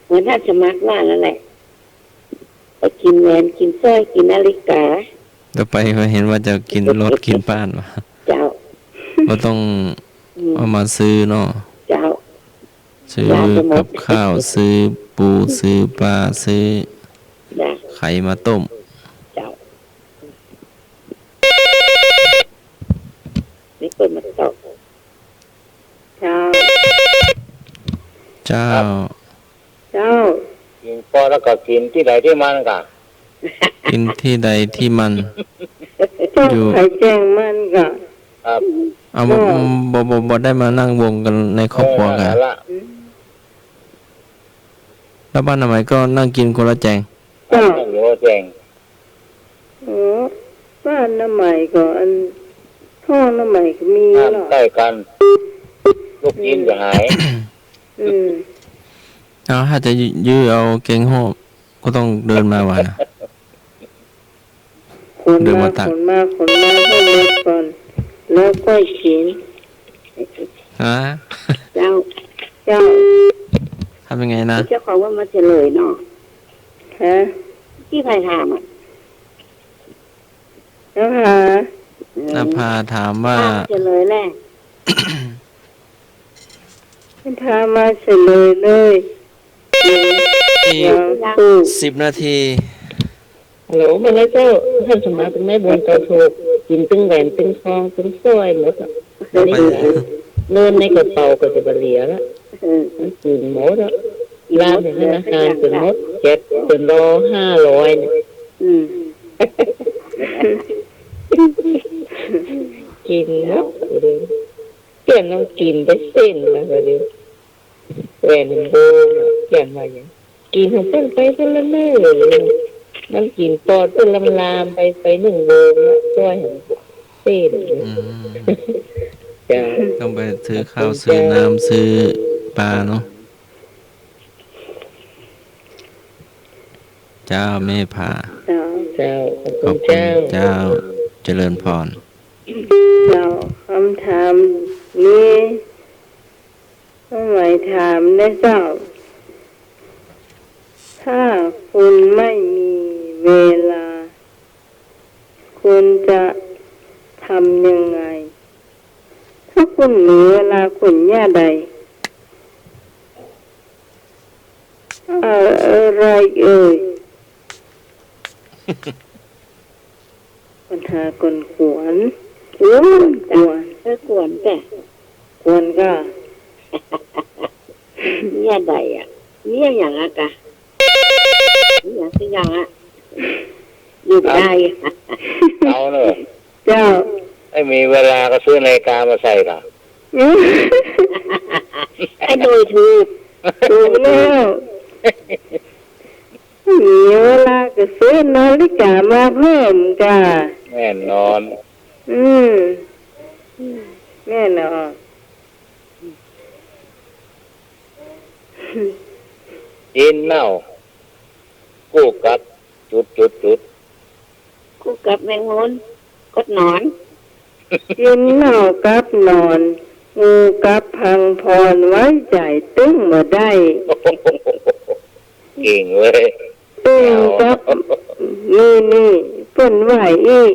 หัวหน้าสมัครว่านั่นแหละ ไปกิ๋นแหวน กิ๋นสร้อย กิ๋นนาฬิกา ต่อไปก็เห็นว่าจะกิ๋นรถ กิ๋นบ้านวะ เจ้า บ่ต้อง อืม เอามาซื้อเนาะ เจ้า ซื้อกับข้าว ซื้อปู ซื้อปลา ซื้อ จ้ะ ไข่มาต้ม เจ้า นี่เปิ้นมาตอบ เจ้า เจ้า ครับ เจ้า กิ๋นปอดแล้วก็กิ๋นตี้ใดตี้มันก่ะ กิ๋นตี้ใดตี้มัน เจ้า อยู่ ไผแจ้งมันก่ะ ครับ เอา บ่ บ่ บ่ บ่ได้มานั่งวงกั๋นในครอบครัวก่ะ เออ นั่นแหละ อืม แล้วบ้านนามัยก็นั่งกิ๋นคนละแจง เจ้า นั่งอยู่คนละแจง โอ้ บ้านนามัยก็อัน ห้องนามัยก็มี ห้าม เนาะ ใก้กั๋น ลูกจี๋นจะหาย อืม เอา ถ้าจะยื้อเอาเก๋งห้อง ก็ต้องเดินมาวะนะ ขนมา เดินมาตัก ขนมา ขนมาให้หมดก่อน แล้วค่อยกิ๋น ฮะ เจ้า เจ้า ทำยังไงนะ เจ้าของว่ามาเฉลยเนาะ ฮะ ตี้ใผถามอะ นภา เออ นภาถามว่า พามาเฉลยแหละ นภามาเฉลยเลย นี่ ยังถูก สิบนาที ฮัลโหล มาแล้วเจ้า ท่านสมมาเป็นแม่บุญเก่าถูก กิ๋นตึงแหวนตึงทองตึงสร้อยหมดอะ เดี๋ยวนี้เงินในกระเป๋าก็จะบ่เหลือละ เออ มันกิ๋นหมดอะ ร้านธนาคารเปิ้นหมด แจ็คเปิ้นรอห้าร้อยเนี่ย อืม กิ๋นหมด เดี๋ยวเปิ้นต้องกิ๋นไปเส้นนะ เดี๋ยวแหวนหนึ่งวงอะ เปิ้นว่าหยัง กิ๋นของเปิ้นไปเปิ้นละเน่อเลย มันกิ๋นปอดเปิ้นลามๆ ไป ไปหนึ่งวงอะ จ้อยหันเส้น อืม เจ้า ต้องไปซื้อข้าว ขอบคุณ ซื้อน้ำ เจ้า ซื้อปลาเนาะ เจ้า แม่ผ่า เจ้า เจ้า ขอบคุณ ขอบคุณ เจ้า เจ้า เจริญพร เจ้า คำถามนี้ น้องไหมถามนะเจ้า ถ้าคุณไม่มีเวลา คุณจะทำยังไง ถ้าคุณมีเวลาคุณเยียะใด เอ่อ อะไรเอ่ย ปัญหากวนๆ กวนๆ เออ กวนจ้ะ กวนก่อ เยียะใดอะ เยียะหยังอะกะ เยียะหยังสักอย่างอะ อยู่ได้อะ เอาเนอะ เจ้า ให้มีเวลาก็ซื้อนาฬิกามาใส่ล่ะ ไอ้โดยถูก ถูกแล้ว มีเวลาก็ซื้อนาฬิกามาเพิ่มก่ะ แน่นอน อืม แน่นอน จี๋นเน่า กู้กับ จุด จุด จุด กู้กับแมงมุม กดหนอน จี๋นเน่ากับหนอน งูกับพังพร ไว้ใจ๋ตึงบ่ได้ เก่งเว้ย อึ่งกับ นี่ นี่ เปิ้นว่าอี้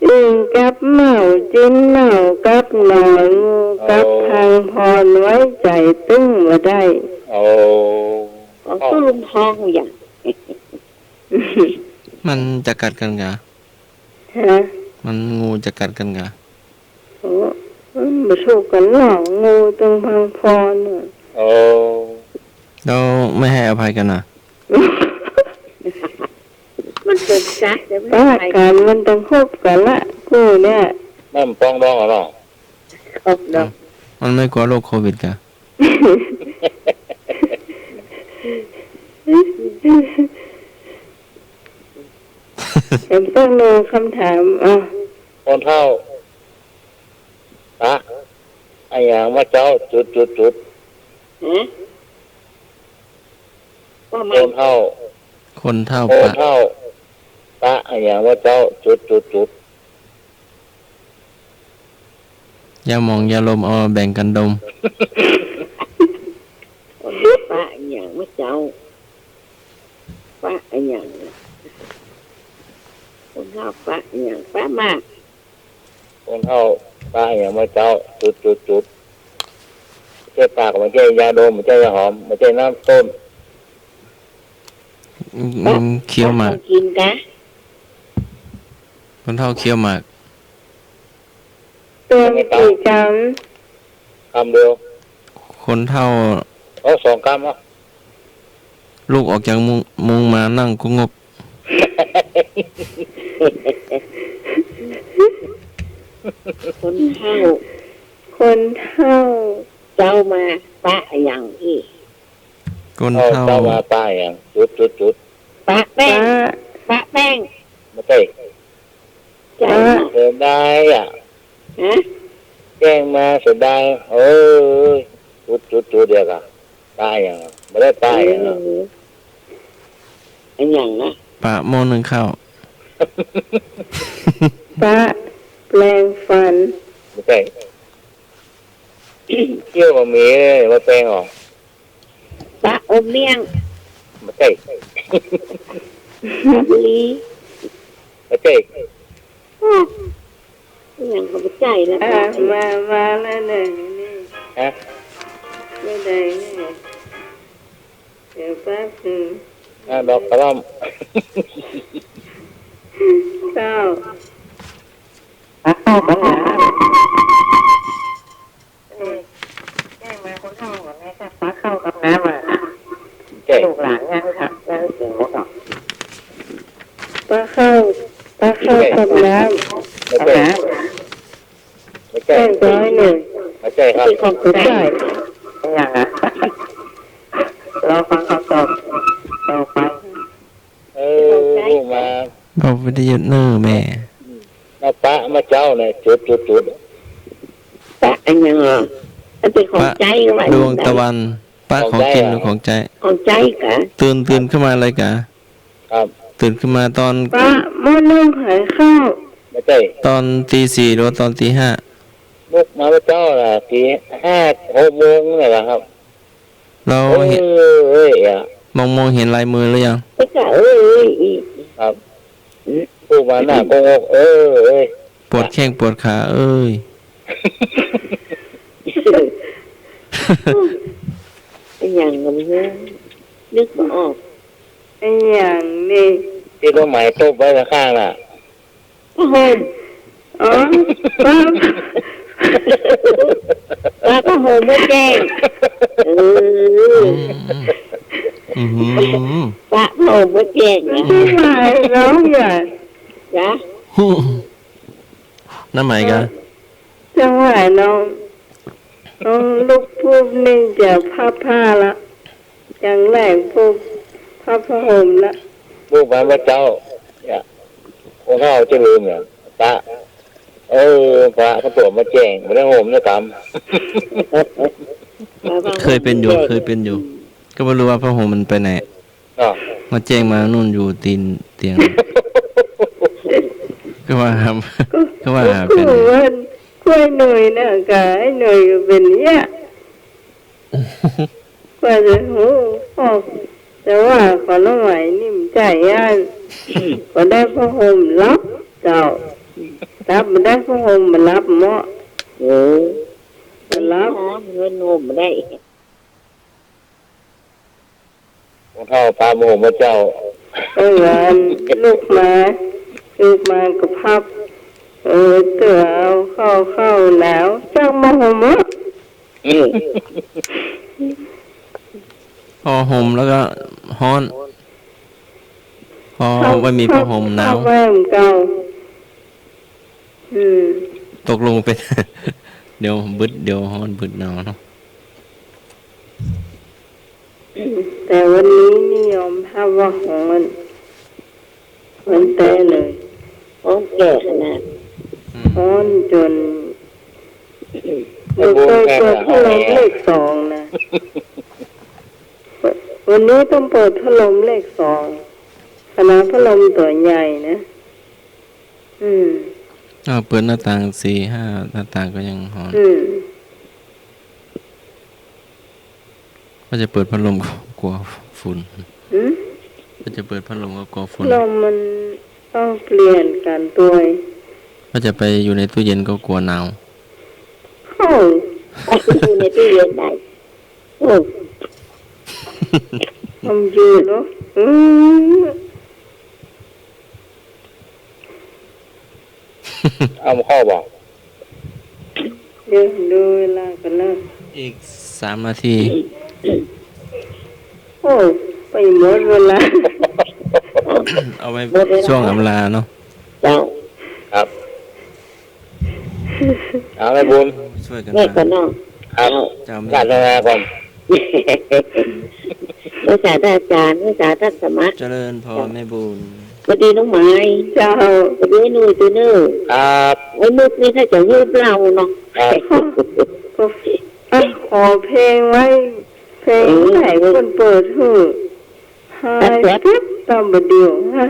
อึ่งกับเม่า จี๋นเน่ากับหนอน งูกับพังพร ไว้ใจ๋ตึงบ่ได้ โอ้ ของตู้ลุงทองอย่าง มันจะกัดกั๋นก่ะ ฮะ มันงูจะกัดกั๋นก่ะ โอ้ มันบ่ถูกกั๋นหรอก งูตึงพังพรน่ะ โอ้ แล้วไม่ให้อภัยกั๋นน่ะ มันเกิดจาก ปะกั๋น มันต้องคบกั๋นละ กู้เนี่ย มันปองดองเหรอเนาะ ปองดอง มันไม่กลัวโรคโควิดก่ะ แถมสักหนึ่งคำถาม อ่ะ คนเฒ่า ปะอะหยังมาเจ๊า จุดจุดจุด ฮะ ว่ามา คนเฒ่า คนเฒ่า คน ปะ เฒ่า ปะอะหยังมาเจ๊า จุดจุดจุด ยาหมองยาลมเอามาแบ่งกั๋นดม ปะอะหยังมาเจ๊า ปะอะหยัง คนเฒ่าปะอะหยัง ปะหมาก คนเฒ่าปะอะหยังมาเจ๊า จุดจุดจุด บ่ใจ้ปาก บ่ใจ้ยาดม บ่ใจ้ยาหอม บ่ใจ้น้ำส้ม อืม อืม เคี้ยวหมาก ปะของกิ๋นกะ คนเฒ่าเคี้ยวหมาก เติมกี่กำ กำเดียว คนเฒ่า โอ้ สองกำอ่ะ ลุกออกจากมุ้ง มุ้งมานั่งกุงก คนเฒ่า คนเฒ่า เจ๊ามาปะอะหยังอี้ คนเฒ่า เจ๊ามาปะอะหยัง จุดจุดจุด ปะแป้ง ปะ ปะแป้ง บ่ใจ้ แจ้งมาเสียดายอะ ฮะ แจ้งมาเสียดาย เอ้ย จุดจุดจุด เดี๋ยวก่ะ ปะอะหยังอะ บ่ได้ปะอะหยังอะ เออ อะหยังอะ ปะหม้อนึ่งข้าว ปะแปรงฟัน บ่ใจ้ เคี้ยวบ่มีเลย บ่แปรงออก ปะอมเมี่ยง บ่ใจ้ ปะบุหรี่ บ่ใจ้ อ้อ อะหยังก็บ่ใจ้แล้ว อ่า ปะ มา มาแล้วเนี่ย นี่ ฮะ ไม่ได้นี่ เดี๋ยวแป๊บนึง อ่า ดอกกระหล่ำ เจ้า ปะเข้ากับน้ำ เออ แจ้งมาคนเฒ่าก่อนไงครับ ปะเข้ากับน้ำอะ ใจ้ ลูกหลานยังครับ ยังกิ๋นบ่ก่อน ปะเข้า ปะเข้ากับน้ำ บ่ใจ้ กับน้ำ บ่ใจ้ แจ้งร้อยหนึ่ง บ่ใจ้ครับ เป็นของผู้ใหญ่ อะหยังอะ รอฟังคำตอบต่อไป เออ ฮู้มา เว้าวิทยุเน่อแม่ อืม มาปะมาเจ๊าเนี่ย จุดจุดจุด ปะอะหยังอะ อันเป็นของใจ๊ก็ว่า ปะดวงตะวัน ปะของกิ๋นหรือของใจ๊ ของใจ๊กะ ตื่น ตื่นขึ้นมาเลยกะ ครับ ตื่นขึ้นมาตอน ปะหม้อนึ่งขายข้าว บ่ใจ้ ตอนตีสี่หรือว่าตอนตีห้า ลุกมาเมื่อเจ๊าน่ะ ตีห้า หกโมงนี่แหละครับ แล้วเห็น เอ้ย เอ้ยอะ มองมองเห็นลายมือหรือยัง เอ้ยกะ เอ้ย เอ้ย อีก ครับ อืม ลุกมาหน้าโกงอก เอ้ย เอ้ย ปวดแข้งปวดขา เอ้ย อะหยังก็บ่ฮู้ นึกบ่ออก อะหยังนี่ ที่เขาหมายตบไว้ข้างๆ น่ะ ผ้าห่ม อ๋อ ผ้า ผ้า ผ้าห่มบ่แจ้ง เออ อืม อืม ผ้า ผ้าห่มบ่แจ้งนะ น้ำไหมายร้องใหญ่ จ๊ะ น้ำไหมายกะ จังหวะน้อง น้องลุกปุ๊บนี่จะพับผ้าละ อย่างแรกปุ๊บพับผ้าห่มละ ลุกมาเมื่อเจ๊า เนี่ย คนเฒ่าจะลืมเนี่ย ปะ เออ ปะเขาตรวจมาแจ้ง บ่ได้ห่มนะต๋าม เคยเป๋นอยู่ เคยเป๋นอยู่ ก็บ่ฮู้ว่าผ้าห่มมันไปไหน อ้าว มาแจ้งมานู่นอยู่ตีนเตียง ก็ว่าหา ก็ ก็ว่าหาเป๋น ก็ว่า กล้วยหนุ่ยน่ะ กับไอ้หนุ่ยก็เป๋นเนี่ย กว่าจะฮู้ออก แต่ว่าของน้องไหมนี่มันใจ้อัน ก็ได้ผ้าห่มหลับเจ้า หลับบ่ได้ผ้าห่มมาหลับเมาะ เออ มาหลับ เงินห่มบ่ได้ คนเฒ่าปะผ้าห่มมาเจ๊า เออ อันลุกมา ลุกมาก็พับ เออ เตื้อเอาเข้า เข้าหนาว ซักผ้าห่มเนาะ อืม พอห่มแล้วก็ฮ้อน พอ เข้า บ่มีผ้าห่มหนาว เข้าไปของเก่า อืม ตกลงเป๋น เดี๋ยวบึด เดี๋ยวฮ้อนบึดหนาวเนาะ แต่วันนี้นี่ยอมฮับว่าฮ้อน ฮ้อนแต๊เลย ฮ้อนแก่ขนาด อืม ฮ้อนจ๋น บ่เกยเปิดพัดลมเลขสองนะ วันนี้ต้องเปิดพัดลมเลขสอง ขนาดพัดลมตั๋วใหญ่นะ อืม อ้าว เปิดหน้าต่างสี่ห้าหน้าต่างก็ยังฮ้อน อืม ว่าจะเปิดพัดลมก็กั๋วฝุ่น หืม ว่าจะเปิดพัดลมก็กั๋วฝุ่น ลมมันต้องเปลี่ยนกั๋นตวย ว่าจะไปอยู่ในตู้เย็นก็กั๋วหนาว โอ้ อยู่ในตู้เย็นได้ โอ้ มันอยู่เนาะ อืม เอามาเข้าบ่ เดี๋ยวดูเวลาก่อนนะ อีกสามนาที โอ้ ไปหมดเวลา เอาไว้ หมดเวลา ช่วงอำลาเนาะ เจ้า ครับ เอาแม่บุญ ช่วยกั๋น แม่ มา ก่อนเนาะ ครับ เจ้าแม่ กราบนมัสการ ไหว้สาท่านอาจ๋ารย์ ไหว้สาท่านสมัคร เจริญพรแม่บุญ สวัสดีน้องไหม เจ้า สวัสดีไอ้หนุ่ยตี้เน่อ ครับ ไอ้นุชนี่ถ้าจะหื้อเปล่าเนาะ ครับ ก็ อ่ะ ขอเพลงไว้ เพลง เออ ไหนเปิ้นเปิดหื้อ หายปิ๊บตำบ่าเดี่ยวฮะ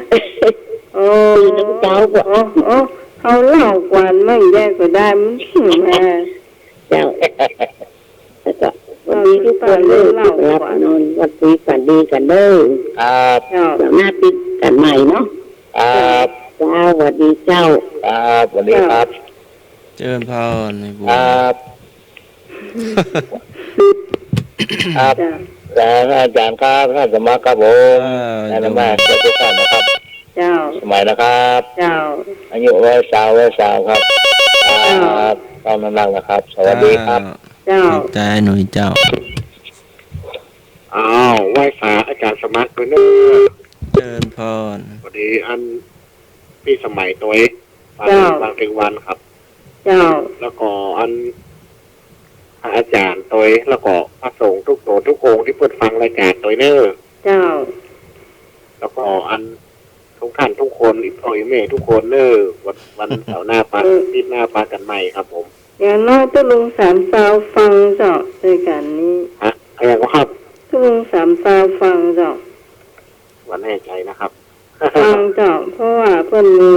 โอ้ ปีน้ำเจ้าบ่ โอ้ โอ้ เฮาเล่าก่อนมั่งแยกก็ได้ มันถึงมา เจ้า แล้วก็วันนี้ทุกคนเด้อ เล่าก่อน หลับนอน หลับฝันดีกั๋นเด้อ ครับ เจ้า เดี๋ยวหน้าปิ๊กกั๋นใหม่เนาะ ครับ เจ้า สวัสดีเจ้า ครับ สวัสดีครับ เจริญพรในบุญ ครับ ครับ เจ้า ครับ อาจ๋ารย์ครับ ท่านสมัครครับผม เออ ท่านสมัคร เจ้า ทุกท่านนะครับ เจ้า สมัยนะครับ เจ้า อายุร้อยสาว ร้อยสาวครับ เจ้า ครับ ต้องนั่งนะครับ สวัสดีครับ เจ้า เจ้า ขอบใจหนุ่ยเจ้า อ้าว ไหว้สาอาจ๋ารย์สมัครด้วยเนอะ เจริญพร สวัสดีอันพี่สมัยตวย ฟัง เจ้า ฟังตึงวันครับ เจ้า แล้วก็อัน พระอาจ๋ารย์ตวย แล้วก็พระสงฆ์ทุกโตทุกองค์ตี้เปิ้นฟังรายก๋านตวยเน่อ เจ้า แล้วก็อันทุกท่านทุกคน อี่พ่ออี่แม่ทุกคนเน่อ วัน วันเสาร์หน้าปะ เออ อาทิตย์หน้าปะกั๋นใหม่ครับผม อย่างน้อยตุ๊ลุงสามซาวฟังเจ้า รายก๋านนี้ ฮะ อะไรก็ครับ ตุ๊ลุงสามซาวฟังเจ้า ว่าแน่ใจนะครับ ฟังเจ้า เพราะว่าเปิ้นมี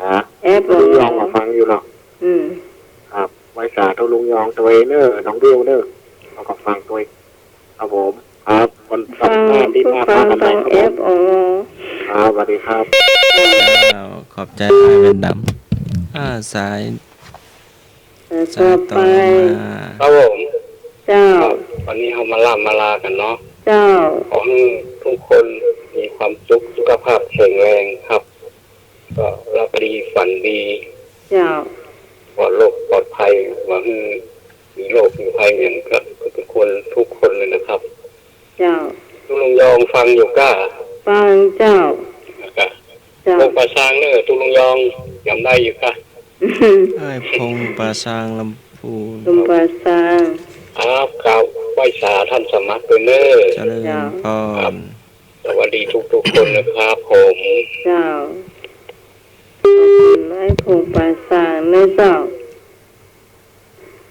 ฮะ แอป ตุ๊ลุงยอง อ๋อ ก็ฟังอยู่เนาะ อืม ครับ ไหว้สาตุ๊ลุงยองตวยเน่อ น้องบิวเน่อ เฮาก็ฟังตวย ครับผม ครับ วันเสาร์หน้า ฟัง อาทิตย์หน้า ฟัง ปะกั๋นใหม่ครับผม ตวยแอป อ๋อ ครับ สวัสดีครับ อ้าว ขอบใจอ้ายแว่นดำ อ่า สาย สายต่อไป สายต่อมา ครับผม เจ้า ครับ วันนี้เฮามาล่ำมาลากั๋นเนาะ เจ้า ขอหื้อทุกคนมีความสุข สุขภาพแข็งแรงครับ ก็หลับดีฝันดี เจ้า ปลอดโรคปลอดภัย บ่หื้อมีโรคมีภัยหยังกับทุกคน ทุกคนเลยนะครับ เจ้า ตุ๊ลุงยองฟังอยู่ก้า ฟังเจ้า แล้วก็ เจ้า พงษ์ป่าซางเน่อ ตุ๊ลุงยองจ๋ำได้อยู่ก้า อ้ายพงษ์ป่าซางลำพูน พงษ์ป่าซาง ครับ ครับ ไหว้สาท่านสมัครตวยเน่อ เจริญ เจ้า พร ครับ สวัสดีทุกๆคนนะครับผม เจ้า ขอบคุณอ้ายพงษ์ป่าซางเน่อเจ้า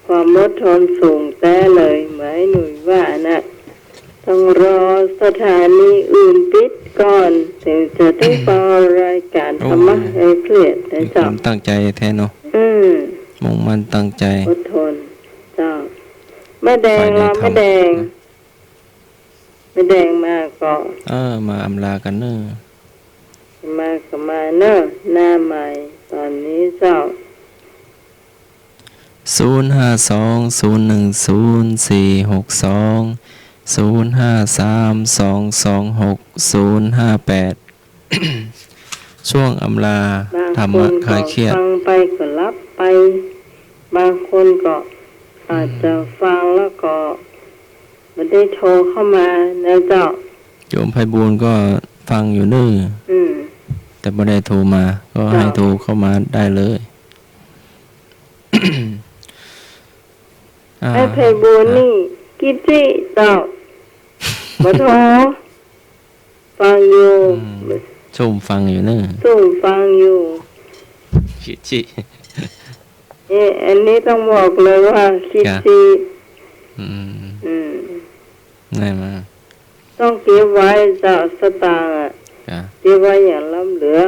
ความอดทนสูงแต๊เลย เหมือนไอ้หนุ่ยว่าน่ะ ต้องรอสถานีอื่นปิดก่อน ถึงจะได้ฟังรายการธรรมะ โอ้ ไอ้เกลียดนะเจ้า มีความตั้งใจแท้เนาะ อืม มุ่งมั่นตั้งใจ อดทน เจ้า แม่แดง ฝ่ายในธรรม แม่แดง แม่แดงมาก็ เออ มาอำลากั๋นเน่อ มาก็มาเน่อ หน้าไมค์ตอนนี้เจ้า ศูนย์ห้าสอง ศูนย์หนึ่งศูนย์ สี่หกสอง ศูนย์ห้าสาม สองสองหก ศูนย์ห้าแปด ช่วงอำลาธรรมะคลายเครียด บางคนก็ฟังไปก็หลับไป บางคนก็อาจจะฟังแล้วก็บ่ได้โทรเข้ามานะเจ้า โยมไพบูลย์ก็ฟังอยู่เน่อ อืม แต่บ่ได้โทรมา ก็ให้ เจ้า โทรเข้ามาได้เลย อ่า ไอ้ไพบูลย์นี่ อ่ะ กิจิเจ้า บ่โทร ฟังอยู่ อืม ซุ่มฟังอยู่เน่อ ซุ่มฟังอยู่ กิจิ นี่ อันนี้ต้องบอกเลยว่าขี้ จ้ะ ซี้ อืม อืม ได้มา ต้องเก็บไว้เจ้า สตางค์อะ จ้ะ เก็บไว้อย่างล้ำเหลือ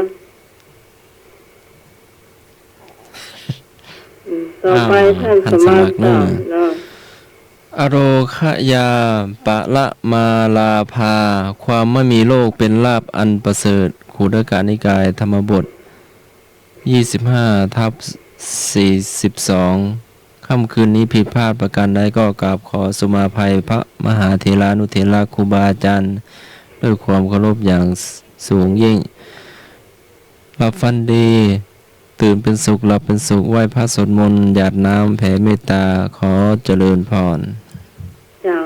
อืม ต่อไป อ้าว ท่าน ท่านสมัคร สมัครเนาะ เนาะ อโรคยาปะละมาลาภา ความไม่มีโรคเป็นลาภอันประเสริฐ ขุทกนิกาย ธรรมบท ยี่สิบห้าทับสี่สิบสอง ค่ำคืนนี้ผิดพลาดประการใดก็กราบขอสุมาภัยพระมหาเถรานุเถระครูบาอาจารย์ ด้วยความเคารพอย่างสูงยิ่ง หลับฝันดี ตื่นเป็นสุข หลับเป็นสุข ไหว้พระสวดมนต์ หยาดน้ำแผ่เมตตา ขอเจริญพร เจ้า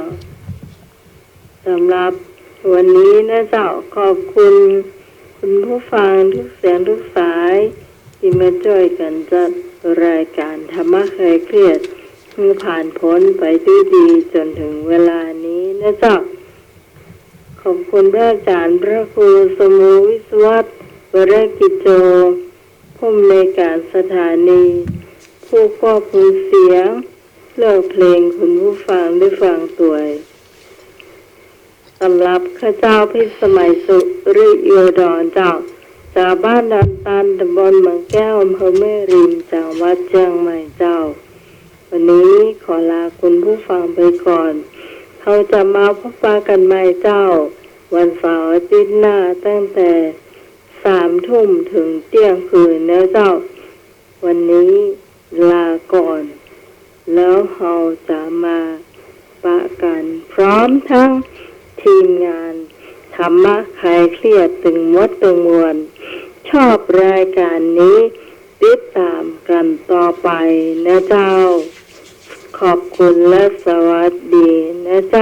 สำหรับวันนี้นะเจ้า ขอบคุณคุณผู้ฟังทุกเสียงทุกสาย ตี้มาจ้อยกั๋นจัดรายก๋านธรรมะคลายเครียด หื้อผ่านพ้นไปด้วยดีจ๋นเถิงเวลานี้นะเจ้า ขอบคุณพระอาจ๋ารย์พระครูสมุวิศวัตร วรกิจโจ ผู้อำนวยก๋านสถานี ผู้ควบคุมเสียง เลือกเพลงหื้อคุณผู้ฟังได้ฟังตวย สำหรับข้าเจ้าพิสมัยสุริโยดรเจ้า จากบ้านดอนตัน ตำบลเมืองแก้ว อำเภอแม่ริม จังหวัดเจียงใหม่เจ้า วันนี้ขอลาคุณผู้ฟังไปก่อน เฮาจะมาพบปะกั๋นใหม่เจ้า วันเสาร์อาทิตย์หน้า ตั้งแต่สามทุ่มเถิงเตี้ยงคืนนะเจ้า วันนี้ลาก่อน แล้วเฮาจะมาปะกั๋นพร้อมตึงทีมงานธรรมะคลายเครียดตึงหมดตึงมวล ชอบรายก๋านนี้ ติดต๋ามกั๋นต่อไปนะเจ้า ขอบคุณและสวัสดีนะเจ้า